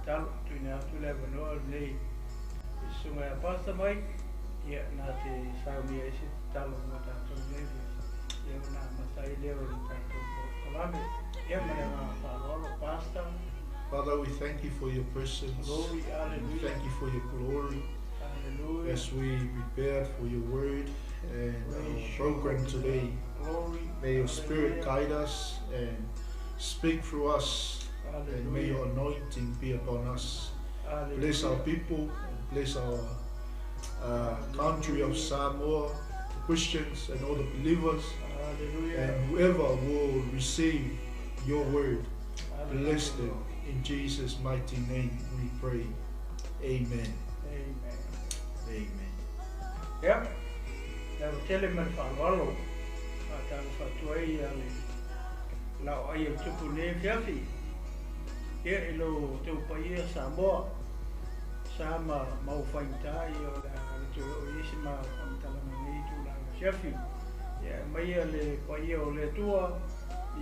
Tatalo, tuuina atu le avanoa lenei i le susuga ia Pastor Mike, ia, na te saunia ai se tatalo mo tatou i lenei afiafi, ia ona amata ai lea o le tatou polokalame. Ia, ma le agaga faaaloalo, Pastor. Father, we thank you for your presence. Glory, We hallelujah. thank you for your glory Hallelujah. as we prepare for your word and our Praise you, program today. Glory, May your spirit hallelujah. guide us and speak through us, and may your Hallelujah. anointing be upon us. Bless our Hallelujah. people and bless our country of Hallelujah. Samoa, the Christians and all the believers, Hallelujah. and whoever will receive your word. Bless Hallelujah. them. In Jesus' mighty name we pray. Amen. Amen. Amen. Ia, le ava tele ma le faaaloalo, faatalofa atu ai le laoai o le Tupu i lenei afiafi, ia, i lo outou paia Samoa, sa ma mau faigata, ia, o le a le toe oo i ai se ma faamatalaga i lenei itula o le afiafi. Ia, e aumaia le paia o le Atua,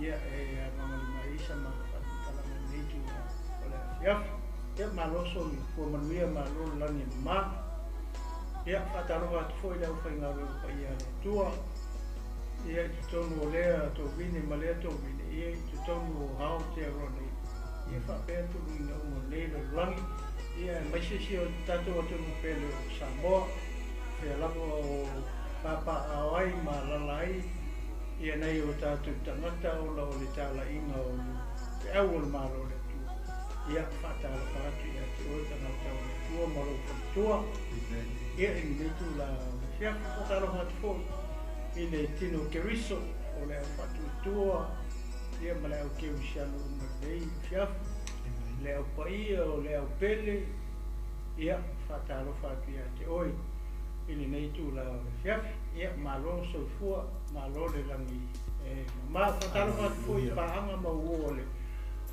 ia, e avagalima ai sa ma faamatalaga i lenei itula o le afiafi. Ia, malo soifua manuia, malo le lagi e mama. Ia, faatalofa atu foi i le aufaigaluega paia a le Atua, ia, i totonu o lea tovine ma lea tovine, ia, i totonu o Aotearoa nei, ia, faapea tuluiga uma o lenei lalolagi, ia, aemaise si o tatou atunuu pele o Samoa, fea lava o papaaao ai ma alaala ai ia nai o tatou tagata ona o le talaiga o le feau o le Malo o le Atua. Ia, faatalofa atu ia te oe tagata o le Atua ma lou faletua. Amen. Ia, i lenei itula o le afiafi, faatalofa atu foi i le tino Keriso o le au faatuatua, ia, ma le au kerisiano uma i lenei afiafi, Amen. le au paia o le au pele, ia, faatalofa atu ia te oe i lenei itula o le afiafi. Ia, malo soifua, malo le lagi e mama. Faatalofa atu foi i Hallelujah. paaga ma uo o le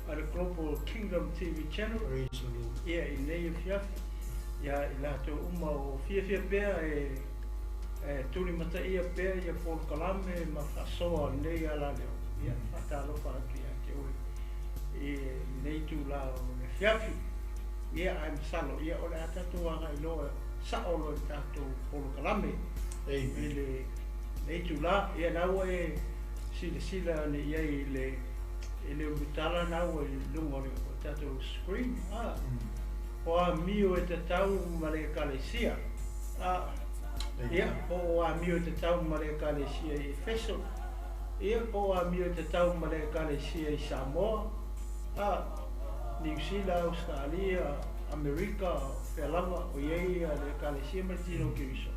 a le Global Kingdom TV Channel, Praise the Lord. ia, i lenei afiafi, ia, i latou uma o fiafia pea e tulimataia pea ia polokalame ma faasoa o lenei alaleo, ia, faatalofa atu ia te oe i lenei itula o le afiafi. Ia, ae masalo, ia, o le a tatou agai loa sao loa i le tatou polokalame i Amen. lenei itula. Ia, na ua e silasila ane i ai i le ulutala na ua i luga o le tatou screen, o amio e tatau ma le ekalesia. Ia, Amen. po o amio e tatau ma le ekalesia i Efeso, ia, po o amio e tatau ma le ekalesia i Samoa, Niu Sila, Australia, Amerika, fea lava o i ai le ekalesia ma le tino o Keriso.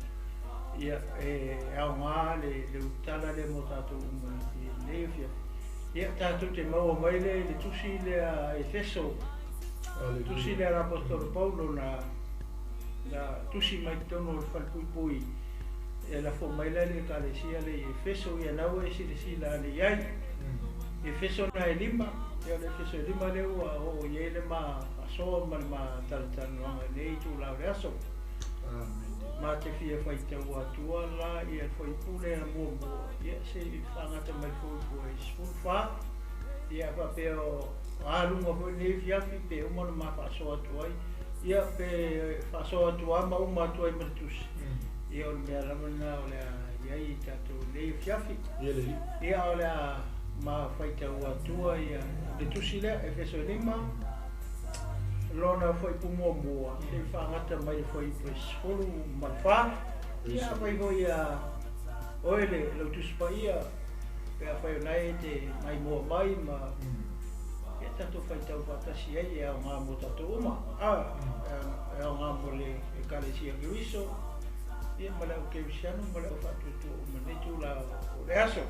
Ia, e aoga le ulutala lea mo tatou uma i lenei afiafi. Ia, tatou te maua mai le tusi lea Efeso, tusi Hallelujah. lea a l'apostolo Paulo na tusi mai totonu o le falepuipui e lafo mai la le ekalesia le i Efeso. Ia, na ua e silasila ane i ai. Efeso na e 5, ia, o le Efeso e 5 lea ua oo i ai le ma faasoa ma le ma talatalanoaga i lenei itula o le aso. Amen. Ma te fia faitau atua la ia le fuaiupu lea muamua, ia, se i faagata mai le fuaiupu e 14, ia, faapea o aluga foi lenei afiafi pe uma ona ma faasoa atu ai, ia, pe faasoa atu lava ma uma atu ai ma le tusi. Ia, o le mea lava lena o le a i ai i tatou lenei afiafi. Ia le Ia, o le a ma faitau atua ia le tusi lea, Efeso 5, lona fuaiupu muamua, se i faagata mai le fuaiupu e 14. Praise Ia, the afai Lord. foi ia oe le lau tusi paia, pe afai o nae te maimoa mai ma ia tatou faitau faatasi ai, e aoga mo tatou uma, e aoga mo le ekalesia Keriso, ia, ma le au kerisiano ma le au faatuatua uma i lenei itula o le aso.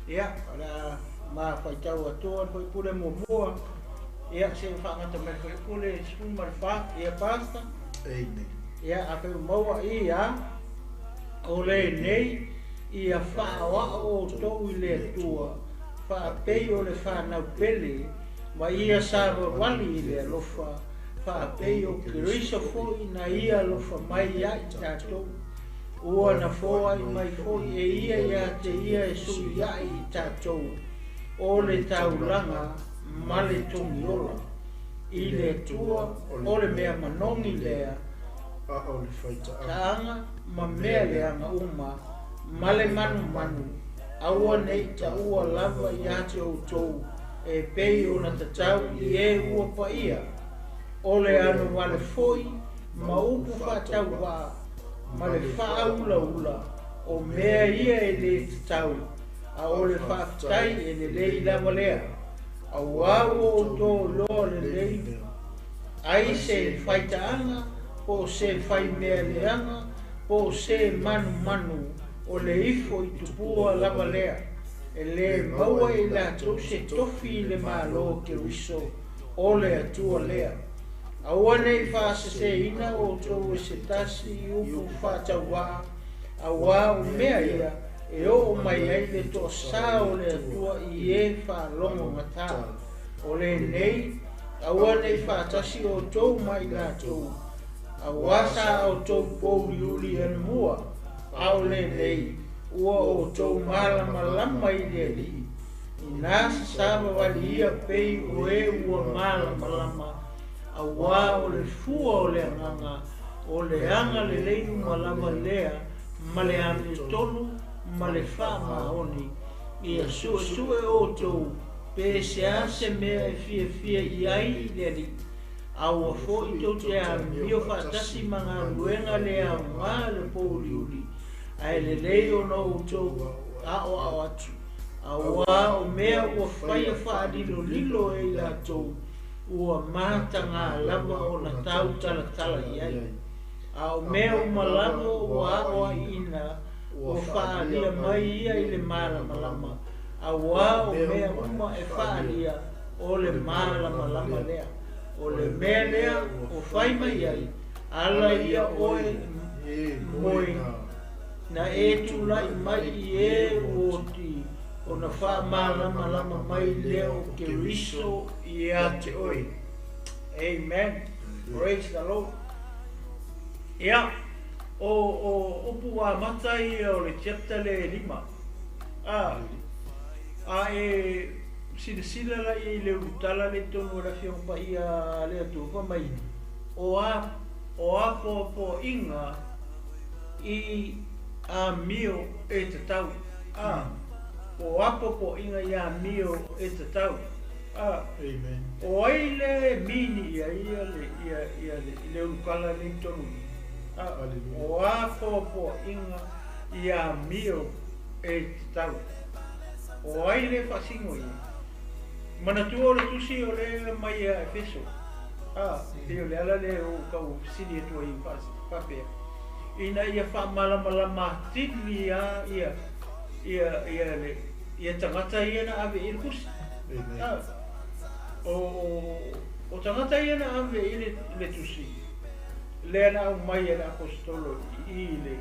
Ia, o le a ma faitau atua le fuaiupu lea muamua, ia, se i faagata mai le fuaiupu le 14, ia, Pastor. Amen. Ia, afai ua maua, ia, o lenei ia faaoao outou i le Atua faapei o le fanau pele ma ia savavali i le alofa faapei o Keriso foi na ia alofa mai ai tatou ua na foai mai foi e ia ia te ia e suiai i tatou o le taulaga ma le togiola. i le Atua, o le mea manogi lea, A o le faitaaga taaga ma mea leaga uma, ma le manumanu, aua ne i taua lava ia te outou, e pei ona tatau i e ua paia. O le anovale foi ma upu faatauvaa, ma le faaulaula, o mea ia e lē tatau, a o le faafetai e lelei lava lea. Auā ua outou iloa lelei ai se faitaaga, po o se faimea leaga, po o se manumanu, o le ifo i tupua lava lea. E lē maua e i latou se tofi i le Malo o Keriso, o le Atua lea. Aua ne i faaseseina outou e se tasi i upu faatauvaa, auā o mea ia e oo mai ai le toasā o le Atua i e faalogogata. O lenei, aua ne i faatasi outou ma i latou, auā sa outou pouliuli anamua, a o lenei, ua outou malamalama i le Alii. Inā sasavavali ia pei o e ua malamalama, auā o le fua o le agaga, o le agalelei uma lava lea, ma le amiotonu ma le faamaoni. Ia suesue outou pe se a se mea e fiafia i ai i le Alii, a ua foi tou te amio faatasi ma galuega le aogā le pouliuli, ae lelei ona outou aoao atu, auā o mea ua faia faalilolilo e i latou, ua matagā lava ona tautalatala i ai. A o mea uma lava ua aoaiina, ua faaalia mai ia i le malamalama, auā o mea uma e faaalia o le malamalama lea. O le mea lea o fai mai ai, ala ia oe e moe na e tulai mai i e ua oti, ona faamalamalama mai lea o Keriso ia te oe. Amen. Praise the Lord. Ia, o upu amata ia o le chapter le 5. A e silasila la i le ulutala le tonu o le Afioga Paia le Atua fai mai, o apoapoaiga i amio e tatau. O apoapoaiga i amio e tatau. Amen. O ai le mini ia ia le le ulukala le tonu. O apoapoaiga i amio e tatau. O ai le faasino ia. Manatua o le tusi o le mai ia Efeso. E o le ala le o kau fesili atu ai faapea. Ina ia faamalamalama atili ia ia ia ia le ia tagata ia na ave i le tusi. Amen. O tagata ia na ave i le tusi. Lea na aumai e le apostolo i le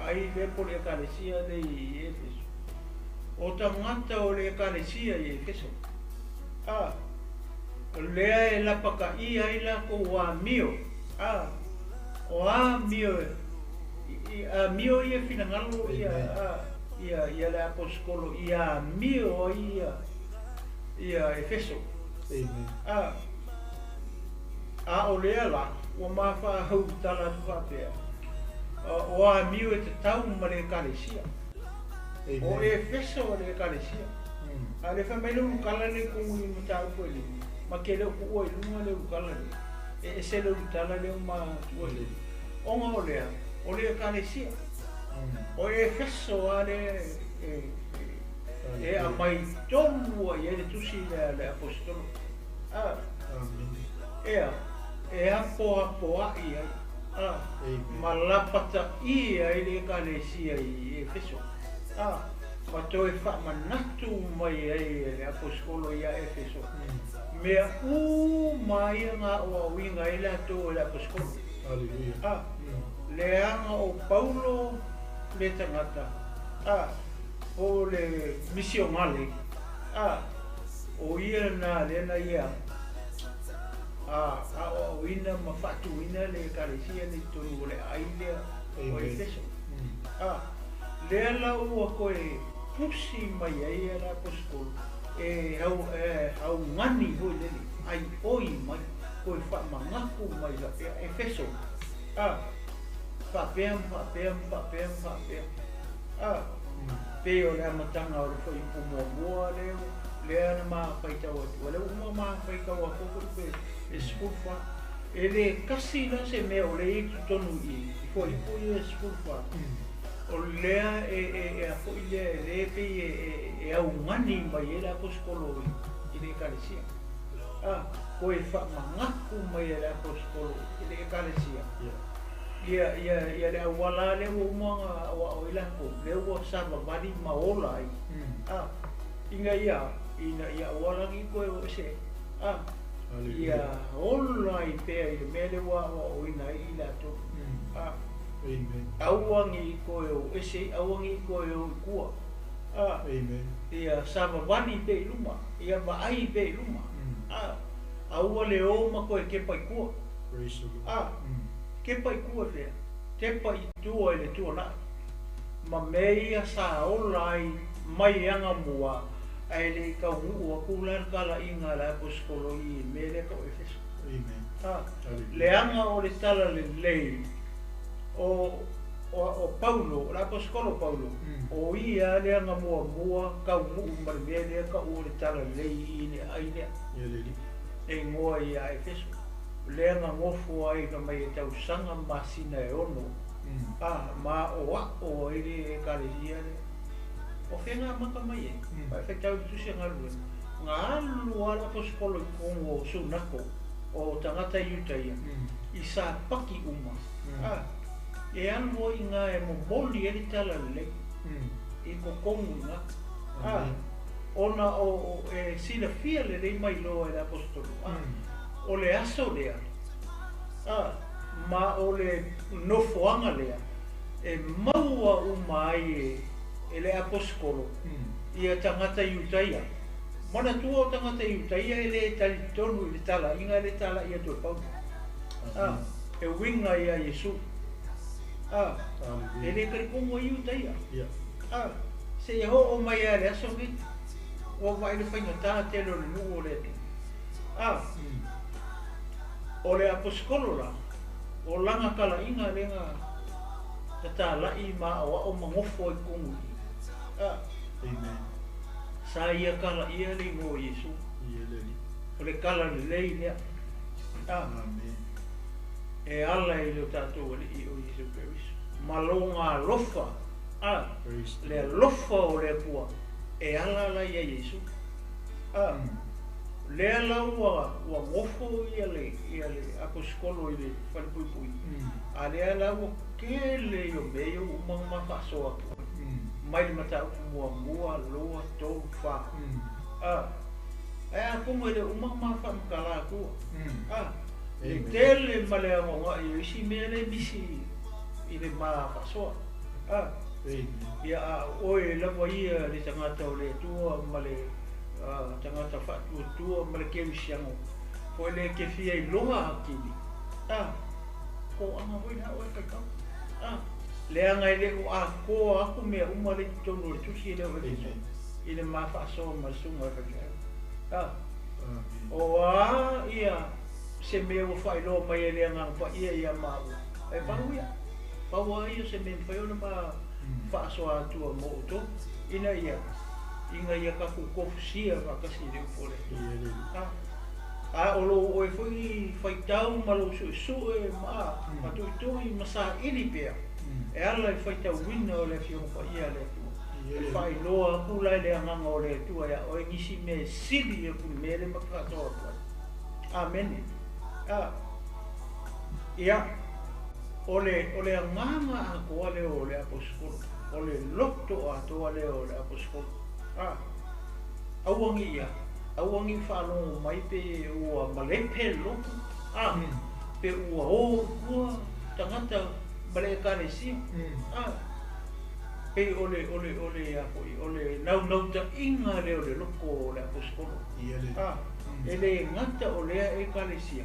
ai le po le ekalesia le i Efeso. O tagata o le ekalesia i Efeso. Lea e lapakaia ai lakou amio. O amio amio ia finagalo ia ia le apostolo ia amio ai ia Efeso. Amen. A o lea la, ua mafahautala atu faapea. O amio e tatau ma le ekalesia. O Efeso o le ekalesia. A le fai mai le ulukala le tonu i mataupu e lima, ma ke le o puua i luga le ulukala le. E ese le ulutala le o matua le. Ona o lea, o le ekalesia. O Efeso a le e aumai tonu ai le tusi le apostolo. Amen. Ea, e apoapoai ai. Ma lapataia ai le ekalesia i Efeso. Ma toe faamanatu mai ai le apostolo ia Efeso. Mea uma ia ngā oauiga ai latou e le apostolo. Hallelujah. Leaga o Paulo le tagata. O le misionale. O ia na lea na ia aoaoina ma faatuina le ekalesia le tonu o le ai lea o Efeso. Lea la ua koe pusi mai ai e le apostolo e haugani foi lele. ʻaiʻoi mai, toe faamanatu mai faapea, Efeso, a, faapea ma faapea ma faapea ma faapea, a, pei o le amataga o le fuaiupu muamua lea, lea na ma faitau atu, o lea ua uma ma faitau atu foi pe e 14. E le kasi la se mea o le i totonu i i fuaiupu ia e 14. O lea e a foi lea e le pei e augani mai ai le aposetolo i le ekalesia. A, toe faamanatu mai e le aposetolo i le ekalesia. Ia, ia, ia le auala lea ua uma ona aoao ai latou, lea ua savavali ma ola ai. A, ina ia aua la ne i toe o ese. A, ia ola ai pea i le mea lea ua aoaoina ai i latou. A, Amen. Aua ne i toe o ese, aua ne i toe o i tua. A, Amen. ia savavali pea i luma, ia vaai pea i luma. A, aua le o ma toe kepa i tua. Praise the Lord. A, kepa i tua fea, kepa i tua i le tuanai. Ma mea ia sa ola ai mai agamua, ae le i taunuu atu la le talaiga a le aposetolo i mea lea tau Efeso. Amen. A, Hallelujah. leaga o le tala lelei o Paulo, o le aposetolo Paulo, o ia le aga muamua taunuu ma le mea lea tau o le tala lelei i le ai lea. Ia le Alii. E igoa ia Efeso. Lea na nofo ai na mai e tausaga masina e 6. A, ma o ao ai le ekalesia lea. O fea amata mai ai? Pa e faitau i le tusi a galuega. Na alu lava le aposetolo i totonu o sunako o tagata Iutaia i sapaki uma. A, e alu ai iga e momoli ai le tala lelei i totonu iga. A, Amen. ona o e silafia lelei mai loa e le aposetolo. A, o le aso lea, a, ma o le nofoaga lea, e maua uma ai e le aposetolo ia tagata Iutaia. Manatua o tagata Iutaia e le talitonu i le talaiga le tala'i atu e Paulo. A, Amen. e uiga ia Iesu. A, e Hallelujah. le talitonu ai Iutaia. A, seia oo mai a le aso nei, ua vaai le faigatā tele o le nuu o le Atua. A, o le aposetolo la, o lana talaiga lea na tala'i ma aoao ma nofo ai totonu i i. A, Amen. sa ia talaia le igoa o Iesu. Ia le Alii. O le tala lelei lea. A, Amen. e ala i le o tatou Alii o Iesu Keriso. Ma loga alofa, a, Praise the le Lord. alofa o le Atua, e ala la ia Iesu. A, lea la ua nofo ia le aposetolo i le falepuipui. A lea la ua tele i o mea ia ua uma ona ma faasoa atu ai. Mai le mataupu muamua, lua, tolu, fa. A, ae atonu e le uma ona ma faamatala atua. A, le Amen. tele ma le agoga'i o isi mea le misi i le ma faasoa. A, Amen. ia a oe lava ia le tagata o le Atua ma le tagata faatuatua ma le kerisiano foi le ke fia iloa atili. A, toaga foi la oe faitau. A, leaga e le o atoa atu mea uma le i totonu o le tusi e le o Efeso Amen. i le ma faasoa ma le susuga o le faifeau. A, Amen. o a ia se mea ua faailoa mai e le Agaga Paia ia maua. E pau ia. Pau lava ia o se mea e mafai ona ma faasoa atua mo outou ina ia tatou tofusia faatasi i le upu o le Atua. Ia le Alii. A, a o lou oe foi faitau ma lou suesue ma ma tuitui ma saili pea e ala i faitauina o le Afioga Paia a le Atua. Ia E le Alii. faailoa atu la i le agaga o le Atua ia oe nisi mea e sili atu i le mea lea ma te faasoa atu ai. Amene. A, ia, o le agaga atoa lea o le aposetolo, o le loto atoa lea o le aposetolo. A, aua ne i ia, aua ne i faalogo mai pe ua malepe le loto, a, pe ua o i tua tagata ma le ekalesia. A, pei o le a foi, o le naunautaiga lea o le loto o le aposetolo. Ia le Alii. A, e le gata o lea ekalesia,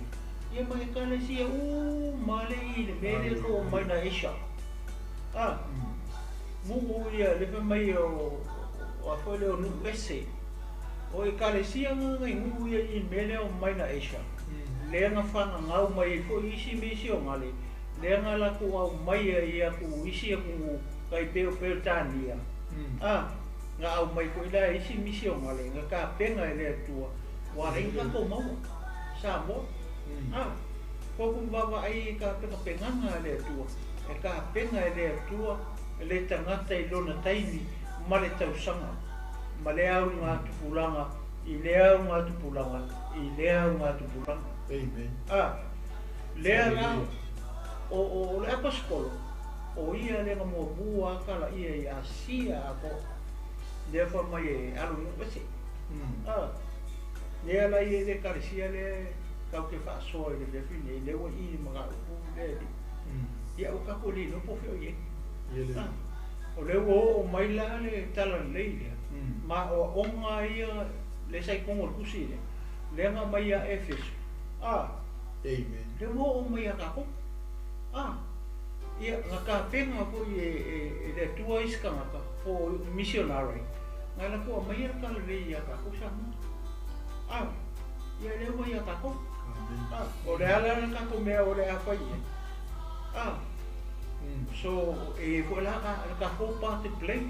ia ma ekalesia uma le i le mea lea too mai na Asia. A, nuu ia le fai mai o a foi lea o nuu ese. O ekalesia gagainu'u ia i mea lea o mai Asia, lea na fagagau mai ai foi isi misionale, lea na latou aumaia i atu isi atunuu tai pei o Peretania, na aumai foi la e isi misionale na tapena e le Atua ua ala ai ona tatou maua Samoa. Ko ku vaavaai i tapenapenaga a le Atua, e tapena e le Atua le tagata i lona taimi ma le tausaga ma lea augatupulaga i lea augatupulaga i lea augatupulaga. Amen. Lea la o le aposetolo o ia le na muamua akalaia i Asia atoa, lea fai mai e alu i nuu ese. Lea la ia i le ekalesia lea tatou te faasoa i le afiafi nei, lea ua i i le mataupu lea ia ua tatou le iloa po o fea o i ai. O lea ua oo mai la le talalelei lea, ma aoaoga ia lea sa i totonu o le tusi lea, lea na aumai ia Efeso. Amen. Lea ua oo mai ia tatou. Ia, na tapena foi e le Atua isi tagata po o misionare, na latou aumaia le talalelei ia tatou Samoa. Ia lea ua ia tatou. Amen. O le a la le tatou mea o le a fai i ai? So, e foi la le tatou part to play.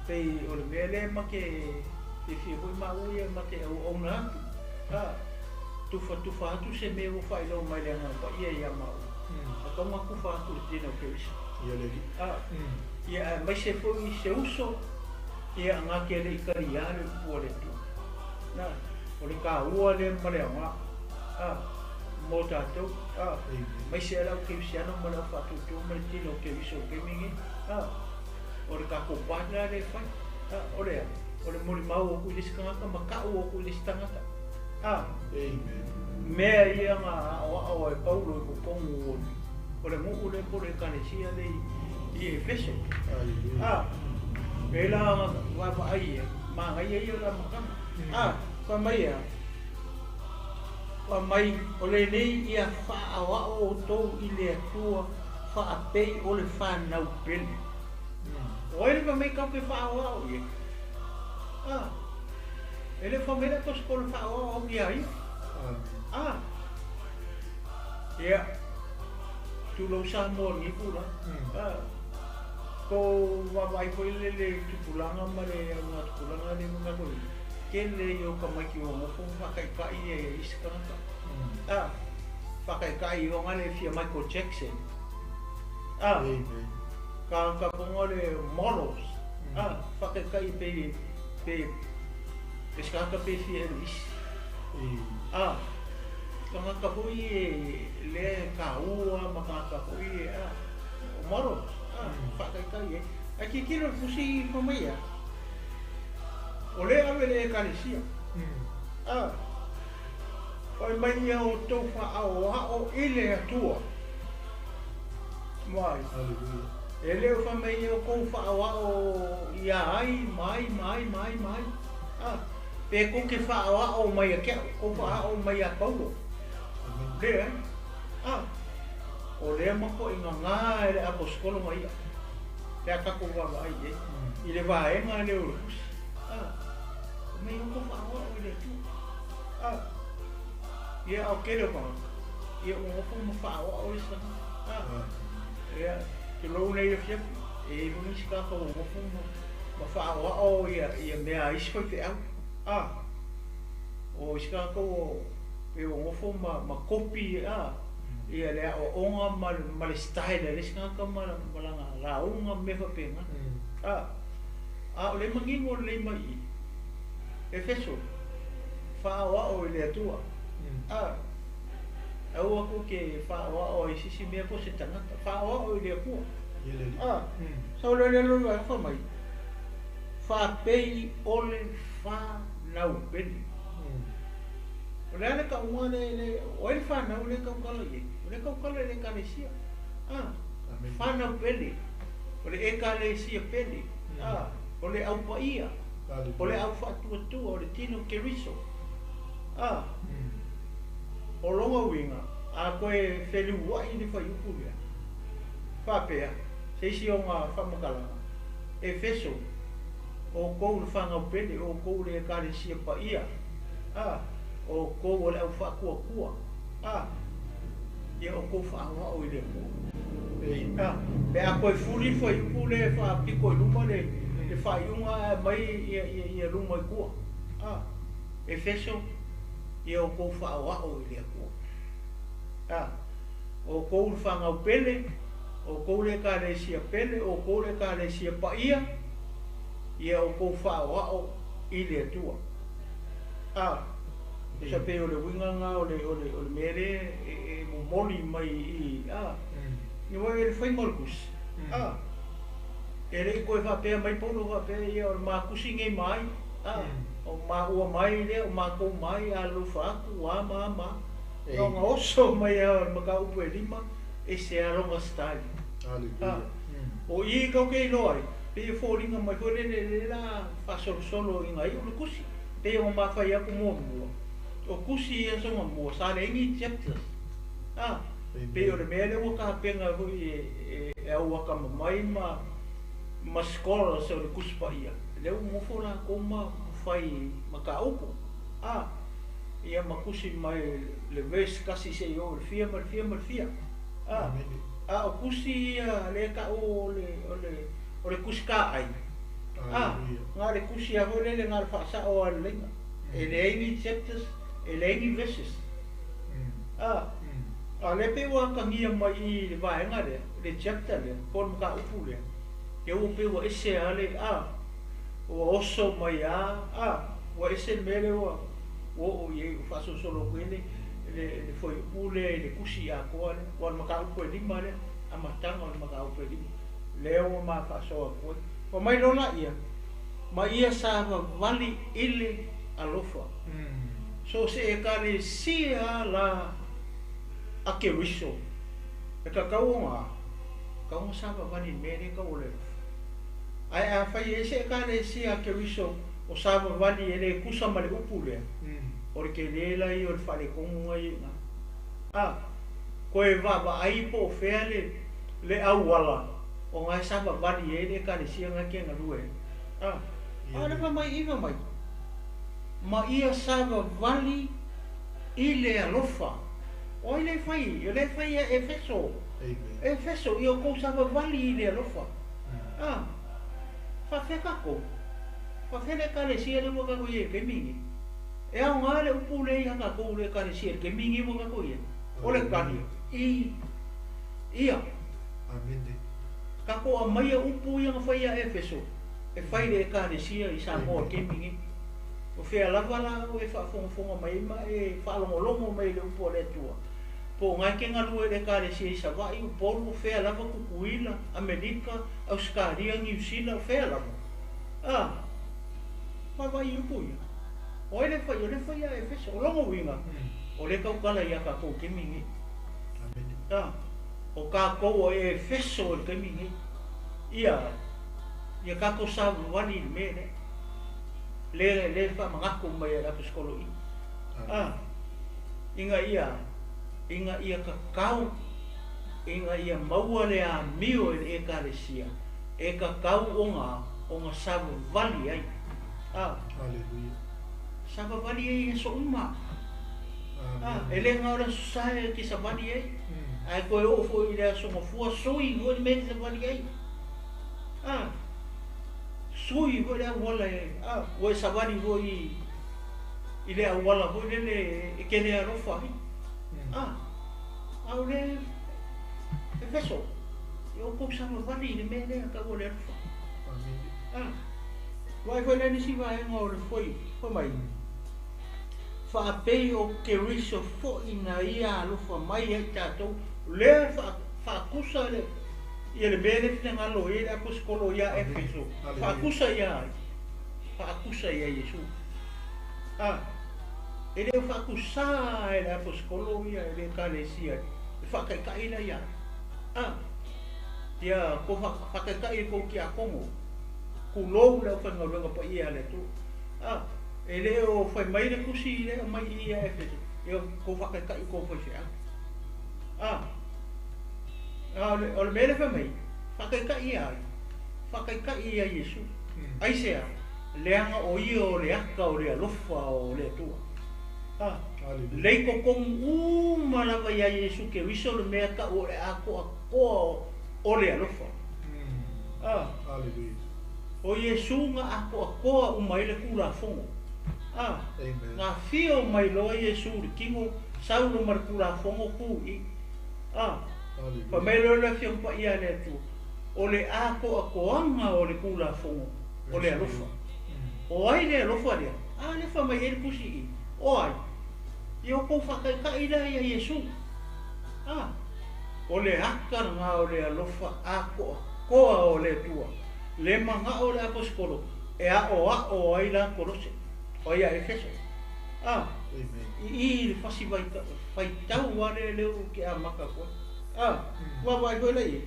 Pei o le mea lea ma te fiafia foi maua ia ma te auauna atu. Tufatufa atu se mea ua faailoa mai le Agaga Paia ia maua. E tatau ona tufa atu i le tino o Keriso. Ia le alii. Ia aemaise foi se uso ia na te le i talia le upu a le Atua. Na, o le taua lea ma le aoga mo tatou. Aemaise le au kerisiano ma le au faatuatua ma le tino o Keriso i le taimi lenei. O le tatou part la lea e fai. O le a? O le molimau atu i le isi tagata ma tau atu i le isi tagata. Amen. Mea ia na aoao e Paulo i totonu o le nuu lea po o le ekalesia lea i Efeso. Hallelujah. E la vaavaai e manaia ia o le amataga. Fai mai e a? Fai mai o lenei ia faaoao outou i le Atua faapei o le fanau pele. O ai le fai mai tatou te faaoao i ai? E le o fai mai le aposetolo faaoao au ia ia. Amen. Ia, tulou Samoa i lenei tulaga. Ko vaavaai foi le le tupulaga ma le augatupulaga lea ma tatou i ai, tele ia o tamaiti ua nofo ma faataitai e isi tagata. Faataitai i ona le fia Michael Jackson. Amen. Ka ponga le models. Faataitai pe pe pe se tagata pe fia Elvis. Tagata foi e lea e taua ma tagata foi e o models. Faataitai e. Ae tilotilo le tusi fai mai a, o lea ave le ekalesia. Fai mai ia outou faaoao i le Atua. Mai. Hallelujah. E le o fai mai ia outou faaoao ia ai, ma ai, ma ai, ma ai, ma ai. Pe kou te faaoao mai ia te au, kou faaao mai ia Paulo. Amen. Lea e. O lea matuai gagā e le aposetolo ma ia. Pe a tatou vaavaai i ai. I le vaega lea o le tusi. O mea ia outou faaoao i le Atua. Ia a o tele o tagata, ia ua nofo ma faaoao isi tagata. Ia, tulou nei afiafi, e i ai foi nisi tagata ua nofo ma faaoao ia mea a isi faifeau. O isi tagata ua pe ua nofo ma kopi ia le aoaoga ma le style a le isi tagata ma lana lauga ma mea faapena. A o le manino lelei mai i i, Efeso, faaoao i le Atua. Aua kou te faaoao ai i se isi mea po o se tagata, faaoao i le Atua. Ia le alii. Sau lea le lolo vaega fai mai, faapei o le fanau pele. O le a le tauga le le o ai le fanau lea e tautala i ai? O lea e tautala i le ekalesia. Amen. Fanau pele. O le ekalesia pele. O le au paia. O le Hallelujah. au faatuatua, o le tino Keriso. O lona uiga, a toe feluai le fuaiupu lea, faapea, se isi ona faamatalaga, Efeso, Outou le fanau pele, outou le ekalesia paia, outou o le au faatuatua, ia outou faaoao i le Atua. Amen. Pe a toe fuli le fuaiupu lea e faapito i luma le faaiuga ae aumai ia luma i tua. Efeso, ia outou faaoao i le Atua. Outou le fanau pele, outou le ekalesia pele, outou le ekalesia paia, ia outou faaoao i le Atua. E pei o le uiga lena o le mea lea e momoli mai i i le faiga o le tusi. E le i toe faapea mai Paulo faapea ia o le matusi nei mai, o maua mai lea, o matou mai, alofa atu, a ma a ma. Ona oso mai lava o le mataupu e 5, ese lava lona style. Hallelujah. O i kau ke iloa ai, pei e foliga mai foi lele le la faasolosolo ina iu le tusi. Pei o mafai atu muamua. O tusi ia soga mua, sa leai ni chapters. Pei o le mea lea ua tapena foi e au akamamai ma scholars o le Tusi Paia. Lea ua nofo latou ma fai mataupu. Ia ma tusi mai le verse 1 seia oo i le fia ma le fia ma le fia. A o tusi ia lea ta'u o le tusi kaai. Na le tusi a foi lele na le faasa'o a le laina. E leai ni chapters, e leai ni verses. A lea pei ua atagia mai i le vaega lea, le chapter lea, po o le mataupu lea. Ia ua pei ua ese lava le, ua oso mai lava, ua ese le mea lea ua oo i ai, ua faasolosolo atu ai le fuaiupu lea i le tusi atoa lea. Ua o le mataupu e 5 lea, amataga o le mataupu e 5. Lea ua ma faasoa atu ai. Fai mai loa laia, ma ia savavali i le alofa. So se ekalesia la a Keriso, e tatau ona tau ona savavali i le mea lea e tau o le alofa. Ae afai e se ekalesia a Keriso o savavali e le tusa ma le upu lea, o le tele la ia o le faaletonu na ia i ina. Koe vaavaai po o fea le auala o na e savavali ai le ekalesia na e ke galue ai. A o le fai mai i fai mai, ma ia savavali i le alofa. O ai le fai? O le fai ia Efeso. Efeso, ia outou savavali i le alofa. Faafefea tatou? Faafefea le ekalesia lea ua tatou i ai i le taimi lenei? E aoga le upu lea ia tatou le ekalesia i le taimi lenei ua tatou i ai. O le tali, i ia. Amene. Tatou aumaia upu ia na fai ia Efeso e fai le ekalesia i Samoa i le taimi lenei. O fea lava la o e faafogafoga mai ai ma e faalogologo mai i le upu a le Atua. Po o na e ke galue i le ekalesia i Savaii, Upolu, o fea lava Tutuila, Amerika, Ausetalia, Niu Sila, o fea lava. Vaavaai i upu ia. O ai le fai? O le fai ia Efeso. O lona uiga, o le tautala ia tatou i le taimi lenei. Amene. O tatou o Efeso i le taimi lenei. Ia tatou savavali i le mea lea. Le faamanatu mai e le aposetolo i. Ina ia tatau, ina ia maua le amio e le ekalesia, e tatau ona savavali ai. Hallelujah. Savavali ai i aso uma. E le na o le aso Sae e te savali ai. Ae toe oo foi i le aso Gafua, sui foi le mea e te savali ai. Sui foi le auala e, ua e savali foi i le auala foi lele e te le alofa ai. A o le Efeso, ia outou savavali i le mea lea tau o le alofa. Amene. Vaai foi le nisi vaega o le foi, fai mai, faapei o Keriso foi na ia alofa mai ai tatou, lea faatusa le ia le mea lea finagalo ai le aposetolo ia Efeso. Hallelujah. Faatusa ia ai. Faatusa ia Iesu. E le o faatusā e le aposetolo ia e le ekalesia e faataitai la ia. Ia ko faataitai e kou tiakono. Kulou le aufaigaluega paia a le Atua. E le o fai mai le tusi le aumai i ia Efeso, ia kou faataitai kou faifeau. A o le mea le fai mai, faataitai ia ai. Faataitai ia Iesu. Aisea? Leaga o ia o le aka o le alofa o le Atua. A, Hallelujah. lei kokogu uma lava iā Iesu Keriso le mea ta'u o le atoatoa o le alofa. A, Hallelujah. o Iesu ga atoatoa uma ai le Tulafono. A, Amen. ga afio mai loa Iesu i le tino sau ma le Tulafono tu'i. A, Hallelujah. fa mai loa le Afioga Paia a le Atua, o le atoatoaga o le Tulafono o le alofa. O ai le alofa lea? A le fa mai ai le tusi i. O ai? Ia outou faataita'i lea ia Iesu. A, o le aka lena o le alofa atoatoa o le Atua. Le mana'o le aposetolo e a'oa'o ai la Kolose. O ia Efeso. A, Amen. i le fasi faitau a le leu ke amata koe. A, vaavaai foi lea i.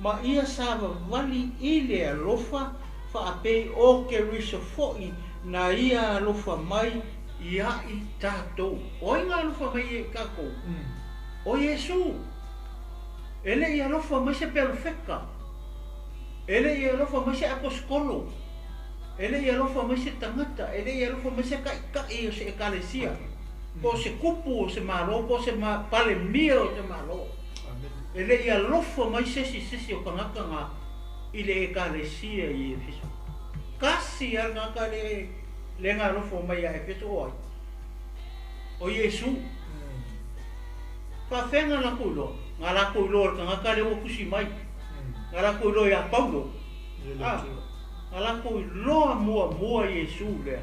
Ma ia savavali i le alofa faapei o Keriso fo'i na ia alofa mai ia i tatou. O ai ga alofa mai ia i tatou? O Iesu. E le'i alofa mai se perofeta. E le'i alofa mai se aposetolo. E le'i alofa mai se tagata. E le'i alofa mai se ta'ita'i o se ekalesia. Po o se kupu o se malo, po o se palemia o se malo. Amen. E le'i alofa mai sesi sesi o tagata ga i le ekalesia i Efeso. Kasi a le tagata le le ga alofa mai ia Efeso o ai? O Iesu. Faafega lakou iloa? Ga lakou iloa le tagata le ua tusi mai. Ga lakou iloa iā Paulo. Ia le Ah. Atua. Ga lakou iloa muamua Iesu lea.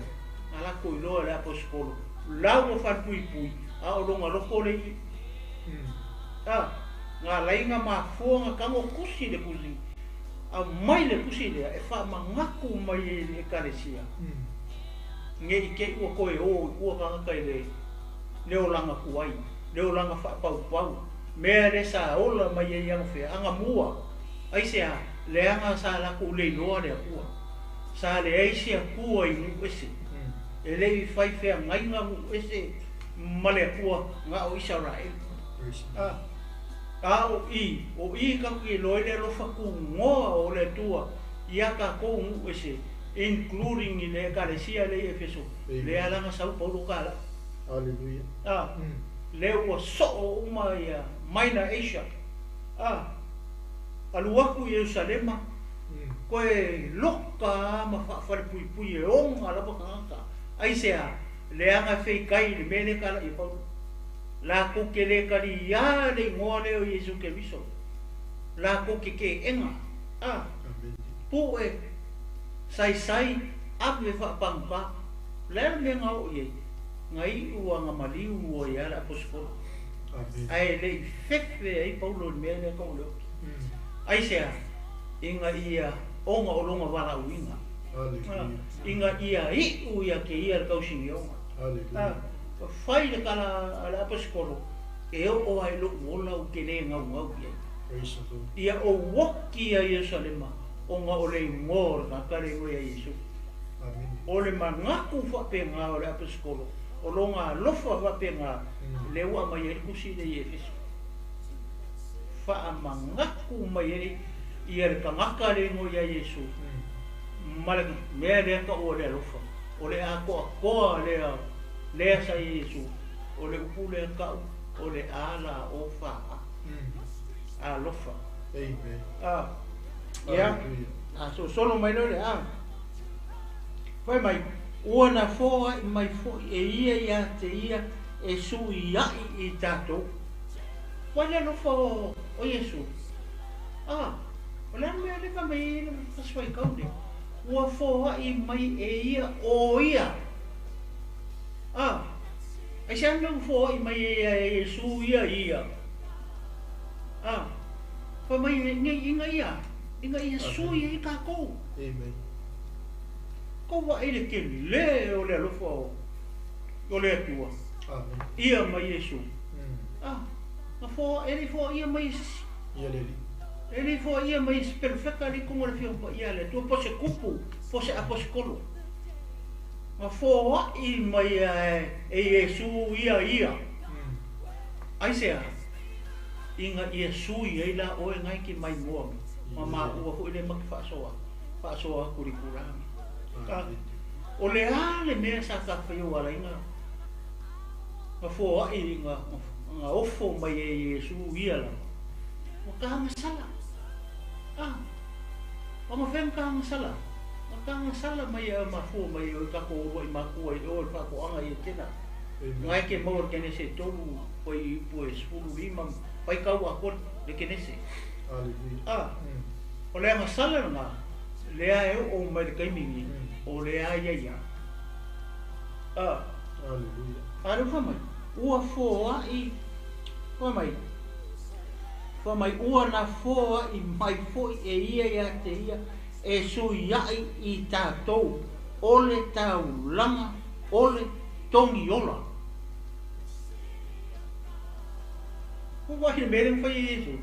Ga lakou iloa le aposetolo. Lau ua falepuipui a o loga loko le i. A, ga laiga mafua ga tago tusi le tusi. Aumai le tusi lea e faamagatu mai e le ekalesia. Ne i te i ua toe o i tua tagata i le le olaga tuai, le olaga faapaupau. Mea le sa ola mai ai agafea, agamua. Aisea? Leaga sa latou le iloa le Atua. Sa leai se Atua i nuu ese. E le'i fai feagaiga nuu ese ma le Atua na o Isaraelu. Praise A, a o i, o i tatou te iloa ai le alofa tugoa o le Atua ia tatou nuu ese, including i le ekalesia lea i Efeso. Amen. Lea laga sau Paulo kala'i. Hallelujah. A, lea ua so'o uma ia Minor Asia. A, alu aku i Ierusalema, koe loka ma faafalepuipui e oga lava tagata. Aisea? Leaga e feikai i le mea lea kala'i e Paulo. Lakou ke lē kaliā le igoa lea o Iesu Keriso. Lakou ke ke'ega. A, Amen. pu'e, saisai, ave faapagugā. Le a le mea ga oo i ai? Ga i'u aga maliu ai a le aposetolo. Amen. Ae le'i fefe ai Paulo i le mea lea ta'u le oki. Aisea? Ina ia oga o loga valaauina. Hallelujah. Ina ia i'u ia te ia le tausigioga. Hallelujah. Fai le tala a le aposetolo, e oo ai lo'u ola ou te lē gaugau i ai. Praise the Lord. Ia ou oki ia Ierusalema ona o le igoa o le tagata le igoa ia Iesu. Amen. O le manatu faapegā o le aposetolo, o loga alofa faapegā, lea ua aumai ai le tusi lea i Efeso. Faamanatu mai ai ia le tagata le igoa ia Iesu ma le mea lea ta'u o le alofa. O le atoatoa lea lea sa ia Iesu. O le upu lea ta'u o le a la o fa a. Alofa. Amen. A, ia. Hallelujah. A sosolo mai loa le a. Fai mai, ua na foa'i mai fo'i e ia iā te ia e suia'i i tatou. Ua le alofa o Iesu. A, o le a le mea lea fai mai ai le fasi faitau lea? Ua foa'i mai e ia o ia. A, aisea le mea ua foa'i mai e ia e Iesu ia ia? A, fai mai ina ia sui ai tatou. Amen. Kou vaai le telē o le alofa o le Atua. Amen. Ia mai Iesu. A, na e le foaia mai e sesi. Ia le Alii. E le foaia mai e se perofeta le ikoga o le Afioga Paia a le Atua, po se kupu, po se aposetolo. Na foa'i mai e Iesu ia ia. Aisea? Ina ia sui ai la oe ngai ke mai mua mai. Ma maua fo'i le ma te faasoa, faasoa atu i le tulaga. O le a le mea sa tafaia ua ala ai na foai na ofo mai e Iesu ia lava. Ua tagasala. Ua mafai ona tagasala. Na tagasala mai e mafua mai e tatou uluai matua i o le faatoaga i Etena. Ngai ke maua le Kenese e 3 pai ipu e 15 pai kau atoa le Kenese. Hallelujah. O le agasala lena lea e oo mai le taimi nei o lea ia ia. Hallelujah. A le fa mai ua foai fa mai fa mai ua na foai mai foi e ia ia te ia e suiai i tatou o le taulaga o le togiola. Ua wahi le mea lea na fai e Iesu.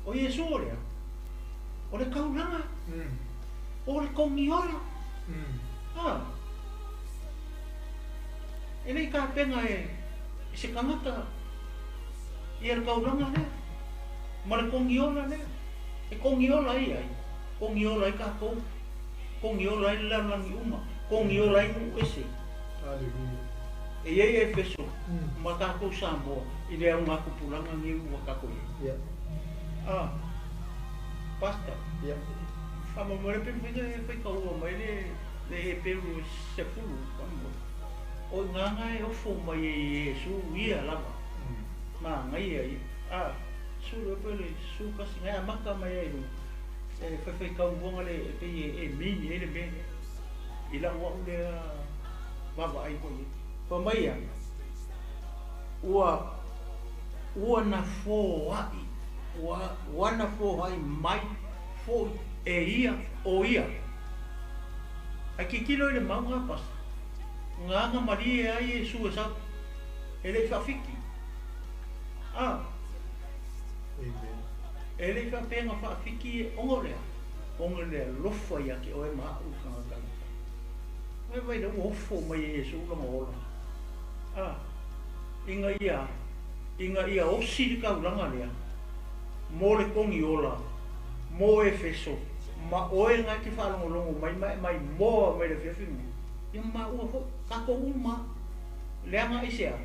O Iesu o lea. O le taulaga. O le togiola. E lei tapena e se tagata ia le taulaga lea ma le togiola lea. E togiola ai ai. Togiola ai tatou. Togiola ai le lalolagi uma. Togiola ai nuu ese. Hallelujah. E iai Efeso ma tatou Samoa i le augatupulaga nei ua tatou iai. Pastor. Faamolemole pe mafai ona faitaua mai le Heperu 10 faamolemole. O i gaga e ofo mai e Iesu ia lava. Magaia ia. Sulu e pe le su kasi ngai amata mai ai luga. E faifai le e pei e mini ai le mea lea. I lau au lea vaavaai foi i ai. Fa mai ia, ua na foai, ua na foai mai foi e ia o ia. Ai tilotilo i le mauga pasa. Nganga malie ai Iesu e sau. E le faafiki. Amen. E le faapenga faafiki e ongo lea. Ongo lea lofa ia ke oe ma au tangata. Vai vai le ua ofo mai e Iesu lona ola. Inga ia osi le taulaga lea. Mo le togiola. Mo Efeso. Ma oe ngai te faalogologo mai ma e mai moa mai le afiafi lenei. Ia maua foi tatou uma. Leaga aisea.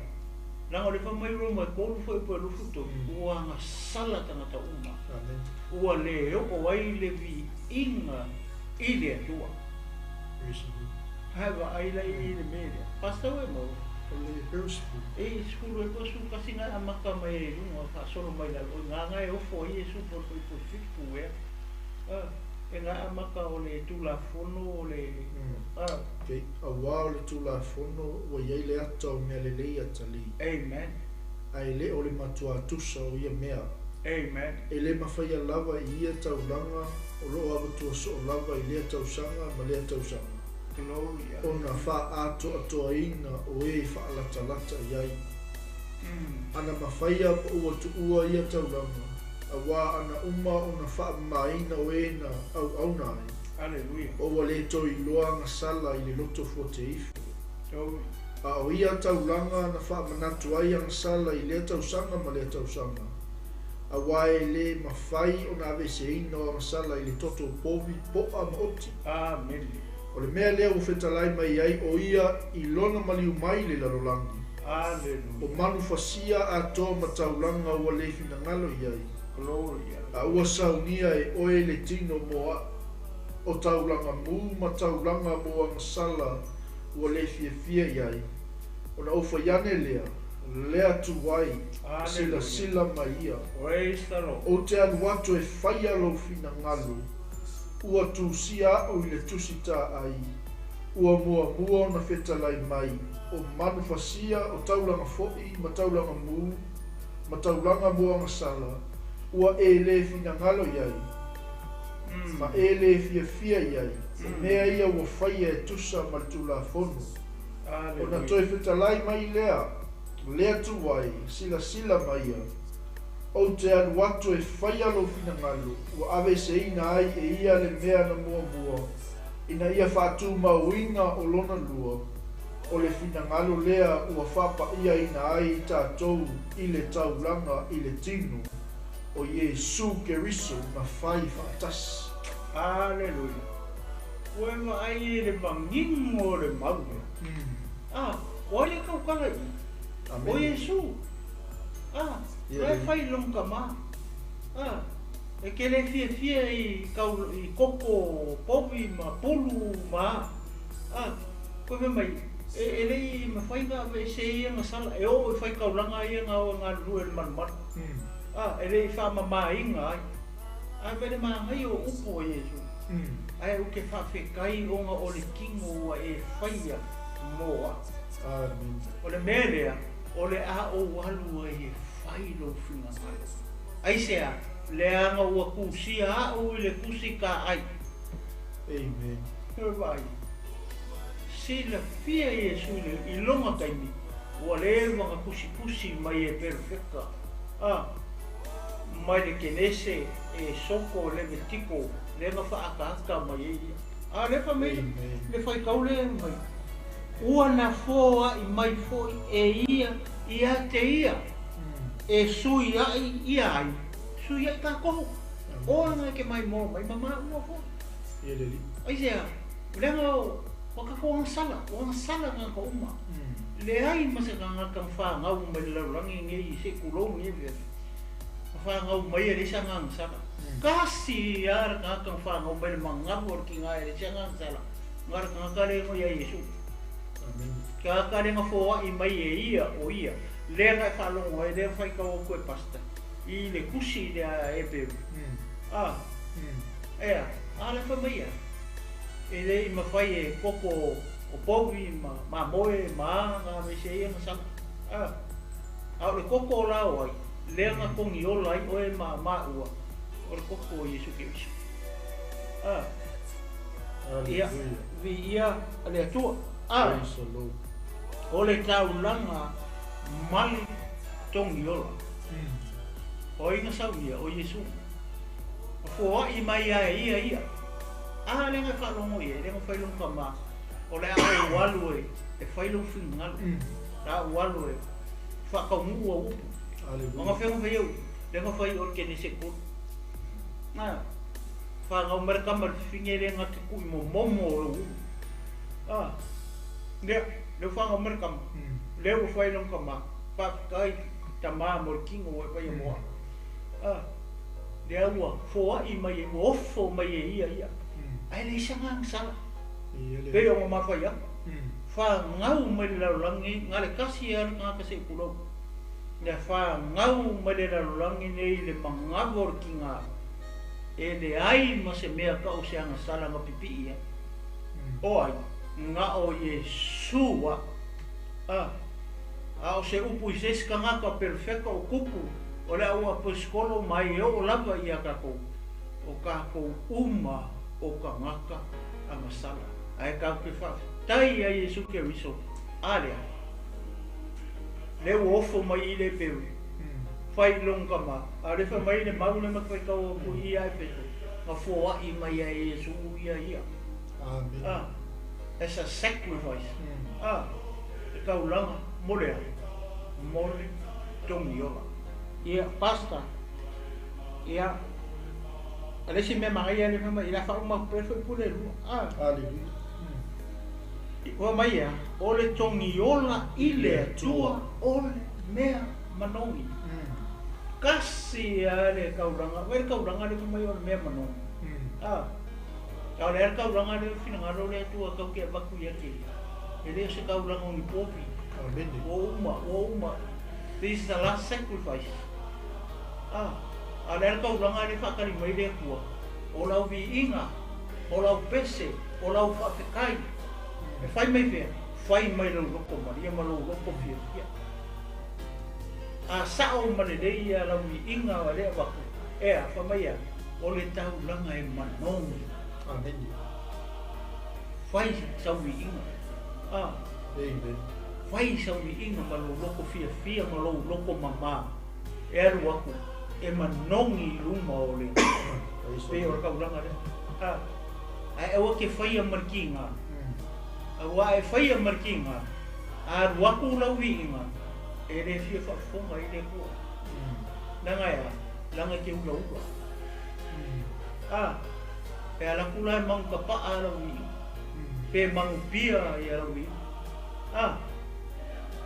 Leaga o le fai mai Roma e 3 foi po e 23. Ua agasala tagata uma. Amen. Ua le oo ai le viiga i le Atua. Praise the Lord. Hae vaai la i le mea lea. Pastor e mau. O le Hebrew 10. E 10 e po su kasi ngai amata mai e lunga faasolo mai lalo. O gaga e ofo ai Iesu po le po 7 ea. E ngā amata o le tulafono o le... Okay. Auā o le tulafono ua iai le ata o mea lelei atalii. Amen. Ae le o le matuā tusa o ia mea. Amen. E lē mafaia lava i ia taulaga o loo avatua soo lava i lea tausaga ma lea tausaga. Glory. Ona faaatoatoaina o e faalatalata i ai. Ana mafaia pa ua tuua ia taulaga, auā ana uma ona faamamaina o e na auauna ai. Hallelujah. Pa ua lē toe iloa agasala i le loto fuateifo. Glory. A o ia taulaga na faamanatu ai agasala i lea tausaga ma lea tausaga. Auā e lē mafai ona aveeseina o agasala i le toto o povi, po'a ma oti. Amen. O le mea lea ua fetalai mai ai o ia i lona maliu mai i le lalolagi. Hallelujah. O manu fasia atoa ma taulaga ua lē finagalo i ai. Glory. A ua saunia e oe le tino mo a'u. O taulaga mū ma taulaga mo agasala ua lē fiafia i ai. Ona ou fai ane lea, lea tu ai, Hallelujah. silasila mai ia. Praise the Lord. Ou te alu atu e faia lou finagalo. Ua tusia a'u i le tusi tā'ai. Ua muamua ona fetalai mai. O manu fasia o taulaga fo'i ma taulaga mū, ma taulaga mo agasala. Ua e lē finagalo i ai. Ma e lē fiafia i ai. O mea ia ua faia e tusa ma le tulafono. Ona Hallelujah. toe fetalai mai lea, lea tu ai, silasila mai ia. Ou te alu atu e faia lou finagalo, ua aveeseina ai e ia le mea na muamua, ina ia faatumauina o lona lua. O le finagalo lea ua faapaiaina ai i tatou i le taulaga i le tino. O Iesu Keriso na fai faatasi. Hallelujah. Ua e vaai i le manino o le mau lea. A, o ai le tautala i i? O Iesu. A, la e fai i lona tama. A, e te le fiafia i kau, i koko povi ma pulu ma a. A, koe fai mai, e, e le i mafai ona aveese ia na sala, e oo i faitaulaga ia na o e galulue i le malumalu. A, e le i faamamaina ai. A me le manaia o upu a Iesu, ae ou te faafetai ona o le tino ua e faia mo au. O le mea lea, o le a ou alu ai e fai lou finagalo. Aisea? Leaga ua tusia au i le tusi taai. Amen. Ua vaai. Silafia Iesu i le i lona taimi, ua leva ona tusitusi mai e perofeta, a, mai le Kenese, Esoko, Levitiko, lea na faaataata mai ai ia. A lea fai mai le faitau lea mai, Ua na foai mai foi e ia ia te ia, e suiai ia ai, suiai tatou. Oe na e ke maimoa mai ma maua foi. Aisea? Leaga ua tatou agasala, ua agasala tagata uma. Leai ma se tagata na fanau mai le lalolagi nei se i tulou lenei afiafi, na fanau mai e leai se agaga sala. Tasi lava le tagata na fanau mai le manalu o le tina e leai se agaga sala, na o le tagata lea na ia Iesu. Tagata lea na foai mai e ia o ia, lea na e faalogo ai, lea na faitau atu e Pastor i le tusi lea a Heperu. A, ea, a le fai mai ia, e le i mafai e koko o povi ma mamoe ma a na aveese ai ana sala. A, a o le koko o la o ai, lea na togiola ai oe ma maua, o le koko o Iesu Keriso. A, ia, viia le Atua. A, o le taulaga ma le togiola. O ai na saunia? O Iesu. Na foai mai a e ia ia. A lea na e faalogo i ai, lea na fai lona tama, o le a ou alu e, e fai lou finagalo. O le a ou alu e faataunuu au upu. O na fea na fai au, lea na fai o le Kenese tolu. Na, fanau mai le tama i le fafine lea na te tui momomo o lou ulu. A, lea, lea ua fanau mai le tama, lea ua fai lona tama, faafetai tama mo le tino ua e faia mo au. A, lea ua foai mai e, ua ofo mai e ia ia. Ae leai se agaga sala. Pei ona ma fai atu. Fanau mai le lalolagi, na le tasi lava le tagata se i tulou. Ina fanau mai le lalolagi nei le manawa o le tiga, e leai ma se mea tau se agasala na pipii ai. O ai? Na o Iesu a. A, a o se upu i se isi tagata perfeka o kupu o le au aposikolo mai e oo lava ia tatou, o tatou uma o tagata agasala. Ae tatou te faafetai ia Iesu Keriso, a lea. Lea ua ofo mai i le peu, fai i lona tama, a o lea fai mai le mau lea ma te faitau atu i ia Efeso, na foai mai ai e Iesu ia ia. A, as a sacrifice. A, le taulaga mo le a? Mo le togiola. Ia, Pastor, ia, o le isi mea manaia lea fai mai, o le a faauma atu pea le fuaiupu lea e lua. A. Hallelujah. Ua mai ia, o le togiola i le Atua o le mea manogi. Tasi lava le taulaga, vaai le taulaga lea fai mai o le mea manogi. A, a o le a le taulaga lea o le finagalo o le Atua tatou te avatu ia te ia? E le o se taulaga o ni povi. Ua uma, ua uma. This is the last sacrifice. A, a o le a le taulaga lea e faatali mai le Atua? O lau viiga, o lau pese, o lau faafetai. E fai mai fea? Fai mai lou loto malie ma lou loto fiafia. A sao ma lelei ia lau viiga o le avatu, ea, fai mai ea, o le taulaga e manogi. Amene. Fai sau viiga. A. Amen. Fai sau viiga ma lou loto fiafia ma lou loto mama e alu atu e manogi i luma o le pei o le taulaga lea. A. Ae aua ke faia ma le kiga. Aua e faia ma le kiga, a alu atu lau viiga, e le fia faafofoga ai le Atua. Leaga e a? Leaga e te ulaula. A. E ala atu la e magu kapaa lau viiga, pe magu pia ia lau viiga. A,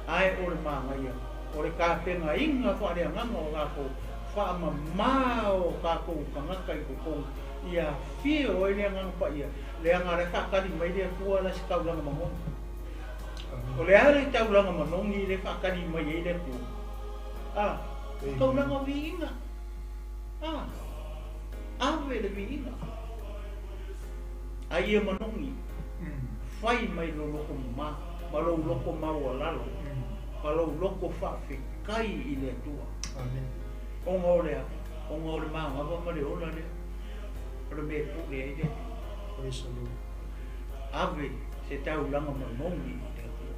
ae o le manaia o le tapenaina faaleagaga o latou faamamā o tatou tagata i totonu ia afio ai le Agaga Paia, leaga la e faatali mai le Atua la se taulaga manogi. O le a le taulaga manogi le faatali mai ai le Atua? A, taulaga viiga. A, ave le viiga. A ia manogi, fai mai lou loto mamā, ma lou loto maualalo, ma lou loto faafetai i le Atua. Amen. Ona o le a? Ona o le manava ma le ola lea, o le mea e pule ai le Atua. Praise the Lord. Ave se taulaga manogi i le Atua.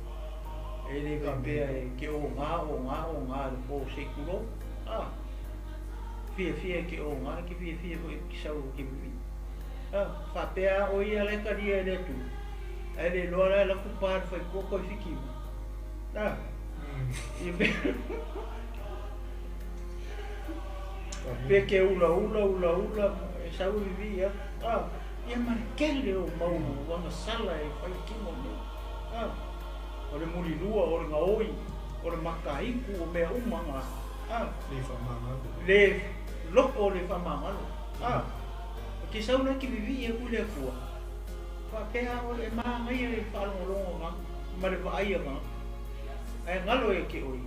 E le faapea e ke oga, oga, oga le po se i tulou. A, fiafia e ke oga, e ke fiafia foi e ke sau e ke vivii. A, faapea a o ia la e talia e le Atua. Ae le iloa la e alu atu pa le faitoa toe fiki mai. A, ia pe pe ke ulaula, ulaula, e sau e vivii atu. A, ia ma le tele o mau agasala e fai i tino nei. A, o le mulilua, o le gaoi, o le mataitu, o mea uma na. A, Le faamagalo. Le loko o le faamagalo. A, e te sau la e te vivii atu i le Atua, faapea o le manaia i le faalogologo aga ma le vaai aga, ae galo ia te oe,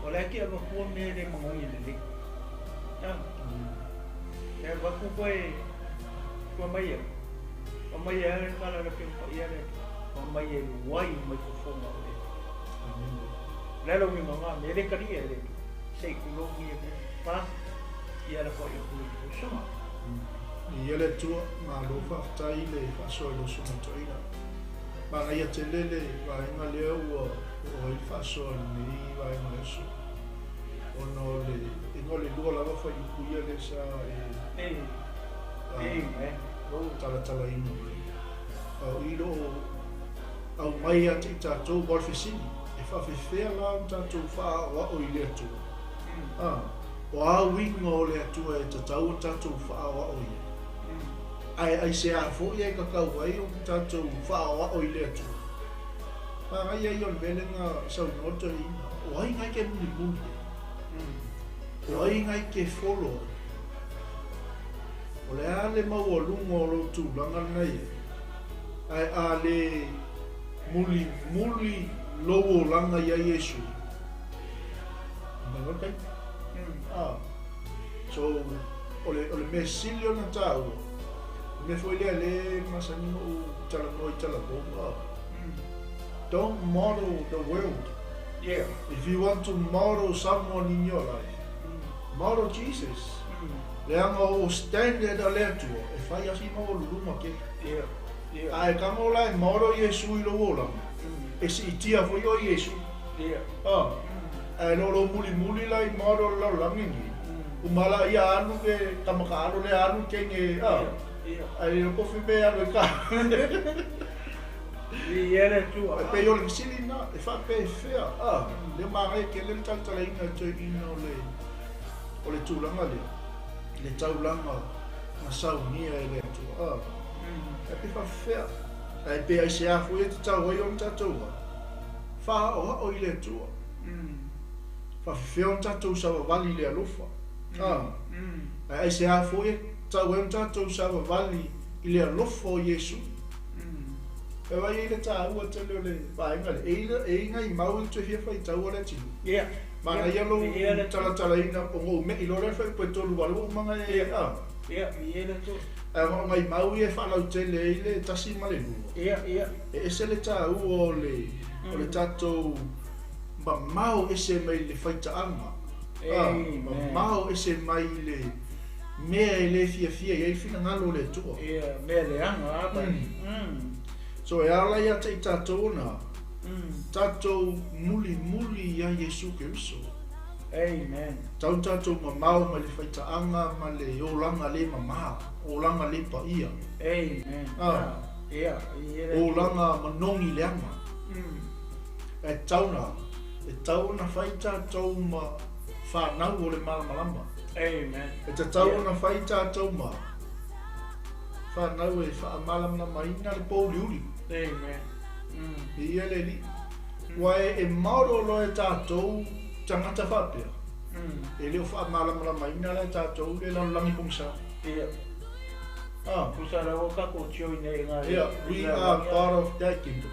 o la e te avatua mea e le manogi lelei. A, e avatu koe ua mai ia, ua mai e ale tala le peo paia le Atua, ua mai e luai mai fofoga o le Atua. Amen. Le ala uiga nga me le talia e le Atua, se i tulou ia mea, pa, ia la foi atu i le usoga. Ia le Atua, malo faafetai le faasoa i lou susuga toeaina. Manaia tele le vaega lea ua oo ai le faasoa i lenei vaega o le aso. Ona o le iga o le lua lava fuaiupu ia lea sa e talatalaina mai. A o i lo o aumai ia te i tatou, aua o le fesili, e faafefea la ona tatou faaaoao i le Atua? A, o a uiga o le Atua e tatau ona tatou faaoao i ai? Ae aisea foi e tatau ai ona tatou faaoao i le Atua? Manaia ia o le mea lea na saunoa toeaina, o ai na e te mulimuli ai? O ai na e te follow ai? O le a le maualuga o lou tulaga lena i ai? Ae a le mulimuli lou olaga iā Iesu, mai loa le taimi. Ah. So, o le, o le mea sili ona taua, o le mea foi lea lea e masani ona ou talanoa i talavou, ah. Don't model the world. Yeah. If you want to model someone in your life, model Jesus. Leaga o standard a le Atua, e fai lava si maualuluga tele. Yeah. Yeah. A e tago la e model Iesu i lou olaga, e siitia foi oe i Iesu. Yeah. Ah. Ae le o lou mulimuli la i model o le lalolagi lenei, uma la ia alu ke tama taalo lea alu teine, ah. Yeah. Ae le iloa po o fea mea e alu ai ka. Viia le Atua. E pei o le fesili lena, e faapefea, ah, lea manaia tele le talatalaina e toeaina o le, o le tulaga lea, le taulaga na saunia e le Atua, ah. Ae pe faapefea, ae pe aisea foi e tatau ai ona tatou faaoao i le Atua. Faafefea ona tatou savavali i le alofa, ah. Ae aisea foi e tatau ai ona tatou savavali i le alofa o Iesu. E vaai ai le taua tele o le vaega lea. E i e i nai mau e toe fia faitau a le atunuu. Ia. Manaia lou Viia le Atua. talatalaina o ou me'i loa lea le fuaiupu e 38 ua uma ona e Ia. a. Ia, viia le Atua. Ae o nai mau ia e faalautele ai le 1 ma le 2. Ia, ia. E ese le taua o le o le tatou mamao ese mai le faitaaga. A, Amen. mamao ese mai le mea e le fiafia i ai le finagalo o le Atua. Ia, mea leaga a pai. So e ala ia te i tatou ona tatou mulimuli iā Iesu Keriso. Amen. Tau tatou mamao mai le faitaaga ma le olaga le mamā, olaga le paia. Amen. Ah. Ia, ia le Atua. Olaga manogi leaga. E tatau na, e tatau ona fai tatou ma fanau o le malamalama. Amen. E tatau ona fai tatou ma Fanau e faamalamalamaina le pouliuli. Amen. Viia le Alii. Ua e maoalolo e tatou tagata faapea, e le o faamalamalamaina la e tatou le lalolagi pogisa. Ia. Ah. Tusa la ua tatou join ai i Yeah, we are part of that kingdom.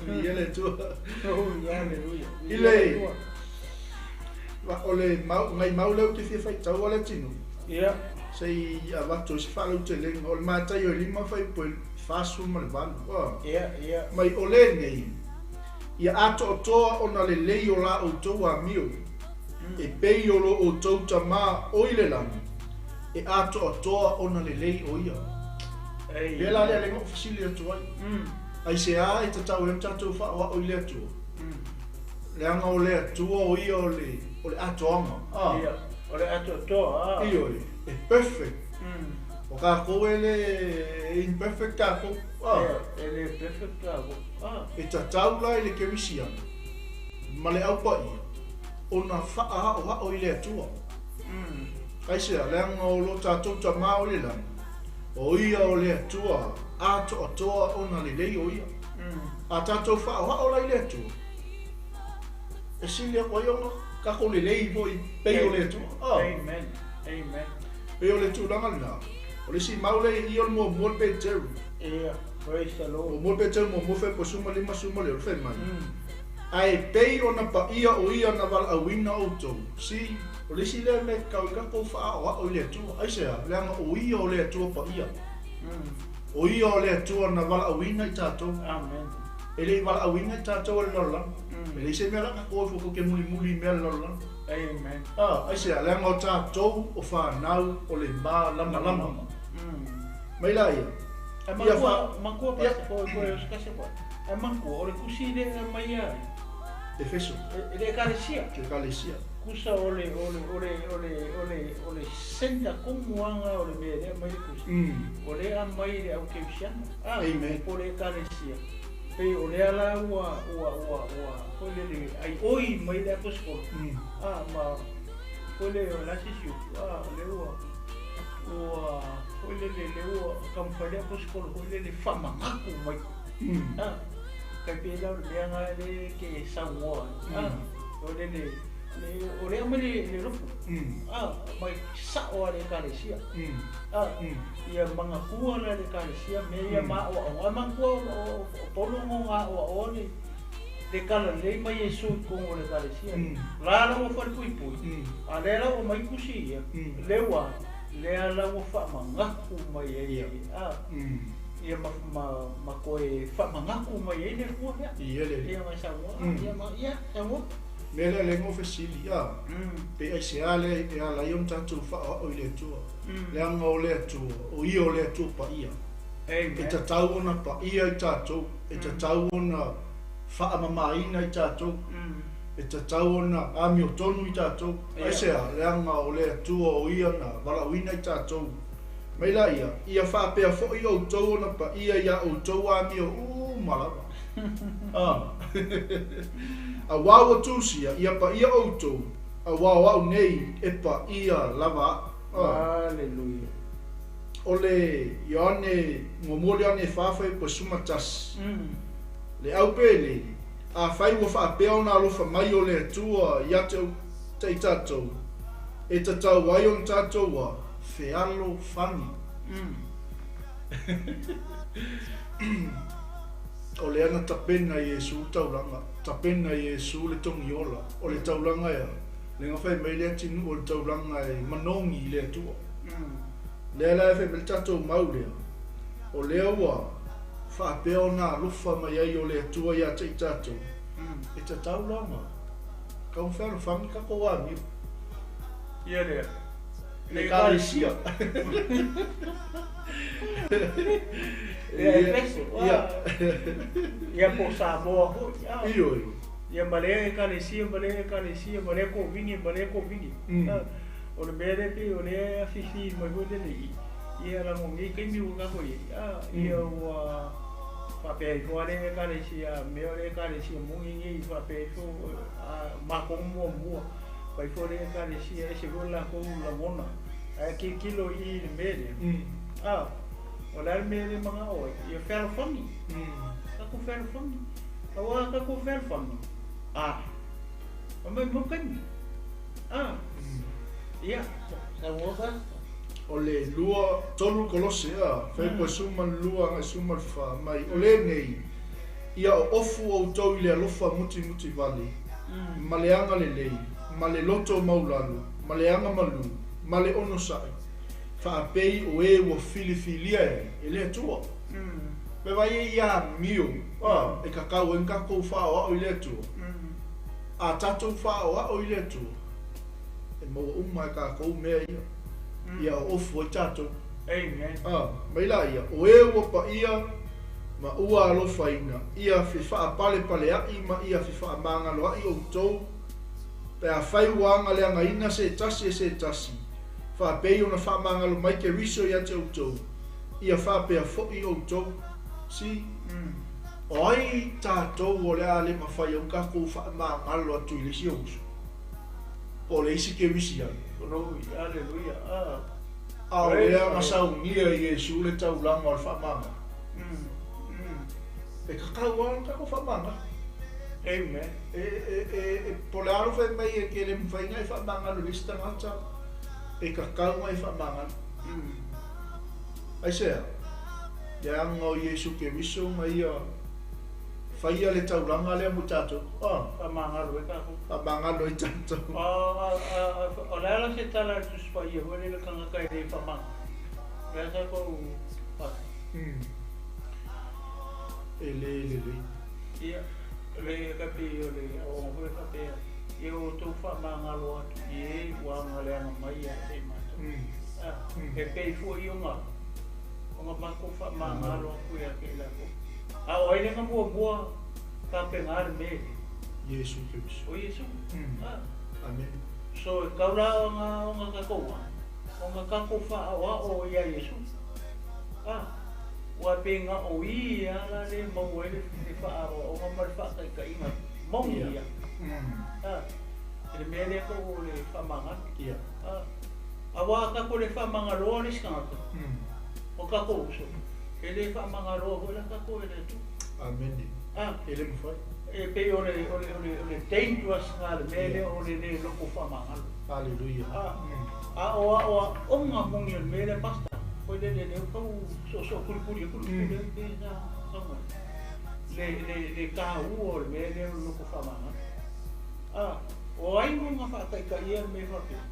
Viia le Atua. Oh, hallelujah. I le o le mau ngai mau lea ou te fia faitau a le atinuu. Ia. Se i avatu ai se faalautelega o le Mataio e 5 fuaipue 48. Ah. Ia, ia. Mai o lenei, ia atoatoa ona lelei o la outou amio, e pei o lo outou Tamā o i le lagi, e atoatoa ona lelei o ia. Ei. Lea la lea lea ou fesili atu ai. Aisea e tatau ai ona tatou faaoao i le Atua? Leaga o le Atua o ia o le o le atoaga. Ah. Ia, o le atoatoa. Ah. Ioe, e perfect. O tatou e le e imperfect tatou. Ah. Ia, e le perfect tatou. Ah. E tatau la i le kerisiano ma le au paia ona faaaoao i le Atua. Aisea, leaga o lo tatou Tamā o i le lagi, o ia o le Atua atoatoa ona lelei o ia. A tatou faaoao la i le Atua, e sili atu ai ona tatou lelei foi pei o le Atua. Ah. Amen. Amen. Pei o le tulaga lena. O le isi mau lea i i o le muamua le Peteru. Ia, praise the Lord. Muamua le Peteru muamua fuaipue 15 16 fai mai. Ae pei ona paia o ia na valaauina outou. See, o le isi lea mea e tatau ai tatou faaoao i le Atua. Aisea? Leaga o ia o le Atua paia. O ia o le Atua na valaauina i tatou. Amen. E le i valaauina i tatou e le lalolagi. E leai se mea la tatou o ifo tatou te mulimuli i mea a le lalolagi. Amen. Ah, aisea? Leaga o tatou o fanau o le malamalama. Mai la ia. Ae Ia makua, makua Ia. pa koe koe o se kasi koe. Ae makua, o le kusi lea e mai ai. Efeso. E le ekalesia. Ke ekalesia. Kusa o le o le o le o le o le o le senda komuaga o le mea lea mai le kusi. O lea mai le au kerisiano. Ah, Amen. po le ekalesia. Pei o lea la ua ua ua ua foi le le ai oi mai le aposikolo. Ah, ma foi le o la sisi ah le ua ua foi le le le ua taumafai le aposikolo foi le le faamagaku mai. Ah, kai pe la o le mea nga le ke saunoa. Ah, o le le le o lea mai le le lofu. Ah, mai sao a le ekalesia. Ah, ia magakua la le ekalesia me ia maoaoga. Ae magakua o Paulo o aoaoa le le kalalei mai Iesu i totonu o le ekalesia. La la ua falepuipui. A lea la ua mai kusi ia. Le ua lea la ua faamagaku mai ai. Ah, ia ma ma ma koe faamagaku mai ai le Atua lea. Ia le Ia mai saunoa. Ia ma ia saunoa. Mea lea lea fesili, ah, pe aisea lea e ala ai ona tatou faaoao i le Atua. Leaga o le Atua, o ia o le Atua paia. E Amen. tatau ona paia i tatou, e tatau ona faamamaina i tatou, e tatau ona amiotonu i tatou. Ia. Aisea, leaga o le Atua o ia na valaauina i tatou. Mai la ia, ia faapea foi outou ona paia iā outou amio uma lava. Ah. Auā ua tusia, ia paia outou, auā o au nei e paia lava au. Ah. Hallelujah. O le Ioane, muamua le Ioane e 4 fuaipue 11. Le au pele, afai ua faapea ona alofa mai o le Atua ia te i tatou, e tatau ai ona tatou a fealofani. O lea na tapena i Iesu taulaga, tapena i Iesu le togiola, o le taulaga ea, le ga fai mai le atinuu o le taulaga e manogi i le Atua. Lea la e fai mai le tatou mau lea, o lea ua faapea ona alofa mai ai o le Atua ia te i tatou, e tatau la ona tau fealofani tatou amio. Ia lea. Le ekalesia. Ia Efeso. Ia. Ia po Samoa foi. Ah. Ioe. Ia ma lea ekalesia, ma lea ekalesia, ma lea kovini, ma lea kovini. Ah, o le mea lea pei o lea afifi mai foi lele i. Ia lagogei taimi ua tatou i ai. Ah, ia ua faapea ifo a le ekalesia, mea o le ekalesia moni nei faapea ifo a matou muamua. Fai foi le ekalesia ese foi le latou lagona. Ae tilotilo i le mea lea. A, o le a le mea e le manao ai, ia fealofani. Tatou fealofani. Aua a tatou fealofani, a, fai mai mo taimi. A, ia, saunoa Pastor. O le lua, tolu Kolose, a, Faipo e 12 agai 14, mai, o lenei, ia oofu outou i le alofa mutimutivale, ma le agalelei, ma le loto maulalo, ma le agamalu, ma le onosai, faapei o e ua filifilia e ai e le Atua. Pe vai e ia amio, a, e kakau ai tatou faaoao i le Atua. A tatou faaoao i le Atua, e maua uma e tatou mea ia. Ia oofu ai tatou. Amen. A, mai la ia, o e ua paia ma ua alofaina, ia fefaapalepaleai ma ia fefaamagaloai outou, pe afai ua agaleagaina se tasi e se tasi, faapei ona faamagalo mai Keriso ia te outou, ia faapea fo'i outou. Si, o ai tatou o le a le mafai au tatou faamagalo atu i le isi uso. Po o le isi Kerisi ai. Glory, hallelujah. A, A o lea na saunia i Iesu le taulaga o le faamagalo. E kakau lava ona tatou faamagalo. Amen. E po o le a le fai mai e ke le mafai ona e faamagalo i le isi tagata, e kakau ona e faamagalo. Aisea, leaga o Iesu Keriso na ia faia le taulaga lea mo tatou. Ah, Faamagalo ai tatou. Faamagalo ai tatou. O le a la se tala a le Tusi Paia foi lele tagata e le faamagalo? O le a tatou Pastor? E le lelei. Ia, le kapi o le aoaoga foi faapea, ia outou faamagalo atu i e ua agaleaga mai ia te i matou. Ah, e pei foi ona matou faamagalo atu ia te i latou. A o ai le na muamua tapena le mea lea? Iesu Keriso. O Iesu. Ah, Amen. so e kau la ona tatou a, ona tatou faaoao ia Iesu. Ah, ua pe nga o ia la le maua ai le faaoaoga ma le faataitaiga moni ia. Ah, e le mea lea kou o le faamagalo. Ah, aua tatou le faamagaloa le isi tagata, o tatou uso, e le faamagaloa foi la tatou e le Atua. Amen. Ah, E le mafai. e pei o le dangerous na le mea lea o le le loko faamagalo. Hallelujah. Ah, a o a o onga moni o le mea lea Pastor. Foi le le le kau so so kulikuli kulikuli pe sa sa mo. Le le le taua o le mea lea o le loko faamagalo. Ah, o ai mo nga faataitaia le mea faapea.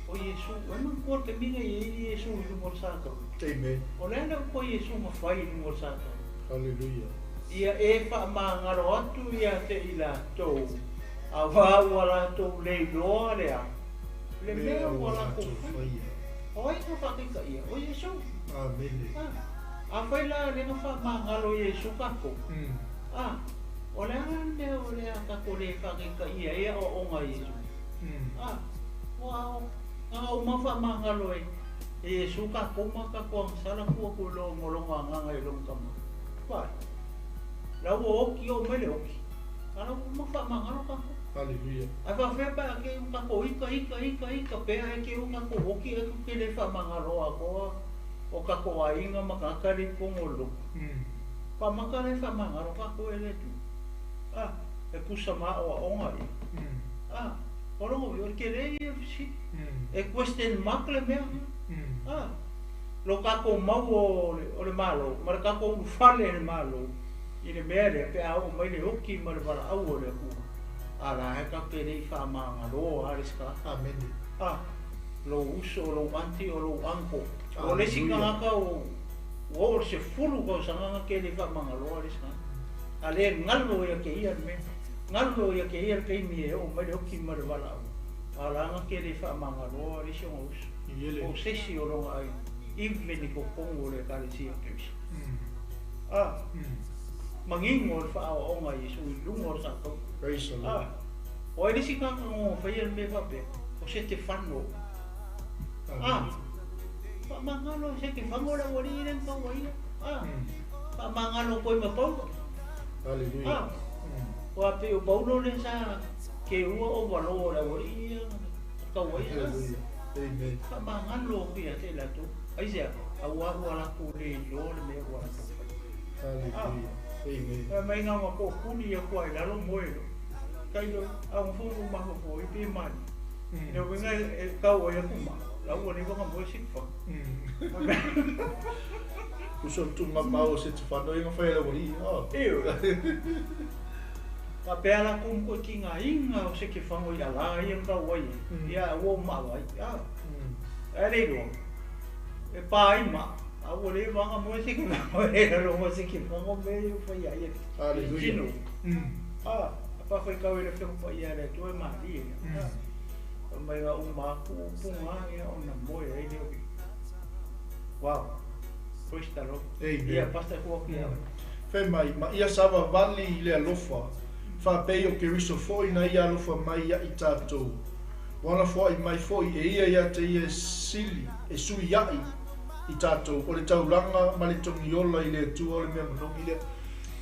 O Iesu, e manatua le taimi na i ai Iesu i luga o le sa tauli. Amen. O le a le upu a Iesu na fai i luga o le sa tauli. Hallelujah. Ia e faamagalo atu ia te i latou, auā ua latou le iloa lea, le mea ua latou faia. Faia. O ai na faataitaia? O Iesu. Amen. Ah, afai la le na faamagalo Iesu tatou. Ah, o le a le mea o le a tatou le faataitaia ai aoaoga a Iesu. Ah, ua na uma faamagalo e Iesu tatou ma tatou agasala tua atu i lo ma lona agaga i lona tama. Vai. La ua oki o mai le oki. A la ua uma faamagalo tatou. Hallelujah. Ae faapea pe a ke u tatou ika ika ika ika pea e ke u tatou oki e tu ke le faamagalo atoa o tatou aiga ma tagata le i totonu o le lotu. Faamata le faamagalo tatou e le Atua. Ah, e tusa ma aoaoga ia. Ah, o lona uiga o le tele ia o le fesili. E question mark le mea. Ah, lo tatou mau o le Malo ma le tatou ulufale e le Malo i le mea lea pe a oo mai le oki ma le valaau o le Atua. A la e tatou te le i faamagaloa a le isi tagata. Amen. Ah, lou uso, o lou aunty, o lou uncle. O le isi Hallelujah. tagata o ua oo i le 10 tausaga na ke le faamagaloa le isi tagata. A le galo ia ke ia le mea. Galo ia ke ia le taimi e oo mai le oki ma le valaau. A la na ke le faamagaloa le isi ona uso. Iele. O se isi o lona aiga. Even i totonu o le Ekalesia o Keriso. Ah, manino o le faaoaoga a Iesu i luga o le tatou. Praise the Lord. Ah, o ai le isi tagata na faia le mea faapea, o Setefano. Ah, Amen. faamagalo e Setefano le aualii lea na tau ai ia. Ah, faamagalo koe ma Paulo. Hallelujah. Ah, ua pei o Paulo lea sa keua o valo o le aualii ia na tau ai ia. Hallelujah. Amen. Faamagalo ia te i latou. Aisea, Auā ua lakou le iloa le mea ua lakou faia. Hallelujah. Amen. Fai mai na ona toʻokuli aku a i lalo moe loa. Tailo, a ua fono ua mafaufau ai pe malie. I le uiga e tau ai aku ma, la ua leva ona moe Setefano. Uso le tuugamau o Setefano ia na fai e le aualii. Ioe. Faapea lakou ma toʻetigaina o Setefano i ala ia na tau ai ai, ia a ua ou maavaai. Ae le iloa, e pa ai maa, a ua leva ona moe Setefano e lalo ma Setefano mea ia ua fai ai e tino. A faafeitau i le Afioga Paia a le Atua e malie. Fai mai na uma atu upu na ia ona moe ai lea o le Wow. Praise the Lord. Amen. Ia, Pastor, tuu atu ia oe. Fai mai, ma ia savavali i le alofa, faapei o Keriso foi na ia alofa mai ia i tatou. Ua ona foai mai foi e ia ia te ia e sili, e suiaʻi i tatou, o le taulaga ma le togiola i le Atua o le mea manogi lea.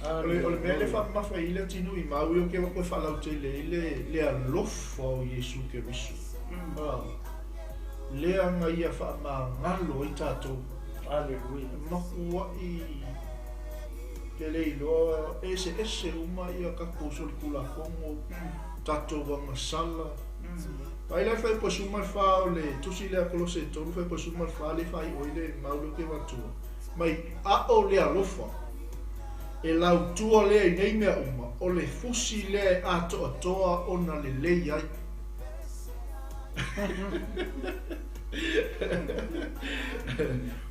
O le, o le mea lea e faamamafa ai le atinuu i Maui o ke koe faalautele ai le, le alofa o Iesu Keriso. Ah, lea na ia faamagalo ai tatou. Aleluia. E makuaʻi ke le iloa e eseese uma ia tatou solitulafono, tatou agasala. Ai la e 14 o le tusi lea Kolose e 3 44 le faaiu ai le mau lea ou te avatua. Mai aʻo le alofa e lautua lea i nei mea uma, o le fusi lea e atoatoa ona lelei ai.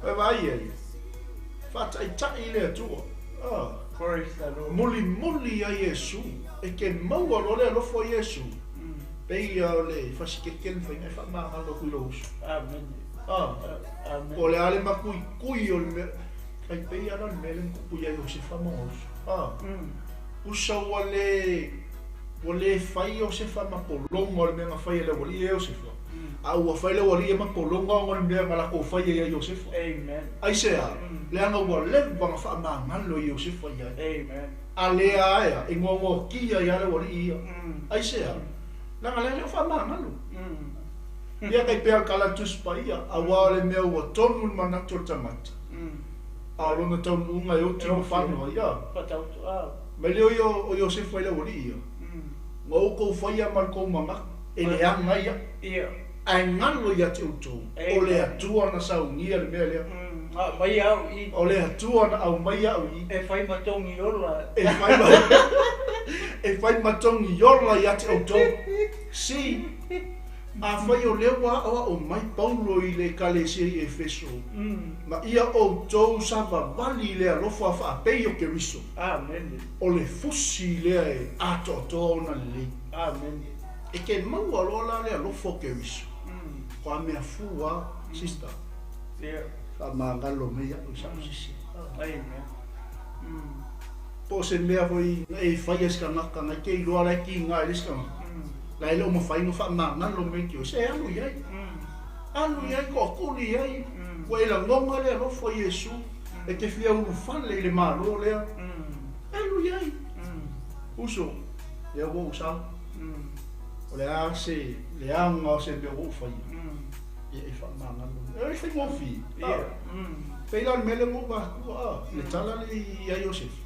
Ua vaai ai, faataʻitaʻi le Atua. Ah. Praise the Lord. Mulimuli ia Iesu, e ke maua loa le alofa o Iesu, pei ia o le fasikeke le mafai ona e faamagalo atu i lou uso. Amen. Ah. Amen. Po o le a le makuikui o le mea, tai pei lava la o le mea lea na tupu ia Iosefa ma ona uso. Ah. Usa ua le, ua le fai Iosefa ma pologa o le mea na fai e le aualii ia Iosefa, a ua fai le aualii ia ma pologa ona o le mea na latou faia ia Iosefa. Amen. Aisea? Leaga ua leva ona faamagalo e Iosefa ia ai. Amen. A le aea, e goagoatia ai lava le aualii ia. Aisea? Leaga lea e le o faamagalo. Ia kai pea o le tala a le Tusi Paia, auā o le mea ua tonu le manatu o le tagata, a o lona taunuuga e oti ma fano ai, a. Mai lea o ia o Iosefa i le aualii ia, Ua outou faia ma le tou manatu, e leaga ia, ae galo ia te outou, o le Atua na saunia le mea lea. O le Atua na aumaia au i i. E fai ma togi ola. E fai ma, e fai ma togi ola ia te outou. See? Afai o lea ua aʻoaʻo mai Paulo i le Ekalesia i Efeso, ma ia ʻoutou savavali i le alofa faapei o Keriso, o le fusi lea e atoatoa ona lelei. E ke maua loa la le alofa o Keriso, koa mea fu a, sister, faamagalo mai iaʻu i saʻu sese. Po o se mea foi na e faia e se kanaka, na e ke iloa la e kiga ai le isi kanaka. La e le o mafai ona faamagalo mai te oe, se alu i ai. Alu i ai, toʻatuli i ai. Ua e lagona le alofa o Iesu e te fia ulufale i le Malo lea. Alu i ai. Uso, lea ua ou sau. O le a se leaga o se mea ua ou faia, ia e faamagalo mai. E le faigofie. Pei la o le mea lea na ou vatua, a, le tala lea ia Iosefa.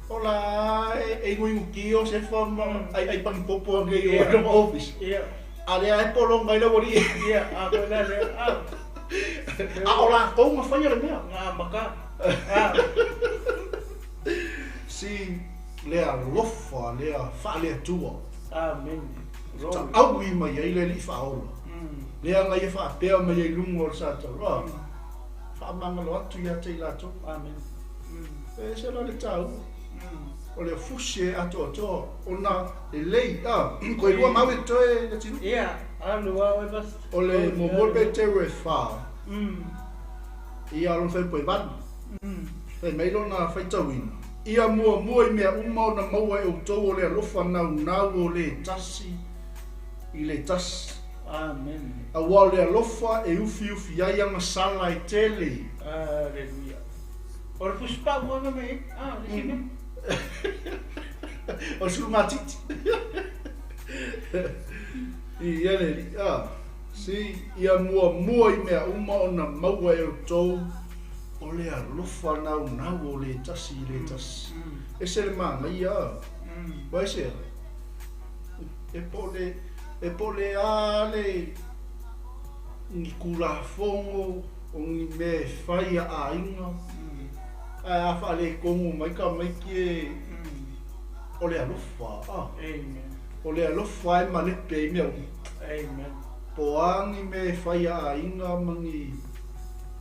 Ola e igoigotia Iosefa ma aiai pagipopo ane i o lona ofisa. A lea e pologa ai le aualii. Ia, a koe la lea. A. A o latou na faia le mea. Na amata. Si le alofa lea faale-Atua. Amene. Taaui mai ai le Alii Faaola. Lea na ia faapea mai ai i luga o le Satala. Faamagalo atu ia te i latou. Amene. E ese la le taua. O le fusi e atoatoa ona lelei. A, koe lua mau e toe le atinuu. Ia, alu a oe Pastor. O le muamua o le Peteru e fa. Ia lona fuaiupu e valu. Fai mai lona faitauina. Ia muamua i mea uma ona maua e outou o le alofa naunau o le tasi i le tasi. Amene. Auā o le alofa e ufiufi ai agasala e tele. Aleluia. O le fusipau ua mai ai. Ah, le isi mea. O le sulugatiti. I ia le alii. Ah, si, ia muamua i mea uma ona maua e outou O le alofa naunau o le tasi i le tasi. Ese le manaia. Uae sea? E po o le a le ni kulafono o ni mea e fai a aiga. Ae a faaletonu mai tamaiti e o le alofa. Amen. O le alofa e malepe ai mea uma. Amen. Po o a ni mea e fai a aiga ma ni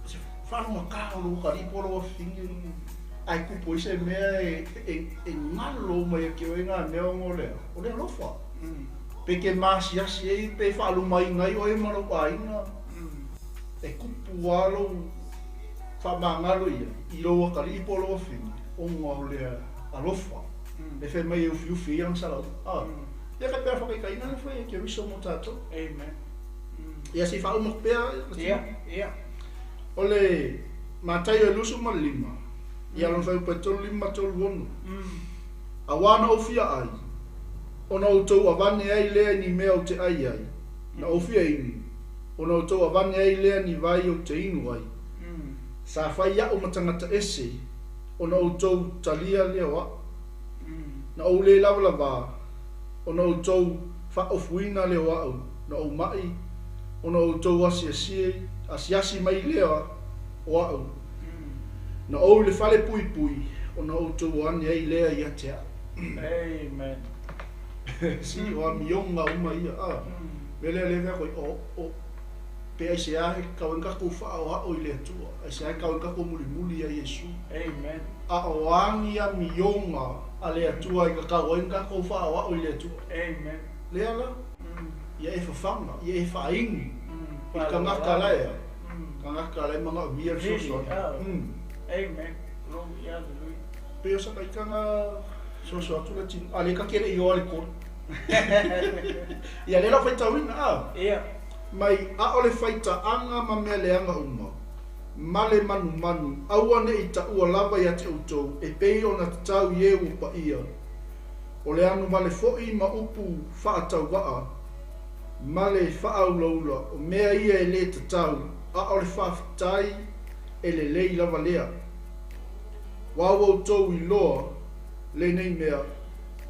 se faalogata o lou atalii po o lou afafine ae tupu ai se mea e galo uma ia te oe na mea ona o le alofa. Pe te masiasi ai pe faalumaina ai oe ma lou aiga. E tupu lava lou faamagalo ia i lou atalii po o lou afafine ona o le alofa. E fai mai e ufiufi ai ana salauga. Ia ka pea whakaikaina le whai e ke riso mo tātou. Amen. Ia se i faauma pea. Ia. O le Mataio e 25. Ia lona fuaiupu e 35, 36. Auā na ou fia ai, ona outou avane ai lea i ni mea ou te ai ai, na ou fia inu, ona outou avane ai lea ni vai ou te inu ai. Sa fai a'u ma tagata ese, ona outou talia lea o a'u. Na ou lē lavalavā, ona outou faaofuina lea o a'u, na ou ma'i, ona outou asiasi mai lea o a'u. Na ou i le fale puipui, ona outou o ane ai lea ia te a'u. Amen. Si o amioga uma ia. Mea lea lea vea koe, o pe aisea he tatau ai ona tatou faaoao i le Atua, aisea he tatau ai ona tatou mulimuli ia Iesu. Amen. A o a ni amioga a le Atua e tatau ai ona tatou faaoao i le Atua. Amen. Lea la, ia e fafaga, ia e faainu i tagata la ea, tagata la e manaomia le fesoasoani. Amen. Glory, hallelujah. Pei o sakaitaga soso atu le tino. A le ka te le i oa le 3. Ia le lau faitauina a. Ia. Mai a o le faitaaga ma mea leaga uma. Ma le manumanu, aua ne'i taua lava ia te outou, e pei ona tatau i e ua paia. O le agavale foi ma upu faatauvaa, ma le faaulaula, o mea ia e lē tatau, a o le faafetai e lelei lava lea. Uā ua outou iloa lenei mea,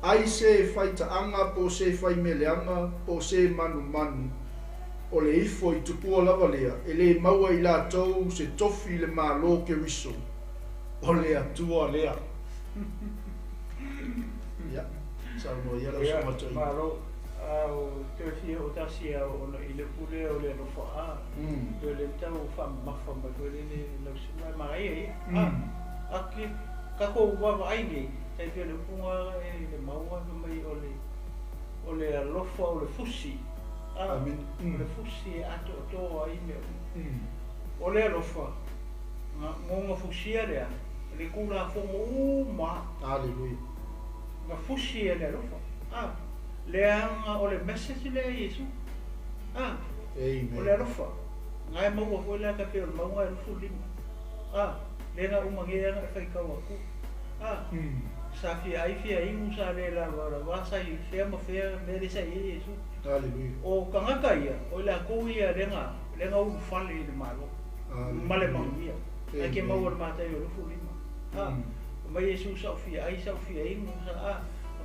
ai se faitaaga po o se fai mea leaga po o se manumanu, o le ifo i tupua lava lea, e lē maua e i latou se tofi i le Malo o Keriso, o le Atua lea. Ia, saunoa ia lau susuga toeaina. Malo. A o toe fia o tasi a ona i le upu lea o le alofa a. Toe le tau faamamafa mai foi lele lau susuga e manaia ia. A ki tatou vaavaai nei, tai pei o le upu na e le maua fai mai o le alofa o le fusi. A, Amen. o le fusi e atoatoa ai mea uma. O le alofa, na gogafusia lea, le Tulafono uma. Hallelujah. Na fusi e le alofa. A, leaga o le message lea a Iesu. A, Amen. o le alofa. Na e maua foi lea ka pei o le mauga e 25. A, lea na uma nei ana e faitau atu. A, sa fia ai fia inu sa le lava sa i fea ma fea mea le sa i ai Iesu. Hallelujah. O tagata ia, o i latou ia lenga ulufale i le Malo. Hallelujah. Ma le manuia. Ai ke Amen. maua le Mataio e 25. A, mai Iesu sa o fia ai, sa o fia inu, sa a,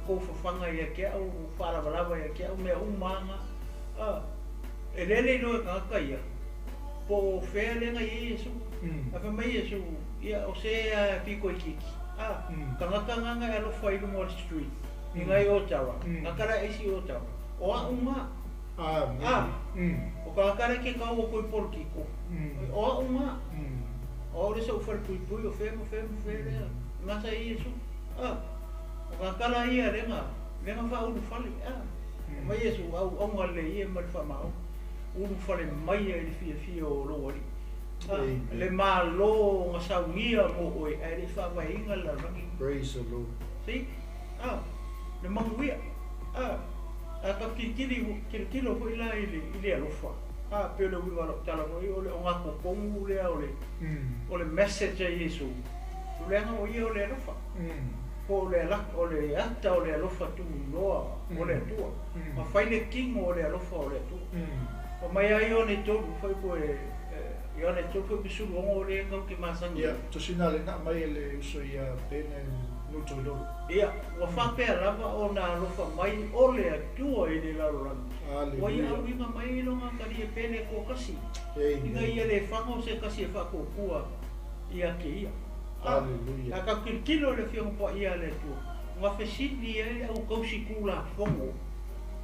kou fafaga ia ke au, faalavalava ia ke au, mea uma anga. A, e lele iloa e tagata ia, po o fea lenga i ai Iesu. A fai mai Iesu, ia o se a piko i kiki. A, tagata nganga e alofa i lunga o le street. I ngai Ottawa. Ngaka la isi Ottawa. O a'u ngā. Amen. A, o tagata le ke kau o koe politiko. O a'u ngā. O le sa ufale puipui o fea ma fea ma fea lea. Ngasa i Iesu. A, o tagata la ia lenga faaulufale. A, mai Iesu au aunga le ia ma le faamau. Ulufale mai ia i le fiafia o lou alii. A, Amen. le Malo ga saugia mo oe, ae le faavaeina le lalolagi. Praise the Lord. Si? A, le manuia. A, a ka tilotilo tilotilo foi la i le alofa. A, pe o le uiga o lau tala foi, o le ogatotonu lea o le message a Iesu. O leaga o ia o le alofa. Po o le o le ata o le alofa tuuloa o le Atua. Ma fai le tino o le alofa o le Atua. O mai ai o ne tolu foi po e Ia o le tolu foi pe 16 lea tatou te masani Ia, ai. Tosina le na mai e le uso ia Pene Nuto i lolo. Ia, ua faapea lava ona alofa mai o le Atua i le lalolagi. Ua ia Aleluia. auina mai lona Atalii e pele toatasi, ina Amen. ia le faga o se tasi e faatuatua ia te ia. A, Aleluia. a tatou tilotilo i le Afioga Paia a le Atua, na fesili ai le autausi tulafono,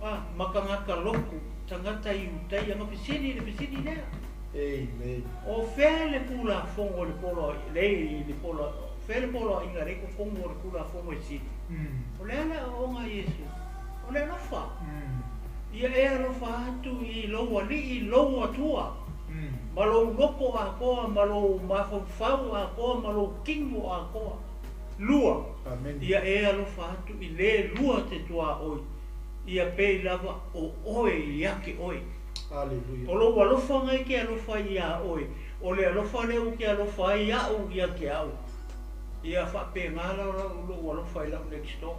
a, ma tagata lotu, tagata Iutaia, na fesili i le fesili lea. Amen. O fea le tulafono o le polo, le i le polo, fea le poloaiga le totonu o le tulafono e sili. O le ala aoaoga a Iesu, o le alofa. Ia e alofa atu i lou alii, lou Atua, ma lou loto atoa, ma lou mafaufau atoa, ma lou tino atoa. Lua, Amen. ia e alofa atu i le lua te tuaoi, ia pei lava o oe ia te oe. Aleluia. O lou alofa ngai ke alofa ia oe, o le alofa lea ua te alofa ai au ia te au. Ia faapena la lou alofa i lau next door.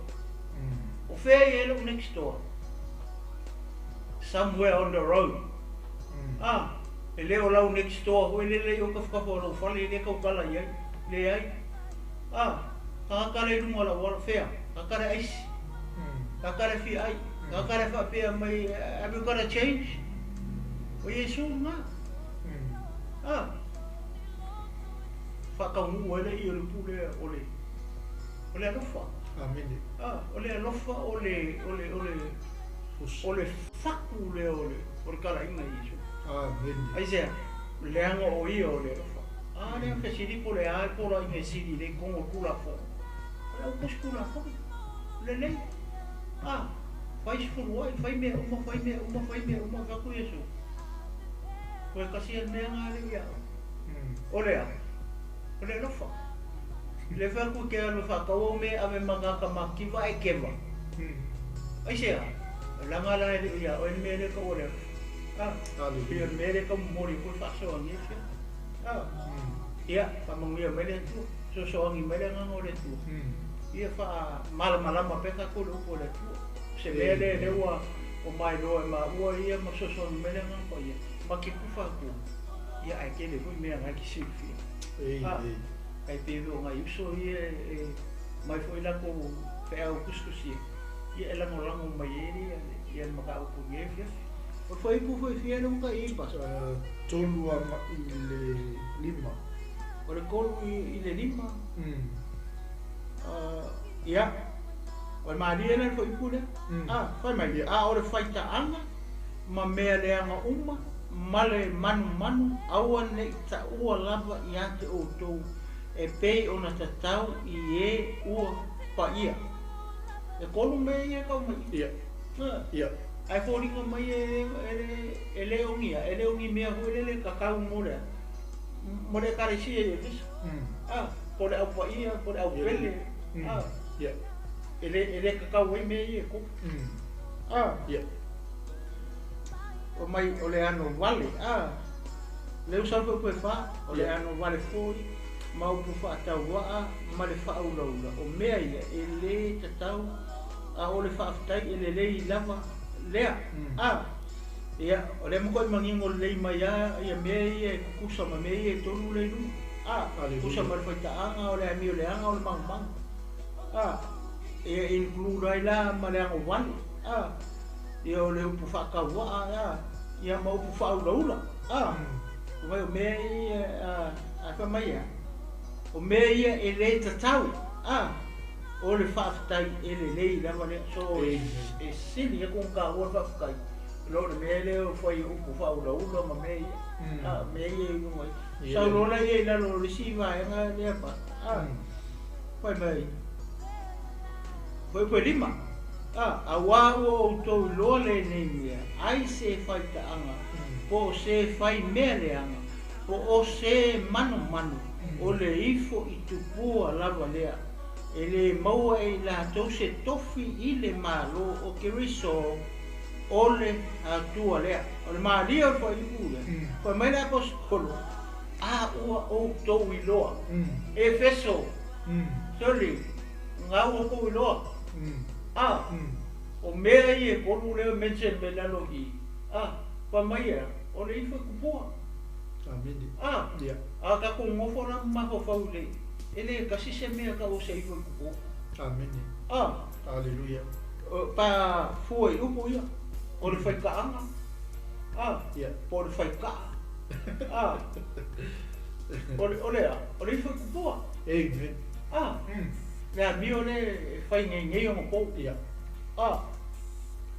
O fea i ai lou next door? Somewhere on the road. Ah, e le o lau next door foi lele i o tafatafa o lou fale e le tautala i ai. Leai. Ah, tagata le i luga o le auala fea, tagata le aisi, tagata le fia ai, tagata le faapea mai, have you got a change? O Iesu lena. Ah, faataunuu ai le i o le pule o le alofa. Amen. Ah, o le alofa o le o le o le o le faku lea o le talaiga i Iesu. Amen. Aisea, leaga o ia o le alofa. A lea fesili po le a le poloaiga e sili i le totonu o Tulafono. O le autausi Tulafono. Lelei. Ah, fai sefuluai, fai mea uma, fai mea uma, fai mea uma, fai atu Iesu. Toe tasi le mea na le ia. O le a? O le alofa. Le fai atu ke alu whakau o me ave magaka makiwa e kewa. Aisea, langa la e le ia, o le mea le ka o le alofa. Ah, ia Aleluia. le mea le ka momoli ko faasoagia fia. Ah, ia, faamanuia mai le Atua. Sosoagi mai le agaga o le Atua. Ia faamalamalama pea tatou le upu o le Atua. Se mea lea lea ua o mailoa e maua ia ma sosoagi mai le agaga paia. Ma ke kufa atu. Ia ae tele foi mea ngai ki silafia. Amen. Ai pe o ngai uso ia e mai foi latou feau tusitusia. Ia e lagolago mai ai ia ia le mataupu i lenei afiafi. O le fuaiupu foi fia le uta i pasa. 3 agai i le 5. O le 3 i le 5. Ia, o le malie lea le fuaiupu lea. Ah, fai mai. A o le faitaaga ma mea leaga uma ma le manumanu aua nei taua lava ia te outou e pei ona tatau i e ua paia. E tolu mea ia e tau mai. Ah, ae foliga mai e le ogia, e le o ni mea foi lele tatau mo le mo le ekalesia i Efeso. Ah, po le aupaia, po le aupele. Ah, e le tatau ai mea ia e tolu. Ah, o mai o le ano vale. Ah, le usa foi pe fa, o le ano vale foi, ma upu faatauvaa ma le faaulaula. O mea ia e le tatau a o le faafetai e lelei lava lea. Ah, ia, o lea matuai manino lelei mai a ia mea ia e tutusa ma mea ia e tolu le i luga. Ah, Aleluia. tutusa ma le faitaaga, o le amio leaga, o le magumagu. Ah, ia include ai la ma le agovale. Ah, ia o le upu faatauvaa, ah, ia ma upu faaulaula. Ah, o mai o mea ia, ah, a fai mai ia, o mea ia e le tatau. Ah, o le faafetai e lelei lava lea. So, Amen. e sili atu ona taua le faafetai. Lo le mea lea o fai upu faaulaula ma mea ia. Ah, mea ia i luga i. Sau loa la ia i lalo o le isi vaega lea pa. Ah, fai mai. Foi foi lima. Ah, auā ua outou iloa lenei mea, ai se faitaaga, po o se fai mea leaga, po o se manumanu, o le ifo i tupua lava lea. E le maua e i latou se tofi i le malo o Keriso o le Atua lea. O le malie o le fuaiupu lea. Fai mai le aposetolo, a ua outou iloa. Efeso, sorry, ngā ua outou iloa. Ah, o mea ia e tolu lea mention mai lalo i. Ah, fai mai ia, o le ifo i tupua. Amene. A, Ia. a tatou nofo la ma mafaufau i le, e le tasi se mea tau o se ifo i tupua. Amene. A, Aleluia. Pa fua i upu ia, o le faitaaga, a, Ia. po o le faikaa, a, o le, o le a, o le ifo i tupua. Amen. A, le amio lea e fai nei ona pou. Ia. A,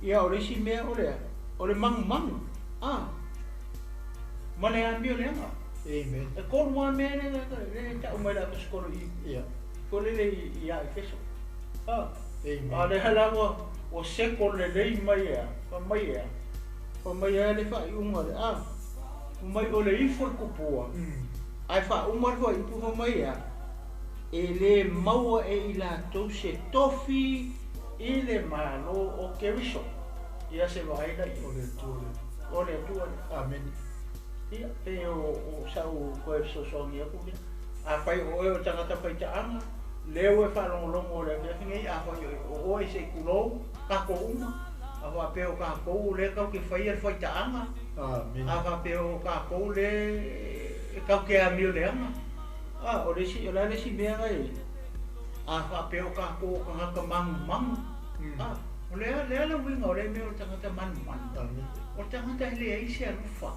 ia o le isi mea o le a, o le manumanu, a, ma le amio leaga. Amen. E tolu lava mea lea lea e tau mai le aposetolo i Ia. foi lele ia Efeso. A, Amen. a lea la ua ua seko lelei mai ea, fai mai ea, fai mai ea le faaiuga le a, fai mai o le ifo i tupua, ae faauma le fuaiupu fai mai ea, e lē maua e i latou se tofi i le Malo o Keriso. Ia se vaai laia. O le Atua lea. O le Atua lea. Amene. Ia, pei o sa'u toe fesoasoani atu lea. Afai o oe o le tagata faitaaga, lea ua e faalogologo o le afiafi nei, afai o oe se i tulou, tatou uma, a faapea o tatou lea tatou te faia le faitaaga, Amene. a faapea o tatou lea e tatou te amio leaga. A, o le isi, o le a le isi mea na e, a faapea o tatou o tagata manumanu, a, o le a, le a le uiga o lea mea o le tagata manumanu? Amene. O le tagata e leai se alofa.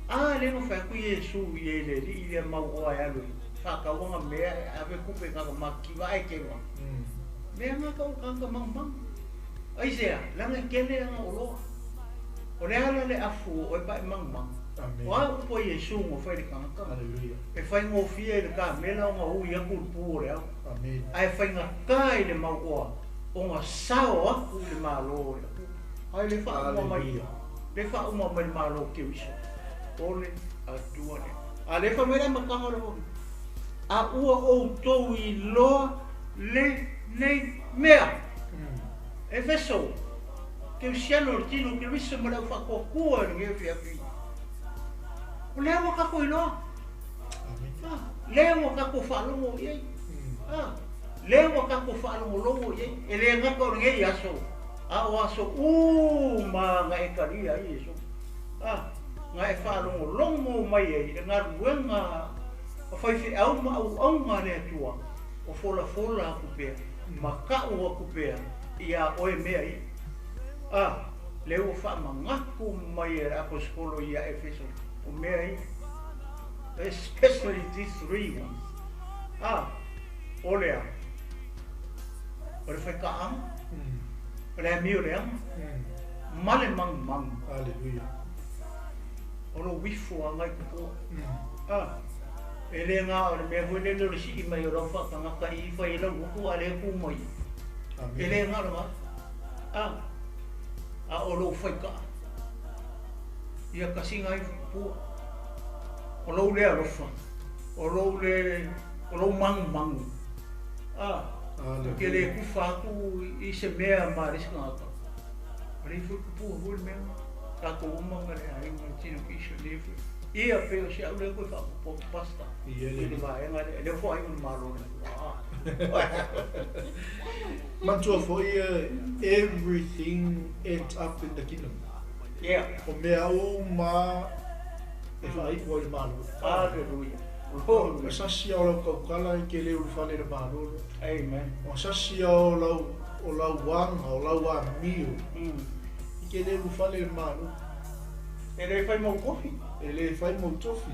A, lea na fai atu Iesu i e le alii lea mauoa e alu e faatauaga mea e ave tupe i tagata matitiva ae kega. Mea na tau o le tagata manumanu. Aisea, leaga e tele ana oloa. O le a la le afu o oe pa e manumanu? Amene. O a upu a Iesu na fai i le tagata? Aleluia. E faigofie i le kamela ona ui atu i le pu o le ao. Amene. Ae faigata i le mauoa ona sao atu i le Malo o le Atua. Ae le faauma mai, Aleluia. le faauma mai le Malo o Keriso. O le Atua lea. A lea fai mai le amataga o le fono. A ua outou iloa lenei mea. Efeso, Kerisiano o le tino o Keriso ma le au faatuatua i lenei afiafi. O lea ua tatou iloa. Amene. A, lea ua tatou faalogo i ai. A, lea ua tatou faalogologo i ai. E le gata o lenei aso, a o aso uma na e talia ai Iesu. A, na e faalogologo mai ai le galuega a faifeau ma auauga a le Atua, o folafola atu pea, ma tau atu pea iā oe mea ia. A, lea ua faamanatu mai e le aposetolo ia Efeso o mea ia. Especially these three ones. A, o le a? O le faitaaga, o le amio leaga, ma le manumanu. Aleluia. O lou ifo agai i tupua. A, e le na o le mea foi lele o le sii mai o lau faatagata i fai ai lau upu a o lea e tu mai. E le Amene. na o lena. A, a o lou faikaa. Ia tasiga ifo i tupua. O lou le alofa, o lou le, o lou manumanu. A, ou te le Aleluia. kufa atu i se mea ma le isi tagata. O le ifo i tupua foi le mea. Tatou uma ma le aiga ma le tino Keriso i lenei foi. Ia pei o si au lea koe faapopo atu pastor. Ia I le le vaega lea, lea foi ai o le Malo le Atua. Manatua foi everything ends up in the kingdom. Yeah. O mea uma e faaiu ai le Malo. Hallelujah. O Glory. sasi o lau kaukala e ke le ulufale le Malo. Amen. O sasi o lau o lau wanga, o lau amio. I ke le ulufale le Malo. E le fai mau tofi. E le fai mau tofi.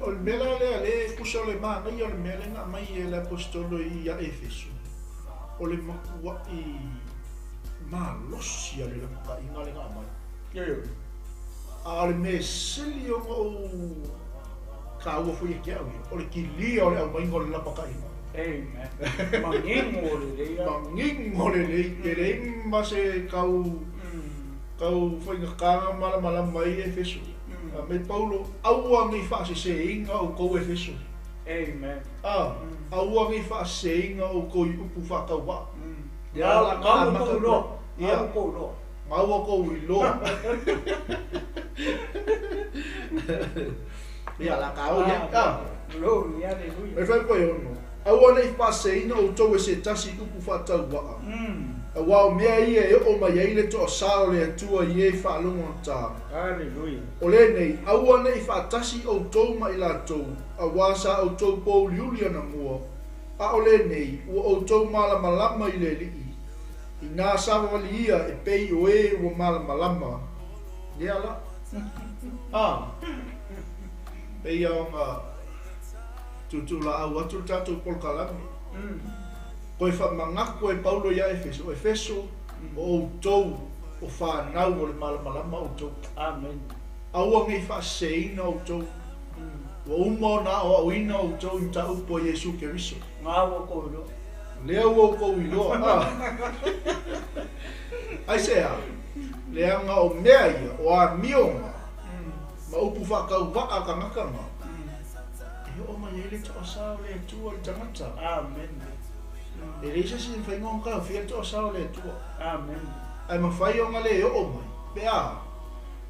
O le mea la lea le pusa o le manaia o le mea lea na aumai e le apostolo i ia Efeso. O le makua'i malosi a le lapaka'iga le na aumai. Ioe. A o le mea e sili ona ou kāua foi e ke au ia, o le kilia o le aumaiga o le lapaka'iga. Amen. Manino o lelei a. Manino lelei, e leai ma se kau kau faigakāga malamalama ai Efeso. A me Paulo, aua nei faaseseina oukou Efeso. Amen. A, aua nei faaseseina oukou i upu faatauvaa. Lea Ngau la ngau amata kou atu. iloa. Ia. Ngau kou iloa. Maua kou iloa. Ia la kao ia. A, Glory, hallelujah. e fai koe ono. Aua ne i faaseseina outou e se tasi i upu faatauvaa, auā o mea ia e oo mai ai le toasā o le Atua i e faalogogata. O lenei, aua ne i faatasi outou ma i latou, auā sa outou pouliuli anamua, a o lenei, ua outou malamalama i le Alii, inā savavali ia e pei o e ua malamalama. Lea la. A. Pei ona tuutuulaau atu le tatou polokalame. Toe faamanatu e Paulo ia Efeso, O Efeso, o outou o fanau o le malamalama outou. Amen. Aua ne i faaseseina outou. Ua uma ona aoaoina outou i mataupu a Iesu Keriso. Nga ua outou iloa. Lea ua outou iloa. Aisea? Leaga o mea ia, o amioga ma upu faatauvaa a tagata na, e oo mai ai le toasa o le Atua i le tagata. Amen. E leai se isi e mafai ona taofia le toasa o le Atua. Amen. Ae mafai ona le oo mai pe a,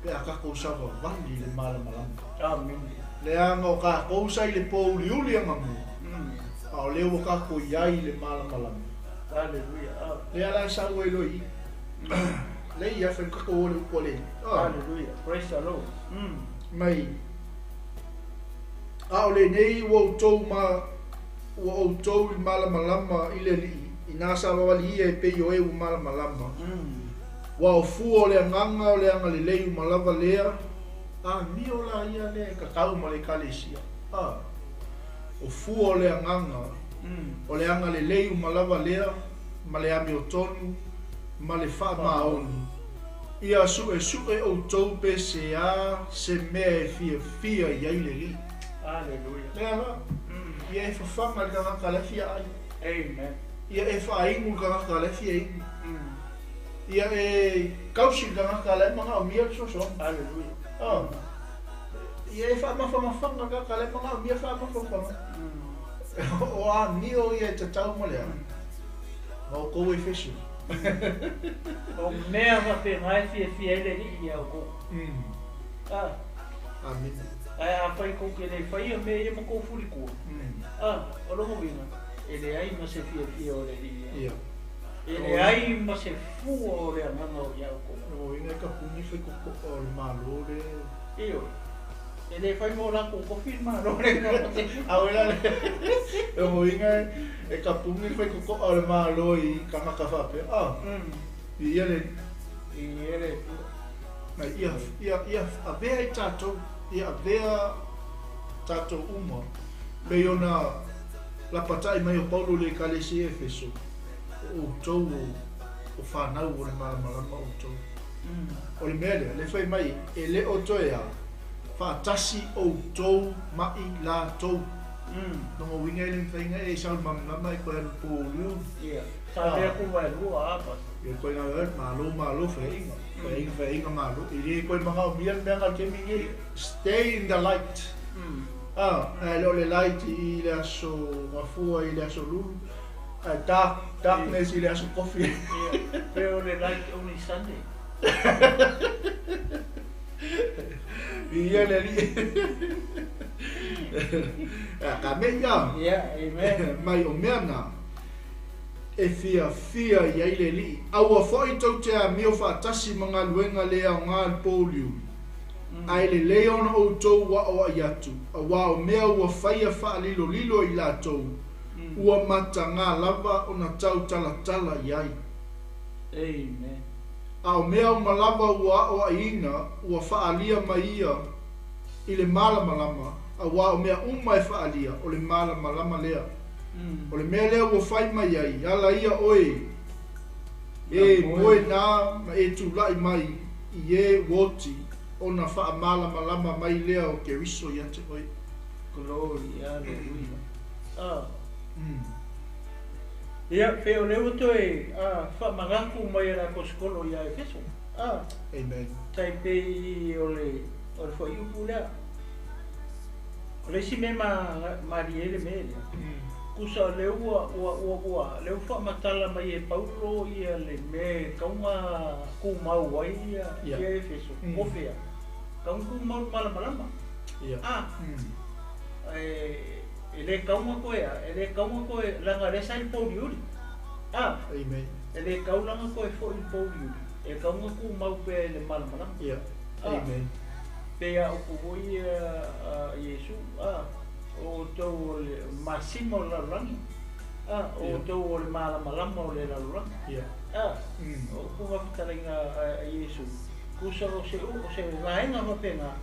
pe a tatou savavali i le malamalama. Amen. Leaga o tatou sa i le pouliuli anamua, a o lea ua tatou i ai i le malamalama. Hallelujah. Lea la e sau ai loa i i. Lea i afe tatou o le upu a le Alii. Hallelujah. Praise the Lord. Mai, a o lenei ua outou ma ua outou i malamalama i le Alii, inā savavali ia e pei o e ua malamalama. Ua o fua o le agaga o le agalelei uma lava lea, amio la ia lea e tatau ma le Ekalesia. A, o fua o le agaga o le agalelei uma lava lea ma le amiotonu ma le faamaoni. Ia suesue outou pe se a se mea e fiafia i ai le Alii. Hallelujah. Lea la, ia e fafaga i le tagata la e fia ai. Amen. Ia e faainu i le tagata la e fia inu. Ia e tausi i le tagata la e manaomia le fesoasoani. Hallelujah. Ia e faamafamafaga i le tagata la e manaomia le faamafamafaga. O amio ia e tatau ma le a? Ma outou Efeso. O mea faapena e fiafia ai le Alii ia outou. Amene. Ae afai tou te le faia mea ia ma tou fulitua, o lona uiga, e leai ma se fiafia o le Alii ia outou. E leai ma se fua o le agaga o ia outou. O lona uiga e tapuni le faitotoa o le Malo le. Ioe. E le fai mo latou tofi le Malo le. Aue la le. O lona uiga e tapuni le faitotoa o le Malo i tagata faapea. I ia le I ia le Atua. Ia, ia, ia avea i tatou, ia avea tatou uma. Pei ona lapatai mai o Paulo i le Ekalesia i Efeso, o outou o fanau o le malamalama outou. O le mea lea, le fai mai, e le o toe a, faatasi outou ma i latou. Lona uiga e le mafai ona e sau i le malamalama e toe alu i pouliuli. Ia, sa avea kula e lua a pas. Ia toe na malo malo faiaina, faiaina faiaina malo. E le toe manaomia le mea na o le taimi nei. Stay in the light. Ae le o le light i le aso Gafua i le aso Lulu, ae dark, darkness i le aso Kofi. Ia, pe o le light only Sunday. Viia le Alii. Ka mei ia. Ia, amen. Mai o mea na e fiafia i ai le Alii. Aua foi tou te amio faatasi ma galuega le aoga i le pouliuli, ae lelei ona outou aoai atu, auā o mea ua faia faalilolilo e i latou, ua mataga lava ona tautalatala i ai. Amen. A o mea uma lava ua aoaiina, ua faaalia mai ia i le malamalama, auā o mea uma e faaalia, o le malamalama lea. O le mea lea ua fai mai ai, ala ia oe e moe na ma e tulai mai i e ua oti, ona faamalamalama mai lea o Keriso ia te oe. Glory, hallelujah. Ia, pei o lea ua toe faamanatu mai e le Aposetolo ia Efeso. Amen. Tai pei o le fuaiupu lea. O le isi mea malie ai le mea lea, tusa o lea ua lea ua faamatala mai e Paulo ia le mea e tatau ona tumau ai ia Efeso, po o fea, tatau ona tumau i le malamalama. E E lē kauga koe a, e lē kauga koe leaga lea sa i le pouliuli. A. Amen. E lē kaulaga koe fo'i i le pouliuli, e kauga tumau pea i le malamalama. Ia. A. Amen. Pei a upu foi ia a Iesu, a, o outou o le masima o le lalolagi, a, o outou o le malamalama o le lalolagi. Ia. A, o upu ma fetalaiga a Iesu, tusa o se o se vaega faapena,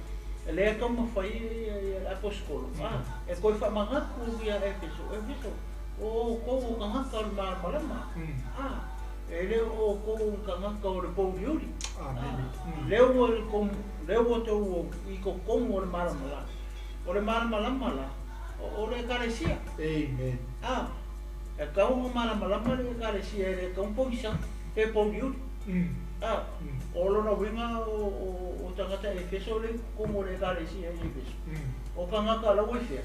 lea e taumafai ai le aposetolo, a, e toe faamanatu ia Efeso, Efeso, o outou o tagata o le malamalama, a, e le o outou o tagata o le pouliuli. Amene. A, lea ua i lea ua outou i totonu o le malamalama. O le malamalama la, o le ekalesia. Amen. A, e tatau ona malamalama le ekalesia e le tatau ona pogisa pe pouliuli. A, o lona uiga o tagata Efeso lea i totonu o le ekalesia i Efeso. O tagata la ua i fea?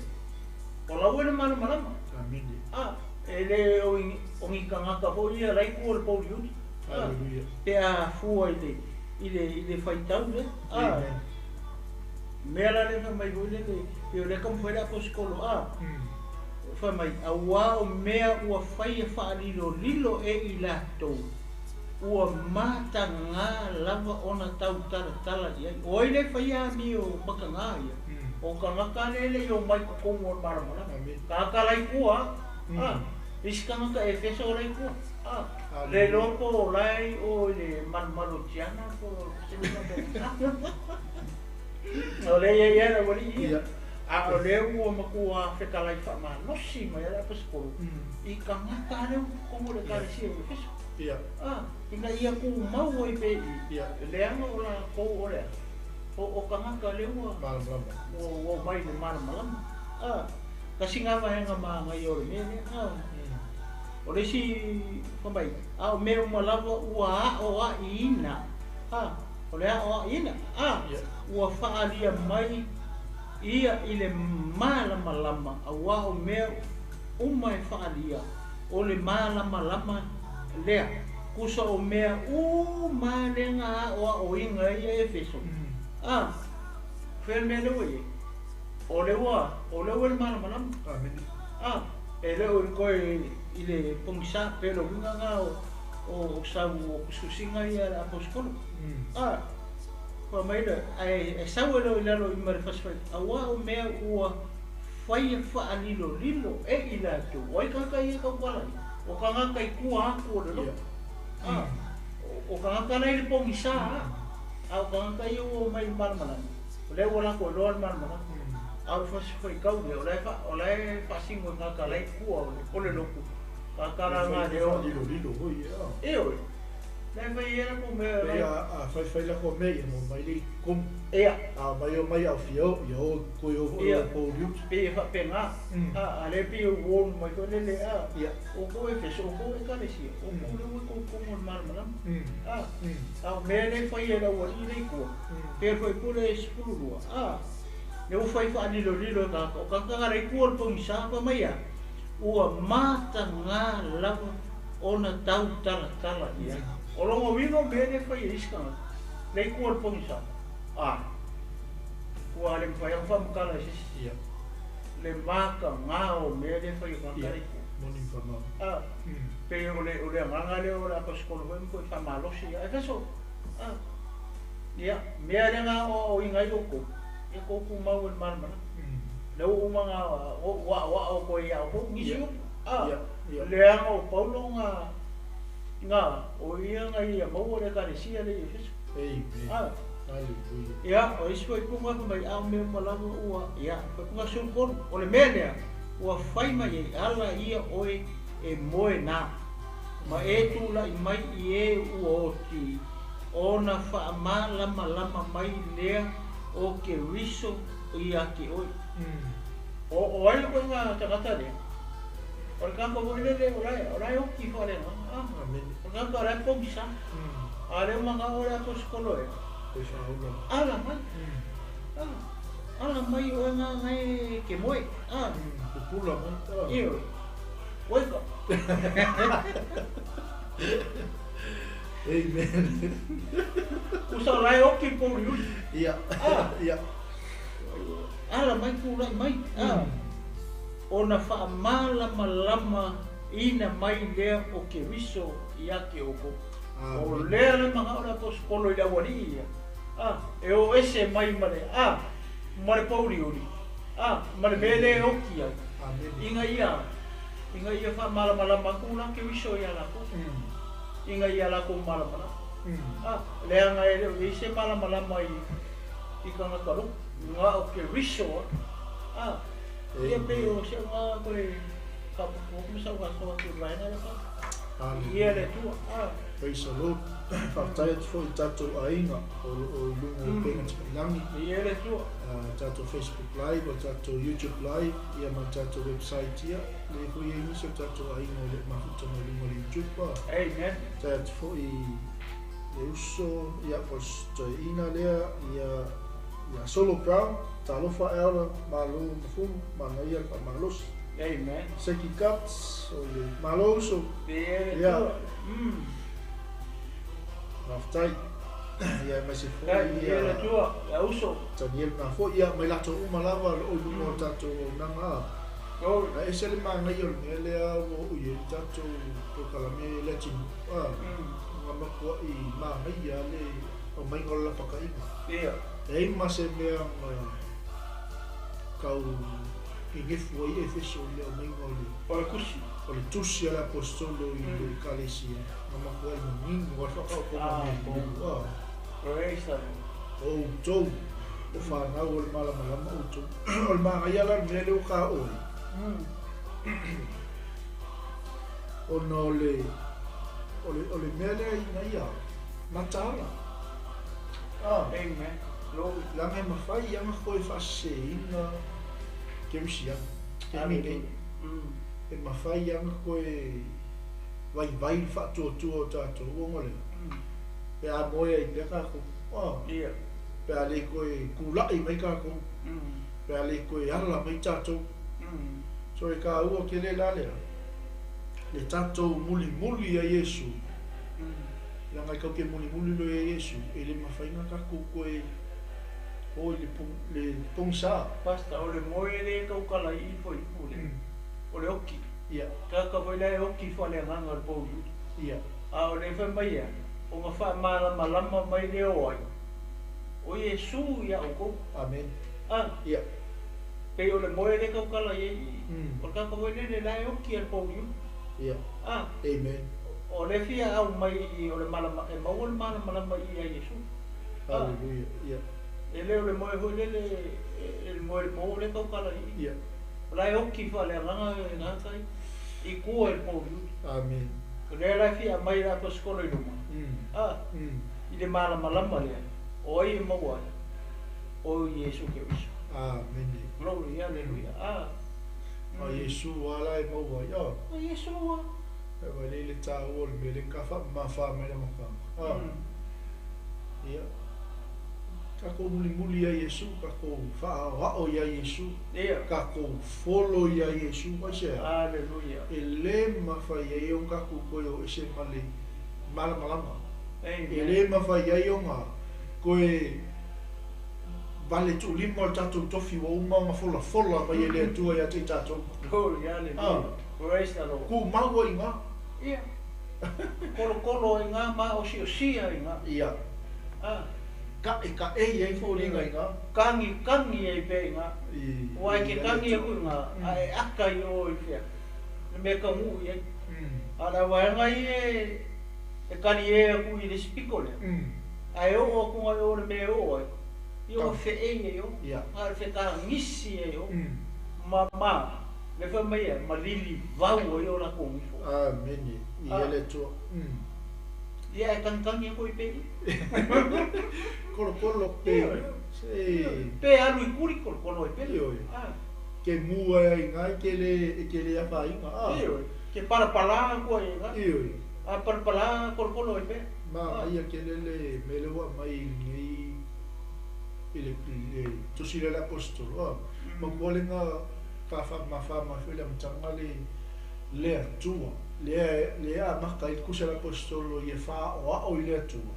O la ua i le malamalama. Amene. A, e le o ni tagata foi ia la i tua o le pouliuli. A, Hallelujah. pe a fua i le faitau lea. A, Amen. mea la lea fai mai foi lele, pei o lea taumafai le aposetolo a, fai mai, auā o mea ua faia faalilolilo e i latou, ua matagā lava ona tautalatala i ai. O ai le faia amio matagā ia? O tagata lea e le i omai i totonu o le malamalama. Amen. Tagata la i tua, a, isi tagata Efeso la i tua, a, le iloa po o la e i o i le malumalu o Tiana po o se mea faapena. O lea e i ai lava le aualii ia. A o lea ua matua fetalai faamalosi mai ai le aposetolo i tagata lea ua i totonu o le ekalesia o Efeso. A, ina ia tumau ai pea i i. Leaga o latou o le a? O tagata lea ua Malamalama. ua omai i le malamalama. A, tasi lena vaega manaia o le mea lea. A, o le isi fai mai, a o mea uma lava ua aoaʻiina. A, o le aoaʻiina. A, ua faaalia mai ia i le malamalama, auā o mea uma e faaalia o le malamalama lea. Tusa o mea uma lea na aoaoina ai ia Efeso. A, fea le mea lea ua i ai? O lea ua, o lea ua i le malamalama. Amene. A, e le o toe i le pogisa pe le uiga lena o sau o tusitusiga ia a le aposetolo. A, fai mai le, ae e sau e le o i lalo i ma le fasi auā o mea ua faia faalilolilo e i latou. O ai tagata ia e tautala ai? O tagata i tua atu o le lotu. A, o tagata la i le pogisa a o tagata ia ua omai i le malamalama. O lea ua latou iloa le malamalama. A o le fasi faitau lea, o la e faasino i tagata la i tua o le lotu. Tagata la na lea o Lilolilo foi ia. E oi. Lea e fai ai latou mea Pei a faifai lako mea ia mo mai le komu. Ia. A mai o mai au fia o ia o koe o foi o pouliuli. Pei e faapena. A, a lea pei e uonu mai foi lele a. O kou Efeso, o kou ekalesia, o kou lea ua i totonu o le malamalama. A, a o mea lea e fai e le aualii lea i tua. Pei o le fuaipule 12. A, lea ua fai faalilolilo e tagata. O tagata la i tua o le pogisa fai mai a, ua matagā lava ona tautalatala i ai. O lona uiga o mea lea e fai e isi tagata lea i tua o le pogisa. A, ua le mafai ona faamatala e se isi. Le matagā o mea lea e fai e tagata lea i tua. Moni whanau. A, pei o le agaga lea o le aposetolo foi ma toe faamalosi ia Efeso. A, ia, mea lea na aoaoina ai outou, ia tou tumau i le malamalama. Lea ua uma ona ou aoao atu ai ia outou nisi upu. A, leaga o Paulo na o ia na ia maua le ekalesia lea i Efeso. Amen. A, Hallelujah. ia, o isi faaipuga fai mai, a o mea uma lava ua, ia, faaipuga 13. O le mea lea, ua fai mai ai, ala ia oe e moe nā, ma e tulaʻi mai i e ua oti, ona faamalamalama mai lea o Keriso ia te oe. O ai le ituaiga tagata lea? O le tagata foi lele o la e oti faaleagaga. A, Amene. o le tagata o la e pogisa. A lea ua manao le aposetolo e, Koe whahaula. ala mai. A, ala mai oe ga e ke moe. A, Pupula mai. A. ioe. Wake up. Amen. Tusa o la e oti le pouliuli. Ia. Ah. Ia. Ala mai tulaʻi mai. A, Ona faamalamalamaina mai lea o Keriso ia te outou. O lea le manao o le aposetolo i le aualii ia, a, e o ese mai ma le, a, ma le pouliuli, a, ma le mea lea e oti ai, ina ia, ina ia faamalamalama atu la Keriso ia latou, ina ia latou malamalama. A, leaga e le o i ai se malamalama i tagata lotu, na o Keriso lava. A. Ia pei o si au na toe faaputu atu ma sau gasoa atu i le vaega lea pa. Viia le Atua. Ah. Praise the Lord. Faafetai atu foi i tatou aiga o lo o i luga o upega tafailagi. Viia le Atua. Tatou Facebook Live, o tatou YouTube Live, ia ma le tatou website ia. Lea foi e i ai nisi o tatou aiga o lo o mafuta mai luga o le YouTube. Amen. Faafetai atu foi i le uso, ia po o le toeaina lea, ia ia Solo Brown. Talofa Elder, malo mafumu, manaia le faamalosi. Amen. Seki Cuts, o le malo uso. Ia. Faafetai. Ia aemaise foi ia. Le Atua, ia uso. Daniel na foi ia mai latou uma lava o lo o i luga o tatou auaunaga. A ese le manaia o le mea lea ua oo i ai le tatou polokalame le atunuu. Ua matuai manaia le aumaiga o le lapataiga. Ia. Leai ma se mea na tau gegefu ai Efeso i le aumaiga o le. O le tusi. O le tusi a le Aposetolo i le Ekalesia, na matuai manino lava le faataotoga mea lelei. Ah, praise the Lord. O outou, o fanau o le malamalama outou. O le manaia la o le mea lea ua tao'o ai, ona o le, o le, o le mea lea ina ia mataala. Ah. Amen. Glory. Leaga e mafai ana koe faaseseina Kerisiano. Taimi nei. E mafai ana koe vaivai le faatuatua o tatou ona o le a? Pe a moe ai pea tatou. Ah. Ia. Pe a le toe kula'i mai tatou. Pe a le toe ala mai tatou. So e taua tele la lea, le tatou mulimuli ia Iesu. Leaga e tatou te mulimuli loa ia Iesu, e le mafai ona tatou toe o i le pogisa. Pastor, o le moe lea e tautala i i fuaiupu lea, o le oki. Ia. Tagata foi la e oki faaleagaga o le pouliuli. Ia. A o lea fai mai ia, ona faamalamalama mai lea o ai, o Iesu ia outou. Amen. A. Ia. Pei o le moe lea e tautala i ai i i, o le tagata foi lele la e oki a le pouliuli. Ia. A. Amen. O le fia aumai i i o le malama, e maua le malamalama i i a Iesu. A. Hallelujah. Ia. E le o le moe foi lele, e le moe i le po lea e tautala i i. Ia. O la e oki faaleagaga e tagata ia, i tua i le pouliuli. Amen. O lea la e fia aumai e le Aposetolo i luma, a, i le malamalama lea, o ai e maua ai? O Iesu Keriso. Amene. Glory, hallelujah. A. Ma Iesu lava la e maua ai, a. O Iesu lava. E vaai lea i le taua o le mea lea na faamamafa mai le amataga. A. Ia. Tatou mulimuli ia Iesu, tatou faaoao ia Iesu. Ia. Tatou follow ia Iesu, aisea? Hallelujah. E le mafai ai ona tatou toe o ese ma le malamalama. Amen. E le mafai ai ona toe vale tuulima o le tatou tofi ua uma ona folafola mai e le Atua ia te i tatou. Glory, hallelujah. Praise the Lord. Tumau ai i ina. Ia. Kolokolo ai i ina ma osiosia ai i ina. Ia. Ah. Kaʻekaʻei ai foliga i ina. Kagikangi ai pea i ina. I. Aua e ke kagi aku i ina, a e aka i o i fea, le mea e taunuu i ai. A o le auvaega ia e kali ē aku i le isi piko lea, a e oo atu i o i le mea e oo ai, ia ua feʻei ai o, a o le fekagisi ai o, ma ma, le fai mai ia, ma lilivau ai o latou nifo. Amene. I ele Atua. Ia e kagikagi aku ai pea i. Kolokolo pe. Se. Pe alu i kuli kolokolo ai pea. Ioe. Ke mu ai ai ina e ke le, e ke le afaina. Ioe. Ke palapala aku ai ina. Ioe. A palapala kolokolo ai pea. Ma aia ke le le mea lea ua aumai i lenei i le i le tusi lea a le Aposetolo a. Matua le na ka faamamafa mai foi le amataga le le Atua lea lea amata ai le tusi a le Aposetolo ia faaoao i le Atua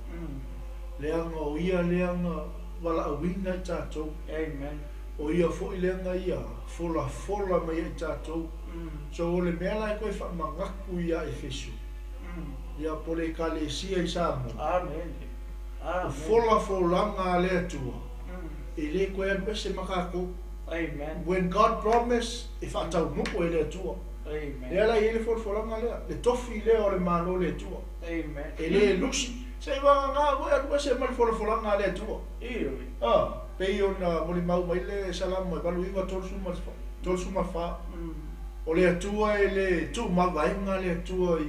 leaga o ia lea na valaauina i tatou. Amen. O ia foʻi lea ia folafola mai ai tatou. So o le mea la e koe faamanatu ia Efeso. Ia po le ekalesia i Samoa. Amen. O Amen. folafolaga a le Atua e lē koe alu ese ma kakou. Amen. When God promise, e faataunuu e le Atua. Amen. Lea la i ai le folafolaga lea, le tofi lea o le malo le Atua. Amen. E lē lusi se i vagagā koe alu ese ma le folafolaga a le Atua. Ioe. A pei ona molimau mai le Salamo e 89 34. O le Atua e le tuumavaega le Atua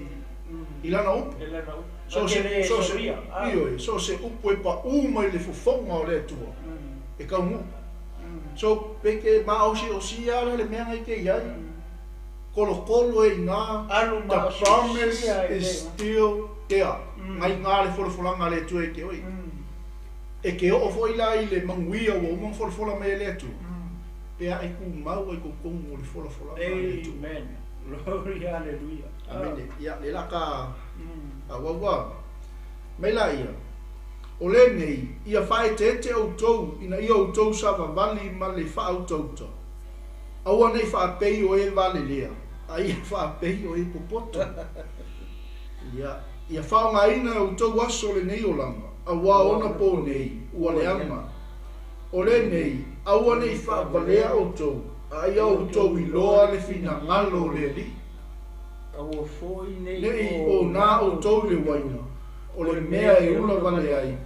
i lana upu. E lana upu. So Se se so se soria. ioe, so se upu e paʻū mai le fofoga o le Atua e kauguu. So pe ke maʻosiʻosia ala le mea gaike iai kolokolo e igā. Alu The ma promise is still there. Gaigā le folafolaga a le Atua e ke oe e ke oo foʻi la i le manuia ua uma ona folafola mai e le Atua pe a e kumau ai totonu o le folafolaga a le Atua. Amen. Glory, hallelujah. Amene. Ia le la ka auaua mai la ia o lenei ia faaeteete outou ina ia outou savavali ma le faautauta aua nei faapei o e valelea a ia faapei o e popoto. Ia ia faaaogaina e outou aso lenei olaga auā ona pō nei ua leaga. O lenei aua nei faavalea outou a ia outou iloa le finagalo o le Alii. Aua foʻi nei Nei o nā outou i le uaina o le mea e ula vale ai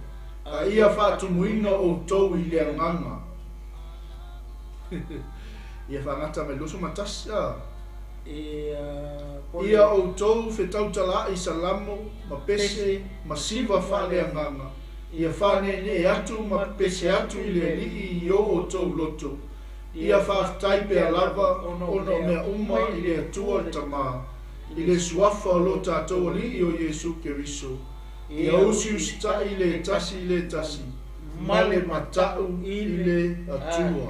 a ia faatumuina outou i le agaga. Ia faagata mai 21 a. E Ia outou fetautalaʻi salamo ma pese ma siva faaleagaga ia faaneenee atu ma pese atu i le Alii i o outou loto. Ia faafetai pea lava ona o mea uma i le Atua le Tamā i le suafa o lo tatou Alii o Iesu Keriso. Ia usiusitaʻi le tasi i le tasi ma le mataʻu i le Atua.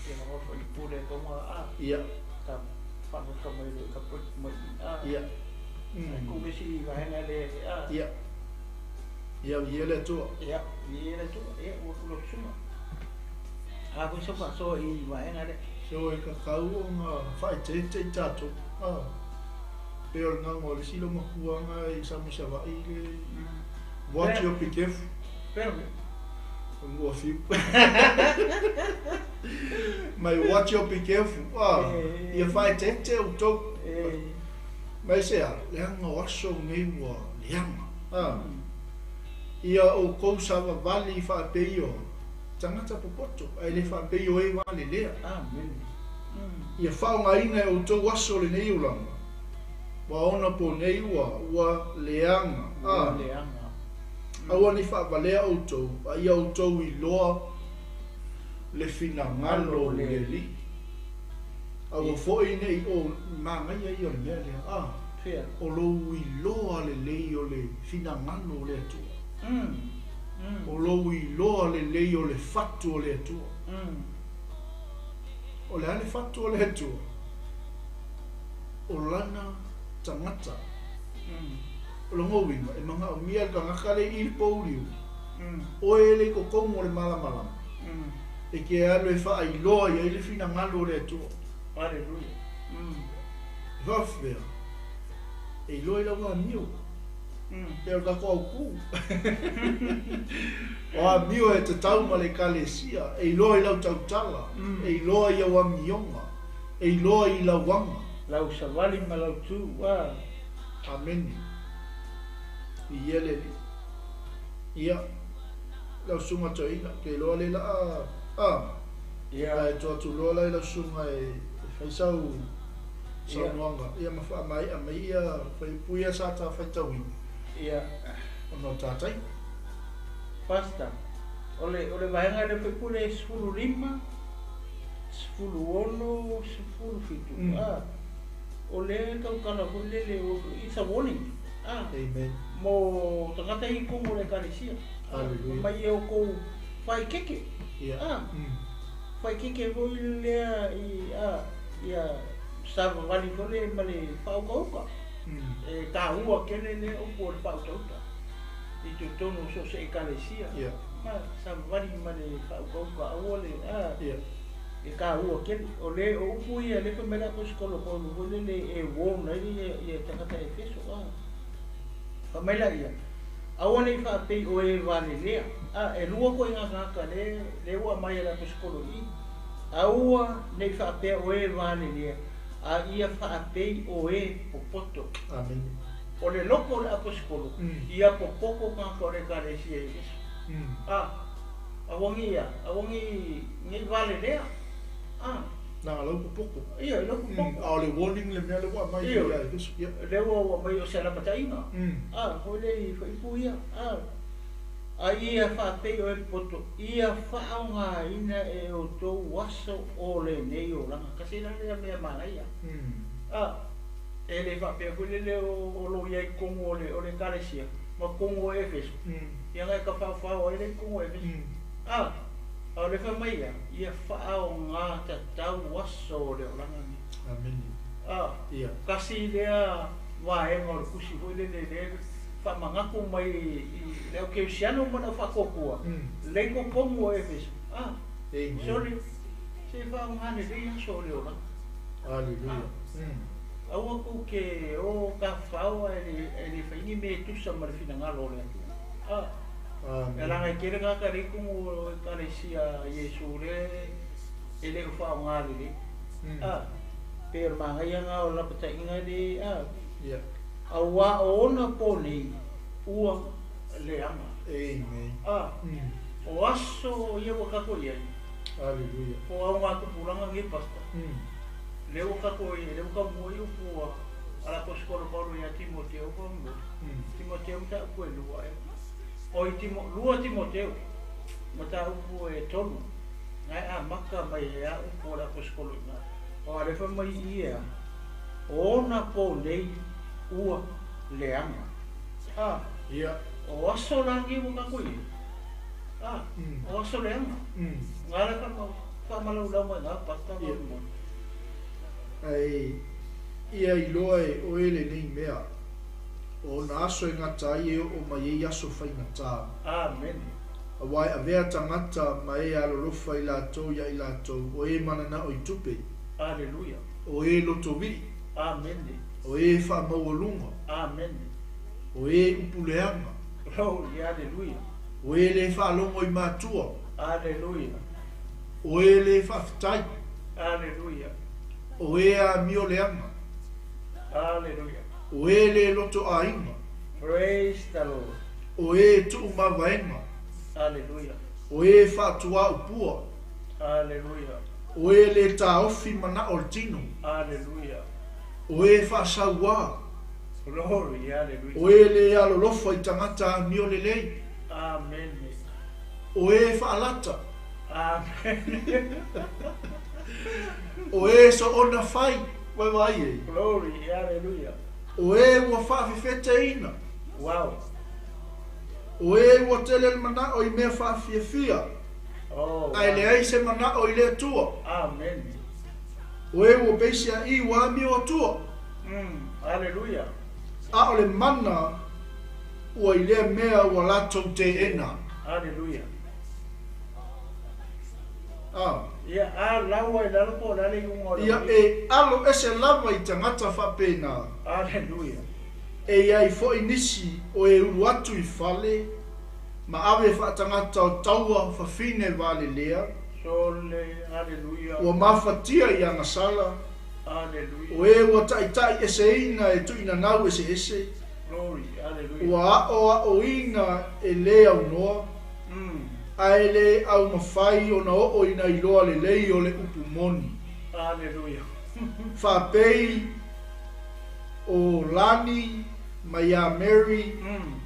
Ia ma foi pule ko ma a Ia ta fa ka mai le ka put mai a. Ia. Ku le si vaega le a. Ia ia ia le Atua. Ia ni le tu e o ku lo suma. A ko so fa so i vaega le. So e kakau o ngā whaeteete i tātou. Ah. Pe o le nganga o le silo makuanga i sa mo i le watch your be careful. Pero Ngua fiu. Mai watch your be careful. Ah. Ia whaeteete o tau. E Mai se a, leanga o aso ngei ua leanga. Ah. Ia o kou savavali i whaapei o tangata popoto, ai le whaapei o e wale lea. Amen. Ia faaaogaina e outou aso lenei ulaga ua ona po nei ua leaga a Leaga. Aua nei faavalea outou a ia outou iloa le finagalo o le Alii. Aua foʻi nei o magaia ia o le mea lea a Fea. o lou iloa lelei o le finagalo o le Atua. O lou iloa lelei o le fatu o le Atua. O le a le fatu o le Atua? O lana tagata. O loga uiga e magaʻomia le tagata le i le pouliu oe e le i totonu o le malamalama e ke alu e faailoa iai le finagalo o le Atua. Hallelujah. E faafefea e iloa i lau amio pe o le tatou aukū o amio e tatau ma le ekalesia e iloa i lau tautala e iloa i au amioga e iloa i lauaga. Lau savali ma lau tu. Ah. Amene. I ia le Alii. Ia lau susuga toeaina ke iloa le laa a Ia. ae to atu loa la i lau susuga e fai sau saunoaga ia ma faamaea mai ia faipuia sa ta faitauina Ia. ona o tatai. Pastor. Ole vaega le faipule 15 16 17. Ah. O le tautala foi lele o it's a warning. Ah. Amen. Mo tagata i totonu o le ekalesia. Hallelujah. Mai e o kou faikeke. Ia. Ah. Faikeke foi lea i a ia savavali foi le ma le faaukauka. E tāua kele le upu o le faautauta. I totonu o so o se ekalesia. Ia. Ma savavali ma le faaukauka aua le a Ia. E taua tele. O le o upu ia lea fai mai le aposetolo Paulo foi lele e warn ai ia tagata Efeso a. Fai mai laia, aua ne i faapei o e valelea. A, e lua ituaiga tagata le lea ua aumai e le aposetolo i i. Aua ne i faapea o e valelea, a ia faapei o e popoto. Amene. O le loto o le aposetolo, ia popoto tagata o le ekalesia i Efeso. A, aua ne i a, aua ne i, ne i valelea. A. Na lau popoto. Ia, lau popoto. A o le warning le mea lea ua aumai Ioe. ia Efeso. Ia. Lea ua aumai o se alapataiga. A, foi lea i fuaiupu ia. A, a ia faapei o e popoto, ia faaaogaina e outou aso o lenei olaga. Tasi la lea mea manaia. A, e le faapea foi lele o lo o i ai i totonu o le ekalesia ma totonu o Efeso. Ia na e tafaofao ai lea i totonu o Efeso. A, a o le fai mai ia, ia faaaoga tatau aso o le olaga lenei. Amene. A, Ia. tasi lea vaega o le tusi foi lele lea faamanatu mai i le au kerisiano ma le au faatuatua, lea i totonu o Efeso. A, Amen. sole, se faaaoga lelei aso o le olaga. Hallelujah. Aua tou te o tafafao ae le fai ni mea e tusa ma le finagalo o le Atua. A, Amen. e leaga e tele tagata lea i totonu o ekalesia a Iesu lea e le o faaaoga lelei. A, pei o le manaia lena o le lapataiga le a. Ia. Auā o ona po nei ua leaga. Amen. A, o aso ia ua tatou i ai. Hallelujah. O augatupulaga nei, Pastor. Lea ua tatou i ai, lea ua taumua i upu a le aposetolo Paulo ia Timoteo faamolemole. Timoteo mataupu e lua ea. Oi Timo, lua Timoteo mataupu e tolu. Na e amata mai e a upu a le aposetolo i ina. O a lea fai mai i e a, o ona po nei ua leaga. A, Ia. o aso la nei ua tatou i ai. A, o aso leaga. Nga le faamalaulau mai ina, Pastor, faamolemole. Ae ia iloa e oe lenei mea, o ona aso e gata ai e oo mai ai aso faigata. Amene. Auā e avea tagata ma e alolofa i latou iā i latou, o e mananao i tupe. Aleluia. O e lotovii. Amene. O e faamaualuga. Amene. O e upu leaga. Glory, aleluia. O e lē faalogo i matua. Aleluia. O e lē faafetai. Aleluia. O e amio leaga. Aleluia. O e lē loto aiga. Praise the Lord. O e tuumavaega. Aleluia. O e faatuaupua. Aleluia. O e lē taofi manao o le tino. Aleluia. O e faasauā. Glory, aleluia. O e lē alolofa i tagata amio lelei. Amene. O e faalata. Amene. O e soona fai, vaivai e. Glory, aleluia. O e ua faafefeteina. Wow. O e ua tele le manao i mea faafiafia. Oh, Ae wow. leai se manao i le Atua. Amene. O e ua peisiaʻi ua amio atua. Aleluia. A o le mana ua i lea mea ua latou teena. Aleluia. A. Ia, a laua i lalo po o le a le iuga o le Ia aualii. e alo ese lava i tagata faapena. Aleluia. E i ai foi nisi o e ulu atu i fale ma ave faatagata o taua fafine valelea. Sole, aleluia. Ua mafatia i agasala. Aleluia. O e ua taʻitaʻi eseina e tuuinanau eseese. Glory, aleluia. Ua aoaoina e lē aunoa. Ae le aumafai ona oo ina iloa lelei o le upu moni. Aleluia. Faapei o Lani ma iā Mary,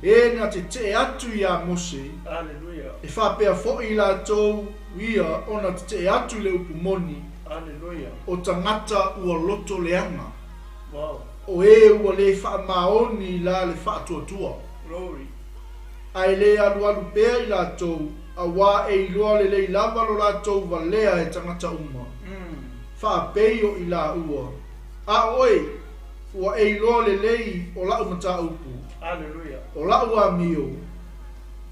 e na tetee atu iā Mose. Aleluia. E faapea foi i latou ia ona tetee atu i le upu moni. Aleluia. O tagata ua loto leaga. Wow. O e ua lē faamaoni la le faatuatua. Glory. Ae lē alualu pea i latou, auā e iloa lelei lava lo latou valea e tagata uma. Faapei o i laua. A o oe, ua e iloa lelei o lau mataupu. Aleluia. O lau amio,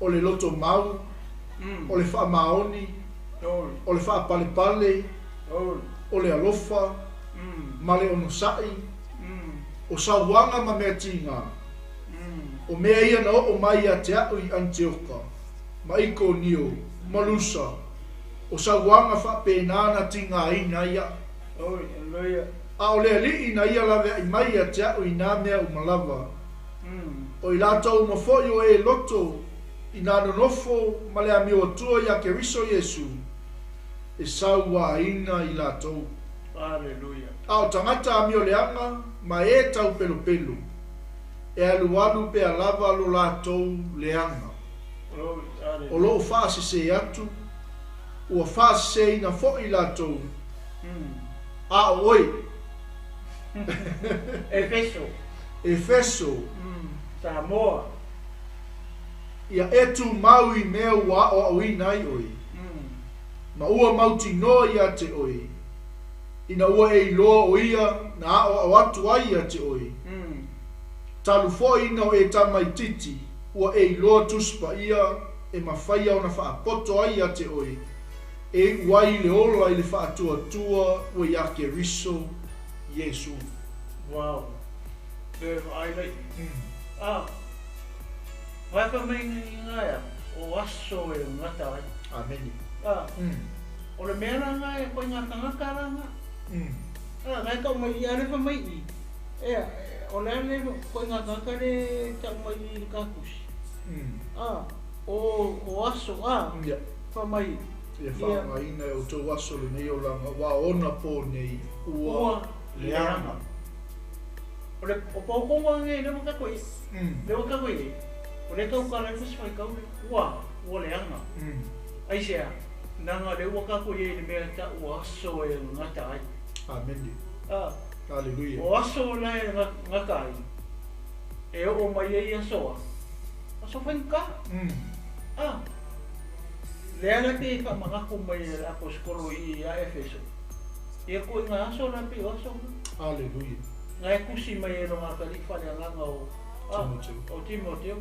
o le loto mau, O le faamaoni, o le faapalepale, o le alofa, ma le onosai, o sauaga ma mea tiga, o mea ia na oo mai ia te a'u i Anitioka ma Ikonio ma Lusa, o sauaga faapenā na tigāina ai a'u. A o le Alii na ia laveai mai ia te a'u i nā mea uma lava. O i latou uma fo'i o e loto i nā nonofo ma le amio atua iā Keriso Iesu, e sauāina i latou. A o tagata amio leaga ma e taupelopelo, e alualu pea lava lo latou leaga. O loo faasesē atu, ua faasesēina fo'i latou, a o oe. Efeso. Efeso. Samoa. Ia e tumau i mea ua aʻoaʻoina ai ʻoe, ma ua mautinoa iā te ʻoe, ina ua e iloa ʻo ia na aʻoaʻo atu ai iā te ʻoe. Talu foʻi ina o e tamaititi, ua e iloa Tusi Paia e mafaia ona faapoto ai iā te ʻoe, e iʻu ai i le ola i le faatuatua ua iā Keriso Iesu. Wow. Be vaai lai. Ah. Vai fa mai nga ia o aso e gata ai. Amene. Ah. O le mea la nga e koe nga tagata la nga. Ah, ngai tau mai i ale fa mai i. Ea, o le ale koe nga tagata le tau mai i le kakusi. Ah, o aso ah. Fa mai. Ia faaaogaina e outou aso lenei olaga, ua ona pō nei, ua leaga. O le o paokoga nei le ua kako i le ua kako i o le tau kala i fai kau le ua leaga. Ai sea nanga le ua kako i le mea ta ua aso e ngata ai. Amene. Ah. Hallelujah. O aso la e ngata ai. E o mai ai aso. Aso fai ka. Ah. Le ala pe fa mangako mai le apostolo i a Efeso. Ia ko nga aso la pe aso. Hallelujah. Ngai kusi mai e longa kali fale nganga o o Timoteo.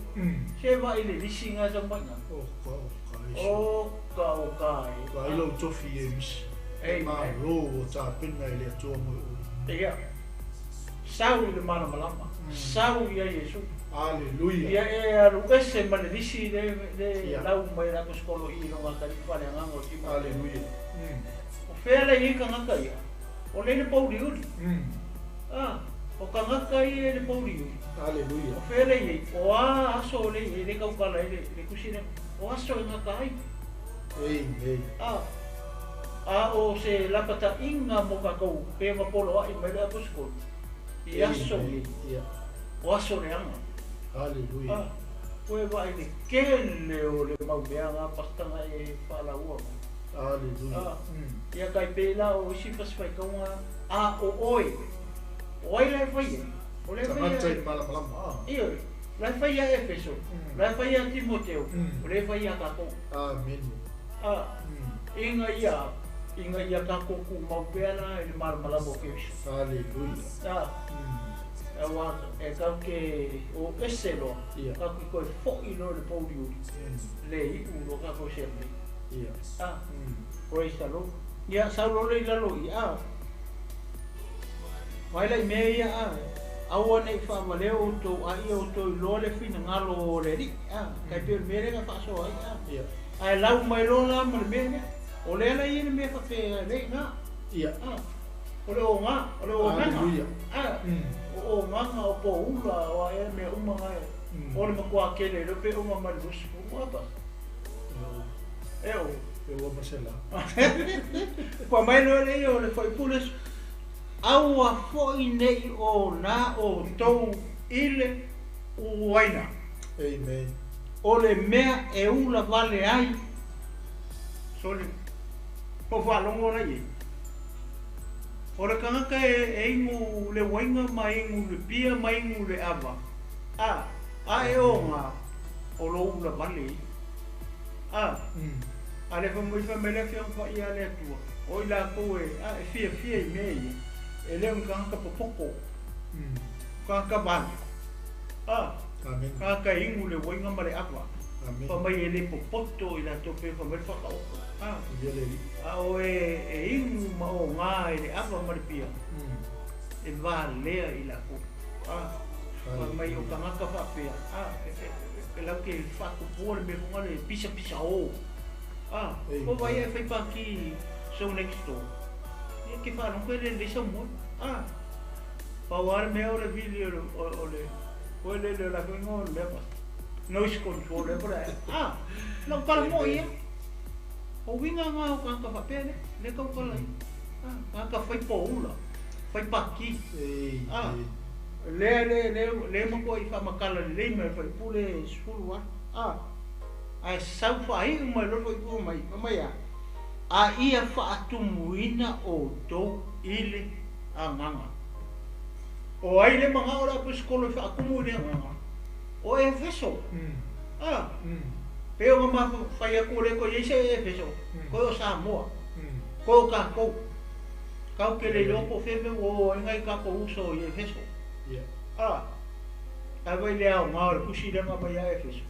Se va ile lisi nga sa mai nga. O ka o ka. O ka o ka. Ka ilo tofi e misi. Ei ma ro o ta pena ile atua mo. Ia. Sau ile mana malama. Sau ia Yesu. Hallelujah. Ia e alu ese ma le lisi le lau mai la apostolo i longa kali fale nganga o Timoteo. Hallelujah. O fele i ka ngaka ia. O le pauli uli. Ah, o kangaka i le pauli uli. Hallelujah. O fele i o a aso le i le kaukala i le kusine. O aso i ngaka ai. Amen. Ah, a o se lapata inga mo kakou pe mapolo ai mai le apostolo. I aso i. O aso le anga. Hallelujah. Ah, koe vai le kele o le maumea ngā pastanga e whaalaua. Hallelujah. Ah, ia kai pēlā o isi pasifai kaunga a o oe. O ai lai whai e. O le whai Tagata e. i malamalama. Iyo, lai whai a Efeso, lai whai a Timoteo, o le whai a kakou. Amen. Ah, inga ia kakou ku maupea la e le malamalama o Keriso. Hallelujah. Ah, awa e kau ke o ese loa, kau ki koe fo'i loa le pauli uli, le iu loa kakou se mei. Ah, praise the Lord. Ia sau le lalo i a. Vai lai mea ia a. Aua nei whaamaleo o tō a ia o tō iloa le whina ngalo o le ri. A, kai peo le mea lenga whaasoa ai a. Ai lau mai loa la ma le mea lea. O lea la ia le mea whapea le ngā. A, o le o ngā, o le o nganga. A, o nganga o pō ula o a ea mea uma ngai. O le makua kele le pe uma mai le rusu apa. E o. E ua masela. Kua mai loa le ia o le whaipule. Aua fo'i nei o nā o tau ile uaina. Amen. O le mea e ula vale ai. Sorry. Po whalongo la ie. O le kangaka e ingu le wainga ma ingu le pia ma ingu le ava. A e o ngā o lo ula vale. A. A le whamui whamele whiang wha ia le atua. O i la koe a e fia fia i mea ia. E leo kangaka popoko. Kangaka vale. A. Amen. Kangaka ingu le wainga ma le ava. Amen. Fa mai e le popoto i latou pe fa mai le whakaoko. Ah. Ia le alii. A o e inu ma o ngā e le ava ma le pia. E valea i lakou. Ah. Fa mai o tagata faapea. Ah. E lau ke whaakupua le mea fonga le pisa pisa o. Ah. Ko vai e whai pāki so next door. Ia ke whaalongo e le le sau moe. Ah. Pau a le mea o le vili o le o le o le le la ko ingoa o le mea pa. Noise control e pora ah lau tala mo ia. O winga ngā o kāka whapea le, le kau kala i. Ah, kāka whai pōula, whai paki. Ah, le le le le makoa i whamakala le lei mai whai pule sefulu a. Ah, ai sau whai mai lolo i pua mai, mai a. A ia whaatumuina o tō ile agaga. O ai le magao o le aposetolo i faakumu i le agaga? O Efeso. A, pei ona mafai atu o lea toe i ai se Efeso, toe o Samoa, toe o tatou. Tatou te le iloa po o fea mea ua o ai nai tatou uso i Efeso. A, ae vaai i le aoga o le tusi lea na aumai ia Efeso.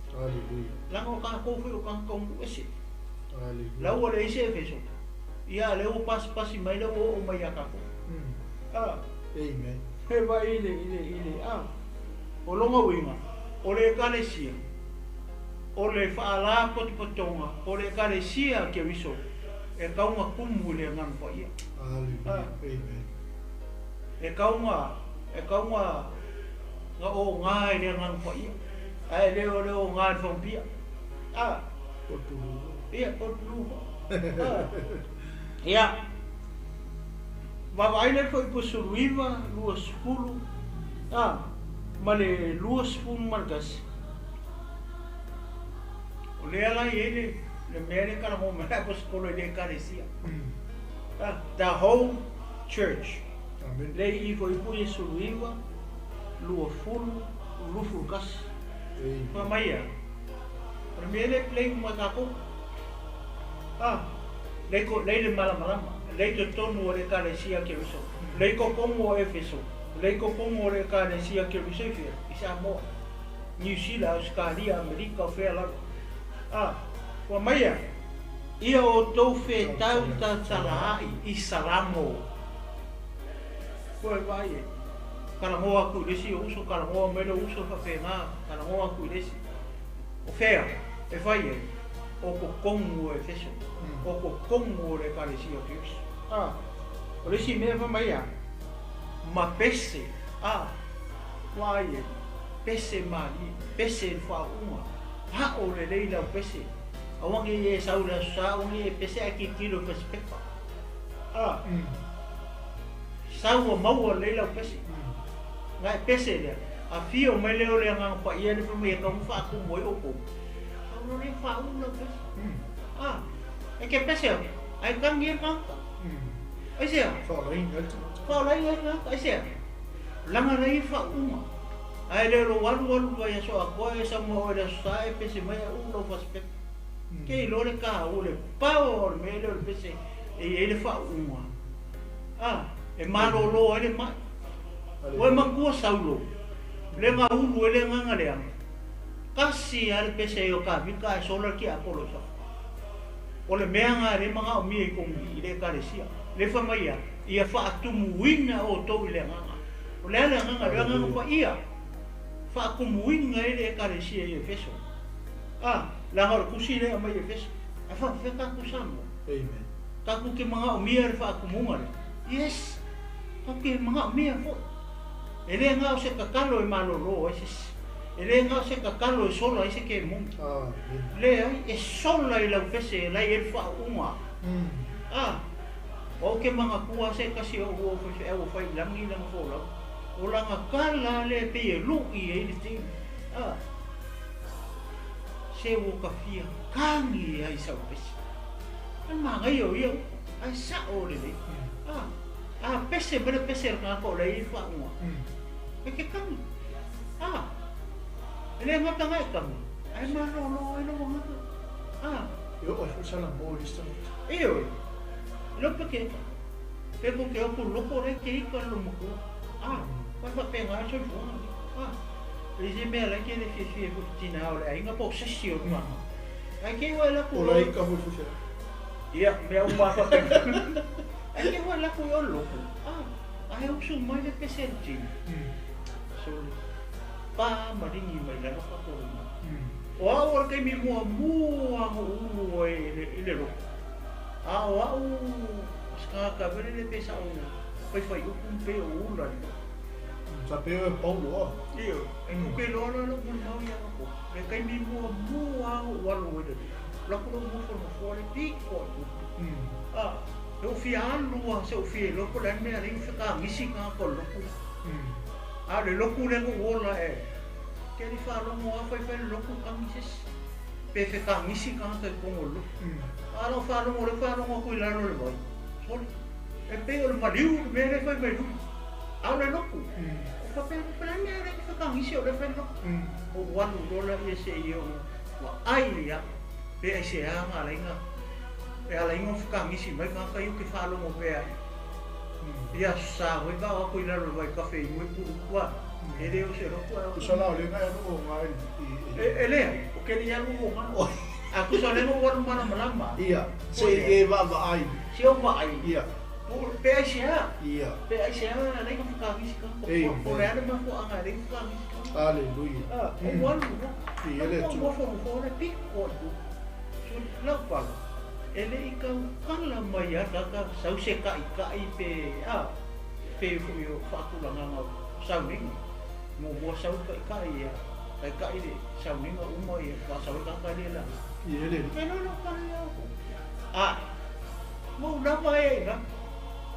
Leaga o tatou foi o tagata o nuu ese. La ua leai se Efeso. Ia, a lea ua pasipasi mai lea ua oo mai ia tatou. A. Amen. E vaai i le, i le, i le, a. O lona uiga, o le Ekalesia, o le faalapotopotoga o le Ekalesia a Keriso e tau na tumu i le Agaga Paia. Hallelujah. Amen. E tau na, e tau na, na oga i le Agaga Paia, ae le o le oga i le faupia. A. Po o le pulu. Ia, po o le pulu foi. A. Ia. Vaavaai lea foi po 19, 20, a, ma le 21. O lea la e i ai le, le mea lea e talanoa mai ai aposetolo i le Ekalesia. A, the whole church. Amen. Lea i i foi po 19, 20, 21. Amen. Fai mai a, o le mea lea e play uma e tatou. A, lei ko, lei le malamalama, lei totonu o le Ekalesia Keriso, lei totonu o Efeso, lei totonu o le Ekalesia Keriso i fea? I Samoa, Niu Sila, Ausetalia, Amerika, o fea lava. A, ua mai a, ia outou fetau tatalaai i Salamo. Koe vaai e, talanoa atu i le isi o uso, talanoa mai le uso faapena, talanoa atu i le isi. O fea e fai ai? O totonu o Efeso, o totonu o le Ekalesia o Keriso. A, o le isi mea fai mai a, ma pese, a, vaai e, pese malie, pese i le faauuga, pao lelei lau pese, aua ne i e sau i le Aso Sa, aua ne i e pese ae tilotilo i fasipepa. A, sau ua maua lelei lau pese, na e pese lea, afio mai lea o le Agaga Paia lea fai mai e tatau ona faatumu ai outou, Au loa lea faaulu lau pese. A, e ke pese au, ae tagi ai le tagata. Aisea? Faolaina ai le tagata. Faolaina ai le tagata, aisea? Laga lea ia faauuga. Ae le o lou alu alu i vaiaso atoa e sau ma oe i le Aso Sa e pese mai ae ulu lau fasipepa. Ke iloa le taua, le power o le mea lea o le pese e i ai le faauuga. A, e malolo ai le mai. Ua e matua Saulo, le gaulu ai le agaga leaga. Tasi lava le pese o Tavita ae sola le tiapolo i fafo. O le mea lena lea e manaomia i totonu i i le Ekalesia. Lea fai mai ia, ia faatumuina outou i le agaga. O le a le agaga? Le agaga paia. Faatumuina ai le Ekalesia i Efeso. A, leaga o le tusi lea e aumai i Efeso. Ae faapefea tatou Samoa? Amen. Tatou te manaomia le faatumuga lea? Yes! Tatou te manaomia foi. E le na o se tatalo e malolo ai se isi. E le na o se tatalo e sola ai se kemoni. Leai, e sola i lau pese e lai ai le faauuga. A, o au ke manatua a se tasi o ou faifeau ua fai i lagi lana folau, o lana tala lea e pei e luʻi ai le tino. A, se ua ta fia kagi ai sau pese. A manaia o ia upu, ae sao lelei. A. A pese mai le pese a le tagata o lea e i ai le faauuga, e ke kagi. A, e le gata na e kagi, ae malolo ai lou agaga. A. E oo ai foi sala mo i le isi tagata. Ioe, e le o pe ke eka. Pe ko ke oku loko lea ke ika le lou matua. A, ua faapena le soifuaga lenei. A. E le mea la ke le fiafia foi tinā o le aiga po o se isi o le fanau. Ae te i ua e alu atu O loa. laika foi le faifeau. Ia, mea uma lava faapena. Ae te i ua e alu atu i o i le lotu, a, ae usu mai le pese a le tino. Sole, pa ma ligi mai lalo tatou lima. O au o le taimi muamua na ou ulu ai i le lotu, a o au o se tagata foi lele pe sa ou faifaiupu ma pei ou ula i le lotu. Sa pei oe Paulo a. Ioe, e kuke loa la lou molimau ia matou. Le taimi muamua lava na ou alu ai i le lotu, alu atu lou nofo i le nofoa lea pito lava i tua. A, se ou fia alu lava, se ou fia iloa po o le a le mea e ala ai ona fekagisi tagata o le lotu lea. A o le lotu lea na ou ola e ke alii faalogo lava faifai le lotu tagi se isi, pe fekagisi tagata i totonu o le lotu. A o lau faalogo lea ou faalogo atu i lalo o le vai, sole, e pei o le maliu le mea lea e fai mai i luga. A o le lotu, ou faapea atu, po o le a le mea e ala ai ona fekagisi o lea e fai le lotu. Ou alu loa lea se i ou vaai au, pe aisea na ala ai ona e ala ai ona fekagisi mai tagata ia ou te faalogo pea ai. Ia Aso Sa foi ma o atu i lalo o le vaitafe i Moepulu ua e le o se lotu ae o Tusa la o lea na e alu oga i E e leai, o ke le i alu oga. A tusa o lea na ou alu malamalama. Ia, se i e vaavaai. Se ou vaai. Ia. Pe aisea? Ia. Pe aisea e ala ai ona fekagisi tagata? Po o le a le mafuaaga e ala ai ona fekagisi tagata? Aleluia. A, ou alu loa. Ia le Atua. Ou nofo nofo le pito i tua. Lau pala, e le i tautala mai lava tagata sau se taʻitaʻi pe a, pe foi o faatulagaga o sauniga. Muamua sau le taʻitaʻi ia taitaʻi le sauniga uma ia faasau ai tagata lea la. Ia le. E loa lau pala ia outou. Ae, ua ou lava ai ai lava.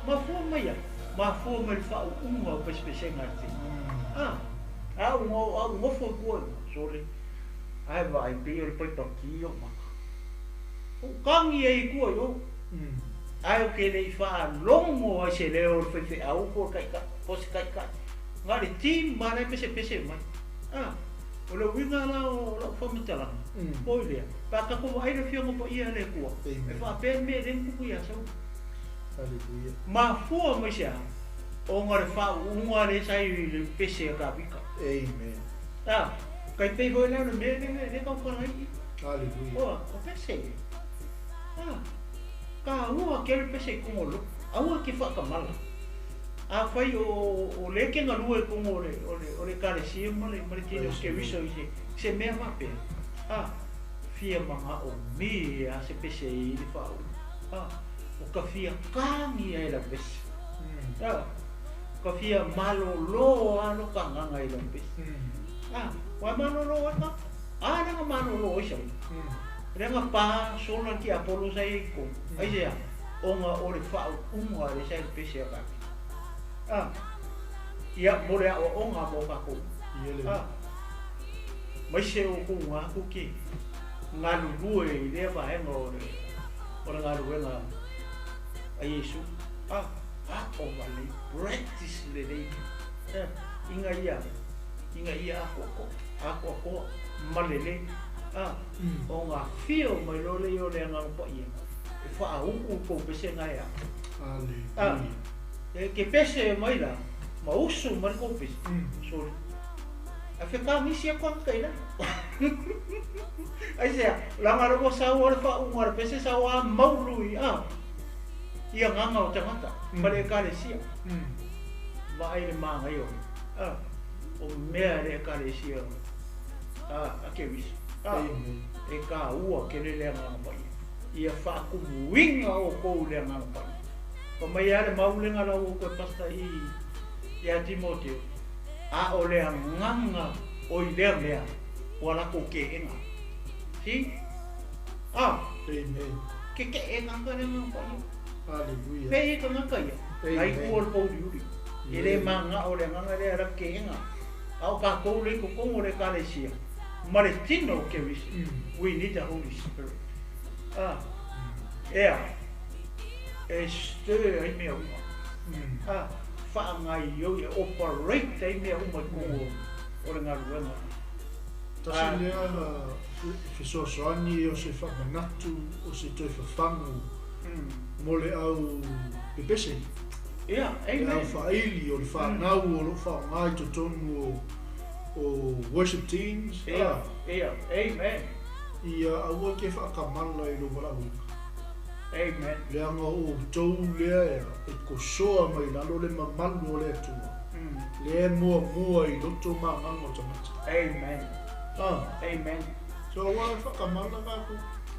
Mafua mai ai? Mafua mai le faauuga o pesepesega a le tino. A, a ou nofo i tua i ina, sole, ae vaai pei o le paipa ki o maka. Ou tagi ai i tua i o, ae ou te le i faalogo ai se leo o le faifeau po o le taitai, po o se taitai. Na o le tima la e pesepese mai. A, o le uiga la o lau faamatalaga, poi lea, pe a tatou vaai le Afioga Paia a le Atua, e faapea le mea e le na tupu ia Saulu. Mafua mai se a? Ona o le faauuga lea sa i le pese a Tavita. Amen. A, kai pei foi la o le mea lea e tautala ai i. Hallelujah. Oa, o pese. A, taua kele pese i kongo lo. Aua ke whaakamala. A whai o le ke ngalua i kongo o le, o le, o le ekalesia ma le, ma le tele o Keriso i se, se mea faapea. A, fia manga o mi a se pese i le whaau. A, o ka fia kangi ai la pese. A, ka fia malolo a lo ka nganga i la pese. A, wai malolo ai ka? A, langa malolo ai sa. Langa pa sola ki Apollo sa i ko. Ai se a, onga o le whaau unga le sa i le pese a kake. A, ia mo le ao onga mo kako. A, mai se o ku ngā ku ki ngā lulue i lea vaenga o le o le galuega a Iesu. A, a o valei, practice lelei. E, inga ia, inga ia akoakoa, akoakoa, ma lelei. A, o ngā whio mai loa lea o le Agaga Paia, e whaau'u kou pese ngae a. A, e ke pese mai la, ma usu mai le kou pese. Sorry. A fekagisi aku anga kai la. Aisea, leaga lea ua sau lava le faauuga a le pese sau a maulu i a i agaga o tagata ma le ekalesia. Vaai le manaia o a o mea le ekalesia a Keriso. A e kāua kele le Agaga Paia. Ia faakumuiga outou i le Agaga Paia. Fai mai lava le mau lea na lau outou e pastor i ia Timoteo, a o le agaga o i lea mea ua latou keʻena. See? A! Amen. Ke keʻena ka le Agaga Paia. Hallelujah. Pei e tagata ia, Amen. ai ku o le pouliuli. E le magao le agaga lea la keʻena. A o kākou lea i totonu o le ekalesia, ma le tino o Keriso, we need the Holy Spirit. A, ea, e stir ai mea uma. A, faagaioi, e operate ai mea uma i totonu o le galuega. Tasi lea fesoasoani o se faamanatu o se toe fafagu mo le au pepese. Ia, Le amen. au faaili o le fanau o loo faaaoga i totonu o O worship teams. Ia, ia. Amen. Ia aua e te faakamala i lou valaauina. Amen. Leaga o outou lea e kosoa mai lalo le mamalu o le Atua, lea e muamua i loto ma agaga o tagata. Amen. Amen. So aua e faakamala tatou.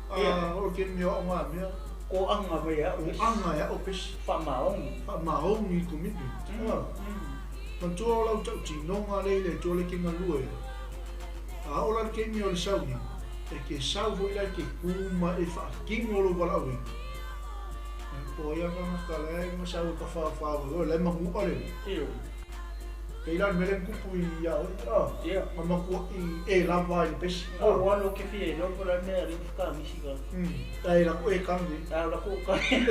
A o le taimi o aoga mea. Koaga mai e a'u pesi. Koaga e a'u pesi. Faamaoni. Faamaoni commitment. Manatua o lau tautinoga lea i le Atua le ke galue ai. A oo la le taimi o le sauniga, e ke sau foi la e ke ku ma e faatino lou valaauina. Po o ai a tagata la e sau e tafafao mai oe, la e manu'a le Ioe. Pei la le mea lea na tupu ia oe, Ia. na matua'i e lava ai le pesi. O ua alu ke fia iloa po o le a le mea e alii whakamisi ka. Ae la ku e kani. Ae la ku kani.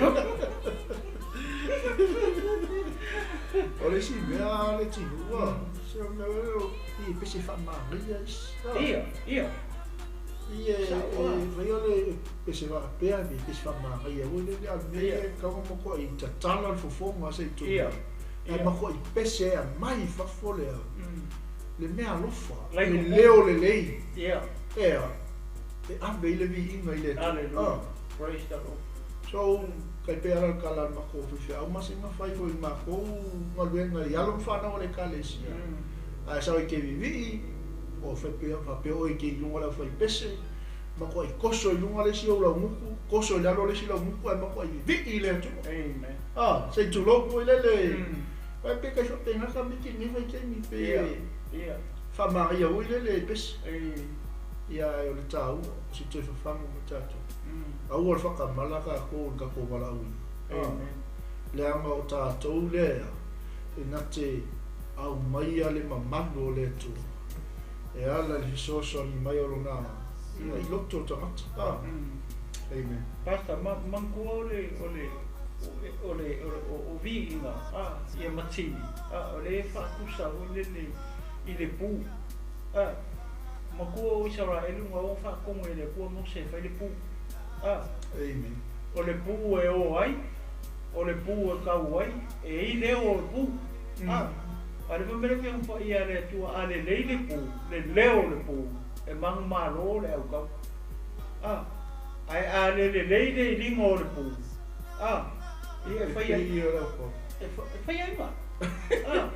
O le isi mea le tinua, se o mea o i pese faamanaia isi. Ia, ia. I e faia le pese faapea ni pese faamanaia foi lele, a o le mea e tatau ona matuai tatala le fofoga se i tonu. Ia. Ae matuai pese e aumai i fafo le le mea alofa, Like le a leo lelei. Ia. Ea, e ave i le viiga i le Atua. Hallelujah. Praise the Lord. So, tai pei lava le tala a le matou faifeau ma sina fai foi i le matou galuega i alo ma fanau a le Ekalesia. Ae sau e te vivii, o faipea, faapea oe e te i luga o le aufaipese, matuai toso i luga le isi ou laugutu, toso i lalo le isi laugutu ae matuai vivii i le Atua. Amen. A, se i tulou foi lele. Ae pe tai faapena ka miti i lenei vaitaimi pe faamanaia foi lele pese. Ia ae o le taua, o se toe fafagu mo tatou. Aua le whakamala tatou i le tatou valaauina. Amen. Leaga o tatou lea e na te aumaia le mamalu o le Atua e ala i le fesoasoani mai o Lona Agaga i loto o tagata. Amen. Pastor, ma manatua o le, o le, o le, o viiga, a, ia matini, a, o lea e faatusa foi lele i le pu, a, matua o Isaraelu na o faatonu e le Atua Mose e fai le pu, a, Amen. o le pu e o ai, o le pu e kau ai, e i ai leo o le pu, a, a o le mea lea e paia e le Atua, a lelei le pu, le leo o le pu, e manumalo le aukau, a, ae a le lelei le iliga o le pu, a, ia e fai ai. E pepe ia le aukau. E fai ai ma. A.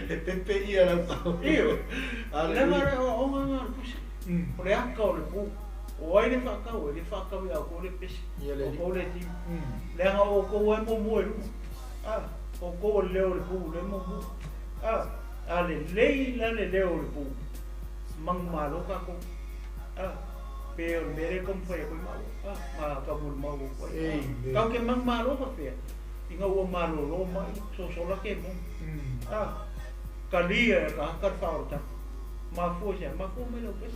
E pepe ia le aukau. Ioe. Aleluia. Leaga o le aoaoga lena a le Tusi. O le aka o le pu. O ai le faatau, e le faatau ia outou le pese. Ia le O outou le timu. Leaga o outou e muamua i luma. A, o outou o le leo o le pu lea e muamua. A, a lelei la le leo o le pu, manumalo tatou. A, pe o le mea lea e taumafai atu ai maua, a, ma taumolimau atu ai. Amen. Tatou te manumalo faapea, ina ua malolo mai, sosola ke moni. A, talia e ka haka le faaolataga. Mafua i se a? Mafua mai lau pese.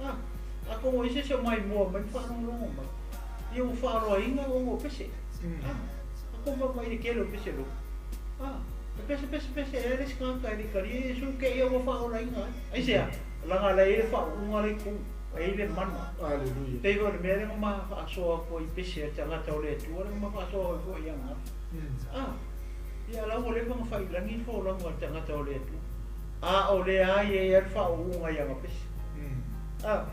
A, atonu e ese se o maimoa mai ma faalogologo mai, ia ua faaaloaina ona o pese. A, atonu vaavaai i le tele o pese lotu. A, e pese pese pese ea le isi tagata e le i talia Iesu te ia ua faaolaina ai. Aisea? Leaga la e i ai le faauuga la i totonu, e i ai le mana. Aleluia. Pei foi o le mea lea na ma faasoa atu ai i pese a le tagata o le Atua lea na ma faasoa ai foi i ana afi. A, ia la ua leva ona faailagi le folauga a le tagata o le Atua. A o lea lava e i ai lava le faauuga i ana pese. A,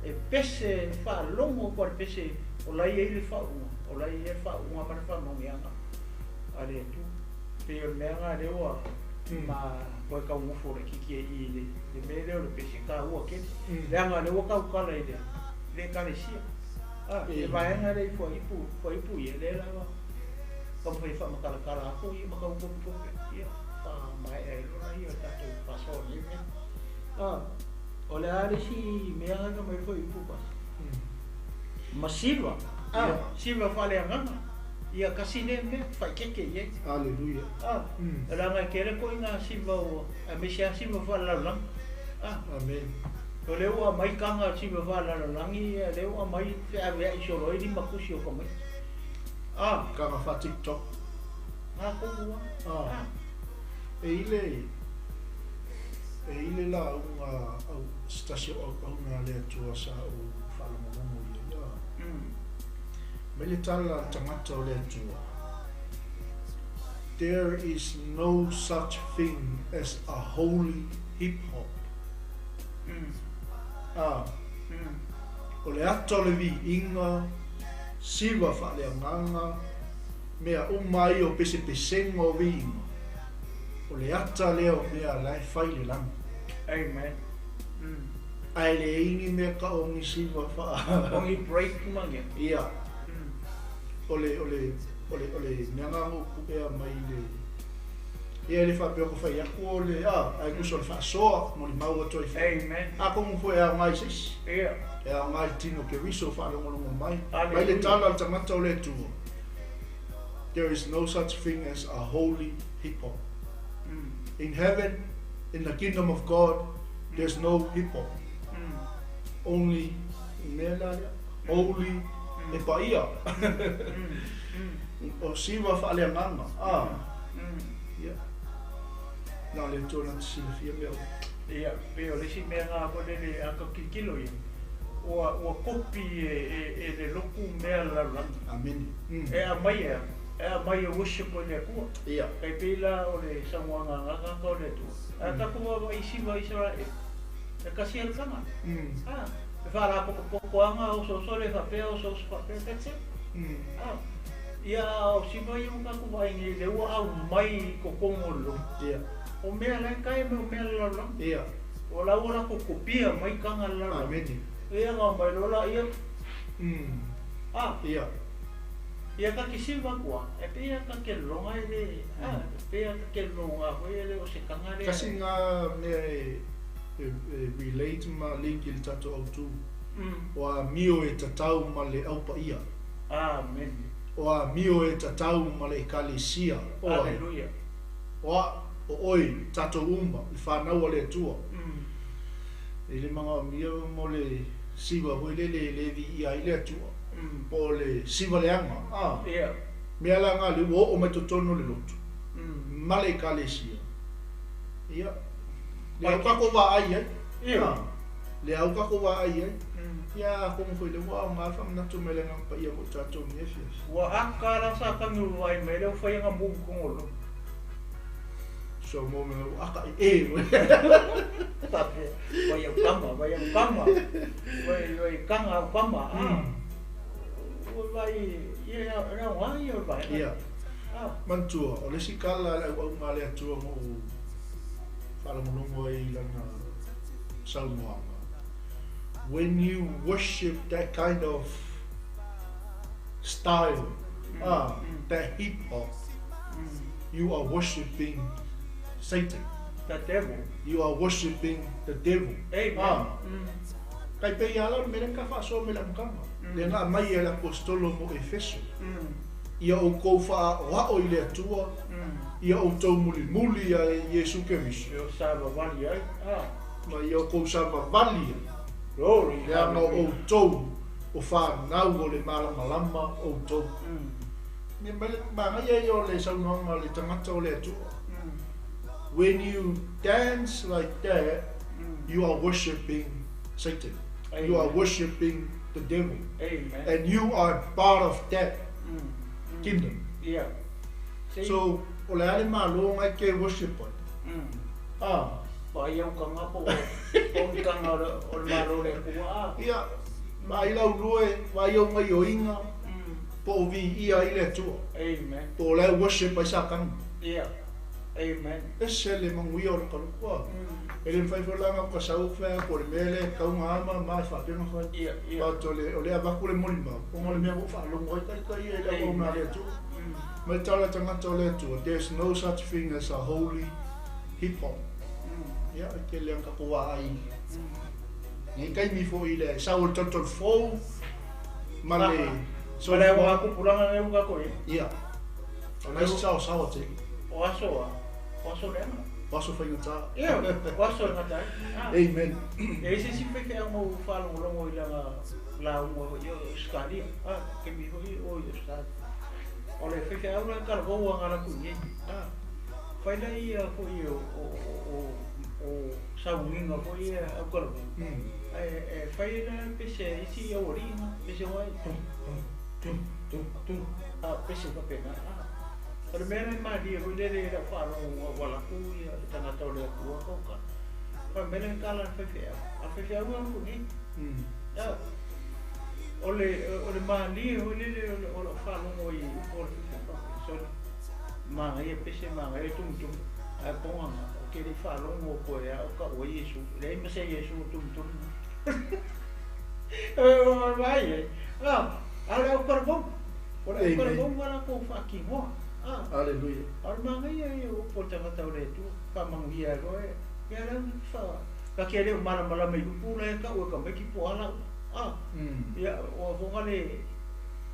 e pese faalogo atu a le pese o la e i ai le faauuga, o la e i ai le faauuga ma le faamanuiaga a le Atua. Pei o le mea lena lea ua ma toe taugofo laitiiti ai i i le mea lea o le pese taua tele, leaga o lea ua tautala i le le Ekalesia. A, le vaega lea i Fuaiupu, Fuaiupu ia, lea lava taumafai e faamatalatala atu ia ma tau topetope, ia, faamaea ai loa lea o le tatou faasoa i lenei mea. A, o le a le isi mea lena mai le Fuaiupu pasi? Ma siva, a, siva faaleagaga, ia tasi lea mea, faaeteete i ai. Aleluia. A, leaga e tele ituaiga siva ua, aemaise lava siva faalelalolagi. A. Amen. O lea ua aumai taga o siva faalelalolagi, o lea ua aumai feaveai solo ai limatusi o tamaiti. A. Taga faa-TikTok. Ga tonu lava. A. E i le, e i le lauga au, se tasi o auauna a le Atua sa ou faalogologo i ai, a. Mai le tala a le tagata o le Atua, There is no such thing as a holy hip hop. A o le ata o le viiga, siva faaleagaga, mea uma ai o pesepesega o viiga, o le ata lea o mea la e fai i le lagi. Amen. Ae leai ni mea taogi siva faa Ongi break mange. Ia. O le o le o le o le mea na ou puea mai le ia e le faapea ua fai atu o le a ae tusa o le faasoa molimau atu ai foi. Amen. Atonu foi e aoga i se isi. Ia. E aoga i le tino Keriso o faalogologo mai. Mai le Hallelujah. tala a le tagata o le Atua, There is no such thing as a holy hip hop. In heaven, in the kingdom of God, there's no hip hop. Only mea la lea, holy e paia. O siva faaleagaga. Ah. Ia. Na o le Atua na te silafia mea uma. Ia, pei o le isi mea na foi lele a ka tilotilo ia, ua kopi e le lotu mea le lalolagi. Amene. E aumai e a? E aumai e worship ai le Atua. Ia. Tai pei la o le saunoaga a tagata o le Atua. A tatou vaavaai i siva a Isaraelu, e tasi lava le taga. A, e faalapotopoto lava osooso le faapea, osooso faapea, that's it. A, ia a o siva ia ua tatou vaai nei, lea ua aumai i totonu o le lotu. Ia. O mea la e tae mai o mea a le lalolagi. Ia. O la ua latou kopia mai taga a le lalolagi. Amene. Ia na omai loa laia. A. Ia. Ia ta te siva atu a, e pei a ta te lologa e le, a, e pei a ta te lologa foi e le o se taga lea. Tasi na mea e relate ma link i le tatou autu. O amio e tatau ma le aupaia. Amen. O amio e tatau ma le ekalesia. O ai. Hallelujah. O a, o oe, tatou uma, le fanau a le Atua. E le manaomia mo le siva foi lele e le viia ai le Atua. Po o le siva leaga, a. Ia. Mea la na lea ua oo mai totonu o le lotu ma le ekalesia. Ia. Le au tatou vaai ai. Ia. Le au tatou vaai ai. Ia atonu foi lea ua aoga le faamanatu mai le Agaga Paia mo i tatou i lenei afiafi. Ua aka la sa tagi o vaai mai lea ua fai ana mou i totonu o le lotu. So mo mea ua aka i e. Faapea, vai au tama, vai au tama, vai, vai kanga au tama, a. Ua vai, ia, e aoga ia o le vaega. Ia. A. Manatua, o le isi kala a le auauna a le Atua na ou faalogologo ai i lana saunoaga, when you worship that kind of style, ah, that hip hop, you are worshiping Satan. The devil. You are worshiping the devil. Amen. Ah. Kai pei ia la o le mea lea na faasoa mai le amataga. Lea na aumai e le Aposetolo mo Efeso. Ia outou faaoao i le Atua, ia outou mulimuli ia Iesu Keriso. Ia savavali ai. Ah. Ma ia outou savavali ai. Glory. Leaga o outou o fanau o le malamalama outou. Mea mai le manaia ia o le saunoaga a le tagata o le Atua. When you dance like that, you are worshipping Satan. You are worshipping the devil. Amen. And you are part of that kingdom. Yeah. See? So, o le a le malo ngai ke worship ai. Ah. Vaai au kanga po o ni kanga o le malo le Atua. Ah. Ia, vaai lau lua e, vaai au gaioiga, po o viia ai le Atua. Amen. Po o la e worship ai Satani. Yeah. Amen. Ese le manuia o le kaloko a. E le mafai foi la ona kasau fai atu o le mea lea e tau ngā ma ma e faapea ona fai. Ia, ia. But o le, o le avatu le molimau, ona o le mea ua ou faalogo ai taitai ia i le auauna a le Atua. Mai tala tagata o le Atua, there's no such thing as a holy hip hop. Ia, e tele lava tatou vaai i nei taimi foi i le sau o le tolotolo fou ma le Ma le auga tupulaga nei ua tatou i ai. Ia. O nai saosaoa tele. O aso a, o aso leaga. O aso faigata. Ia, o aso faigata ai. Ah. Amen. E i ai se isi faifeau na ou faalogologo i lana lauga foi o Ausetalia, ah, taimi foi o i Ausetalia. O le faifeau la e talavou aga latou i inei. Ah. Fai la ia foi o o o o sauniga foi ia au talavou. Ae e fai la pese a isi aualii na, pese oa e tum tum tum tum tum, ah, pese faapena. Ah. O le mea lea e malie foi lele i lau faalogo ua latou ia le tagata o le Atua tau ka. Fai mai le tala a le faifeau, a le faifeau lava foi nei. O le o le malie foi lele o lau faalogo i upu o le faifeau, sole, manaia pese, manaia tumutumu, ae poga na, ou te le i faalogo koe a o taua ai Iesu, e leai ma se Iesu o tumutumu. Vaai ai, a o le autalavou, o le autalavou ua latou faatinoa. Aleluia. A o le manaia ia o upu o le tagata o le Atua, faamanuia ai loa e, ia lea fa, ta te le o malamalama i upu la e tau e tamaiti po o a la upu. Ia, ua foga le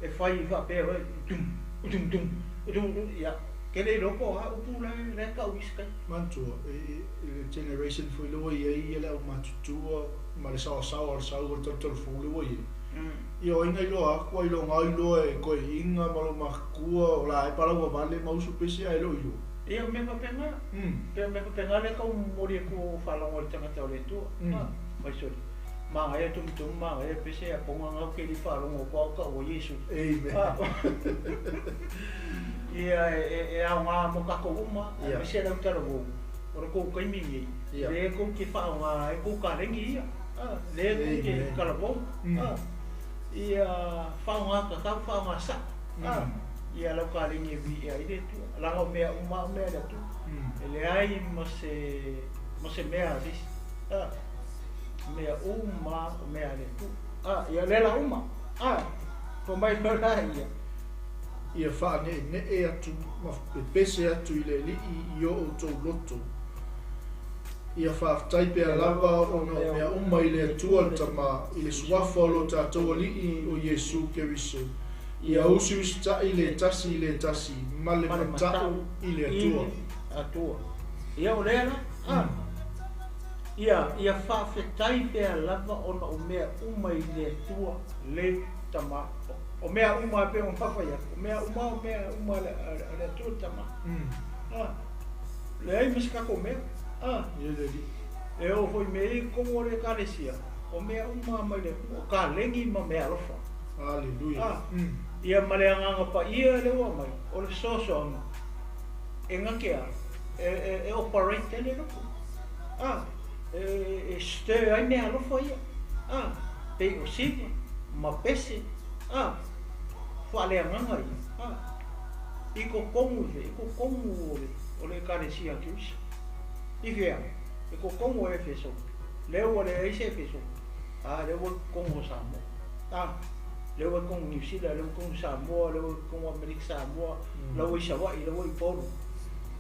e fai faapea foi, tum, tum, tum, tum, tum, ia, ke le iloa po o a upu la e tau i isi taimi. Manatua, i le generation foi lea ua i ai ia le aumatutua ma le saoasaoa o le sau o le talutalufou lea ua i ai, ia o ai na iloa atu ailoga o iloa e toeaiina ma lou matutua o la e palauavale ma usu pese ae le o iloa. Ia, o mea faapena, pei o mea faapena lea e tau momoli atu o faalogo i le tagata o le Atua. Mai sole, manaia tumutumu, manaia pese a poga na ou te le i faalogo atu a o taua Iesu. Amen. Ia, e aoga mo tatou uma, aemaise le autalavou, o le tou taimi lenei, lea tou te faaaoga ai tou kaleni ia, lea tou te talavou, ia faaaoga tatau, faaaoga sao, ia lau kaleni e viia ai le Atua. Leaga o mea uma o mea a le Atua. E leai ma se mea a se isi. Mea uma o mea a le Atua. Ia lea la uma. Fai mai loa la ia. Ia faaneenee atu ma pepese atu i le Alii i o outou loto. Ia faafetai pea lava ona o mea uma i le Atua le Tama, i le suafa o lo tatou Alii o Iesu Keriso. Ia usiusitai le tasi i le tasi ma le matau i le Atua. Atua. Ia o lea la. Ia faafetai pea lava ona o mea uma i le Atua le Tama. O mea uma pe o fai atu. O mea uma o mea uma a le Atua le Tama. Leai ma se tatou mea. E oo foi mea i totonu o le Ekalesia, o mea uma mai le Atua, o kaleni ma mea alofa. Aleluia. Ia ma le agaga paia lea ua aumai, o le fesoasoaga e gate a, e operate ai le loto. E stir ai mea alofa ia. Pei o siva ma pese, faaleagaga ia. I totonu i fea, i totonu o le Ekalesia a Keriso. I fea, i totonu o Efeso, lea ua leai se Efeso, lea ua i totonu o Samoa. Lea ua i totonu o Niu Sila, lea ua i totonu o Samoa, lea ua i totonu o Amerika Samoa, lea ua i Savaii, lea ua i Upolu,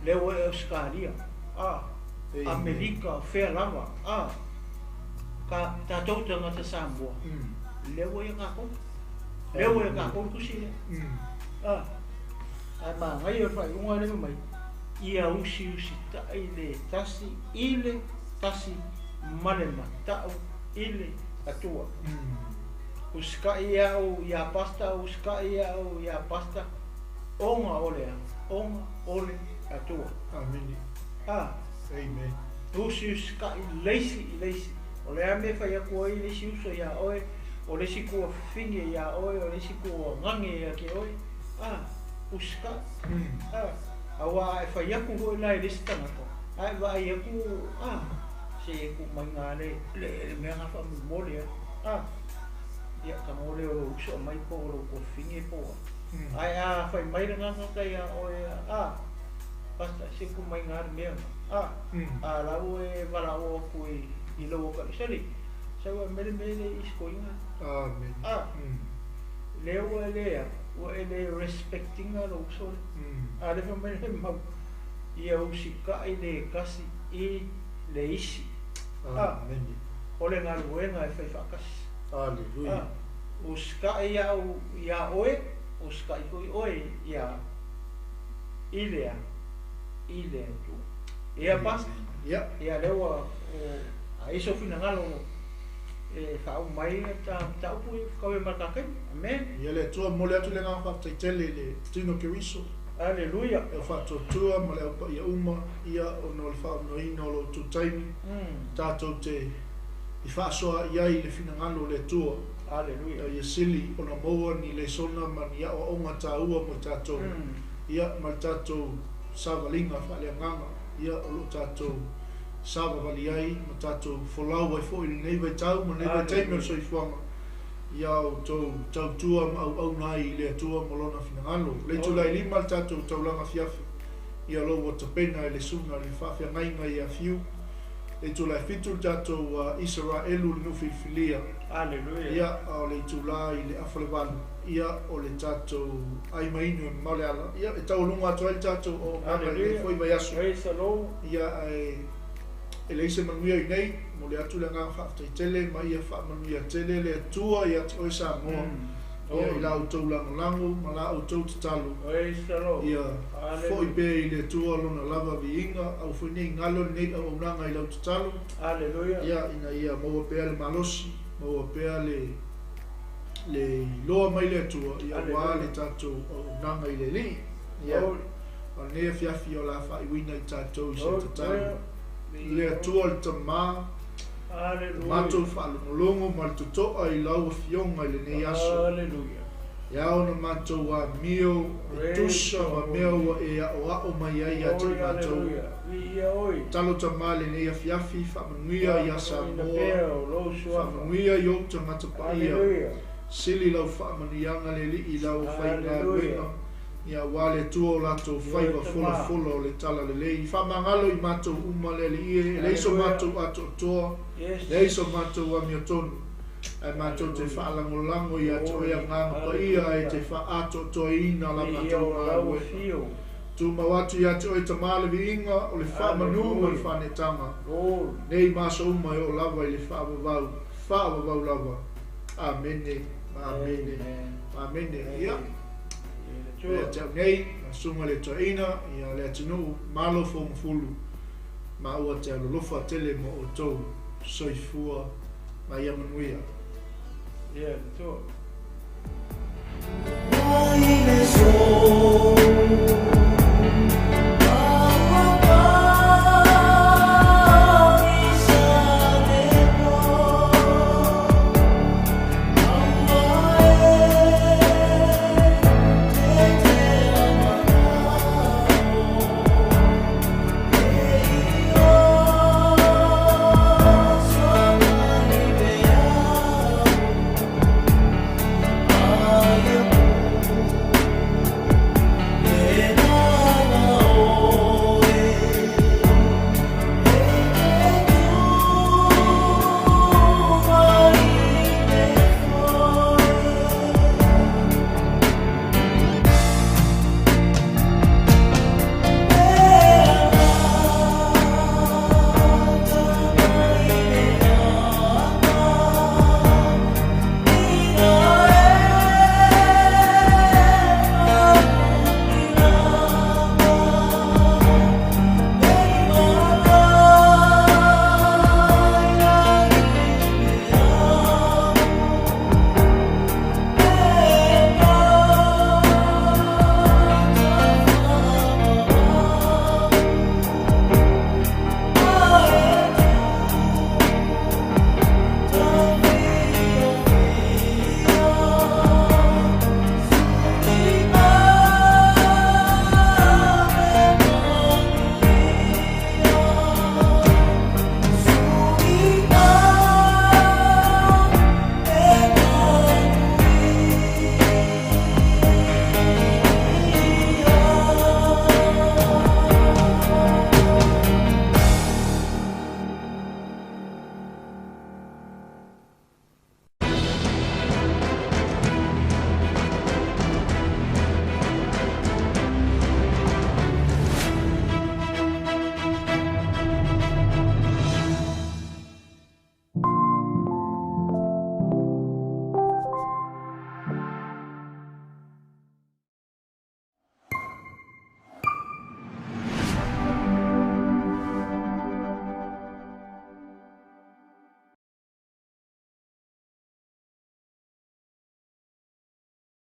lea ua i Ausetalia, Amerika, fea lava, ka tatou tagata Samoa, lea ua ia tatou. Lea ua ia tatou le tusi lea. Ae manaia o le faaiuga lea fai mai, ia usiusitai le tasi i le tasi ma le matau i le Atua. Usikai au ia pasta, usikai au ia pasta, ona o le ona o le Atua. Amene. Amen. Usiusikai leisi i leisi. O le a mea fai atu ai le isi uso ia oe, o le isi kuafafine ia oe, o le isi kuagage ia te oe. Usikai. Aua e fai atu foi la i le isi tagata, ae vaai atu, se e ku mai ngā le mea ngā whaamumole a. Ia ka ngole o lo uso mai po o lo kuafafine po. Ae a fai mai le nganga ia oe, pasta se ku mai ngā le mea ngā. A lau e wala o aku i lau o ka sali. Sa ua mele mele i skoinga. Amen. Lea ua lea, ua ele respectinga lo uso le. A le fa mai le mau. Ia usikai le kasi i le isi. Amen. O le galuega e fai faakasi. Aleluia. Usikai au ia oe, usikai foi oe ia i lea, i le Atua. Ia pasta. Ia. Ia lea ua a iso finagalo e whaau mai ta upu i whakawe marakakai. Amen. Ia le Atua mole atu le ngā whakataitele le tino Keriso. Aleluia. E whakatotua ma le aupa ia uma ia o no le whaonoina o lo tūtaimi. Tātou te i whaasoa ia i le finagalo le Atua. Aleluia. Ia sili ona maua ni le sona ma ni ao onga tāua mo tātou. Ia ma le tātou savalinga whaaleanganga. Ia o lo tātou savavali ai ma tatou folau ai foi i lenei vaitau ma lenei vaitaimi o le soifuaga ia outou tautua ma auauna ai i le Atua ma Lona finagalo. O le itula e lima le tatou taulaga afiafi, ia o lo ua tapena e le Susuga i le Faafeagaiga ia Fiu. Le itula e fitu le tatou Isaraelu le nuu filifilia. Ia, a o le itula i le afa le valu, ia o le tatou ai ma inu e mamao le ala. Ia, e taualuga atu ai le tatou auaunaga i lenei foi vaiaso. Ia, ae e leai se manuia i inei. Momoli atu le agaga faafetai tele ma ia faamanuia tele le Atua ia te oe Samoa, ia i la outou lagolago ma la outou tatalo. Ia foi pea i le Atua Lona lava viiga, aua foi ne i galo lenei auaunaga i lau tatalo, ia ina ia maua pea le malosi, maua pea le le iloa mai le Atua, ia aua le tatou auaunaga i le Alii. Ia, o lenei afiafi o le a faaiuina i tatou i se tatalo. I le Atua le Tama, ua matou faalogologo ma le totoa i lau Afioga i lenei aso. E ao ona matou amio e tusa ma mea ua e aʻoaʻo mai ai ia te i matou. Tatalo Tama i lenei afiafi, faamanuia ia Samoa, faamanuia i ou tagata paia, sili lau faamanuiaga le Alii i lau aufaigaluega. Ia aua le Atua o latou faiva folafola o le talalelei. Faamagalo i matou uma le Alii e, e leai so matou atoatoa, leai so matou amiotonu, ae matou te faalagolago ia te Oe Agaga Paia e te faaatoatoaina la matou galuega. Tumau atu ia te Oe Tama le viiga o le faamanu ma le faanetaga, nei ma aso uma e oo lava i le faavavau, faavavau lava. Amene, amene, amene. Ia. Ia te au nei, ma susuga le toeaina, ia le atunuu, malo Fougafulu, maua te alolofa tele mo outou, soifua ma ia manuia. Ia le Atua.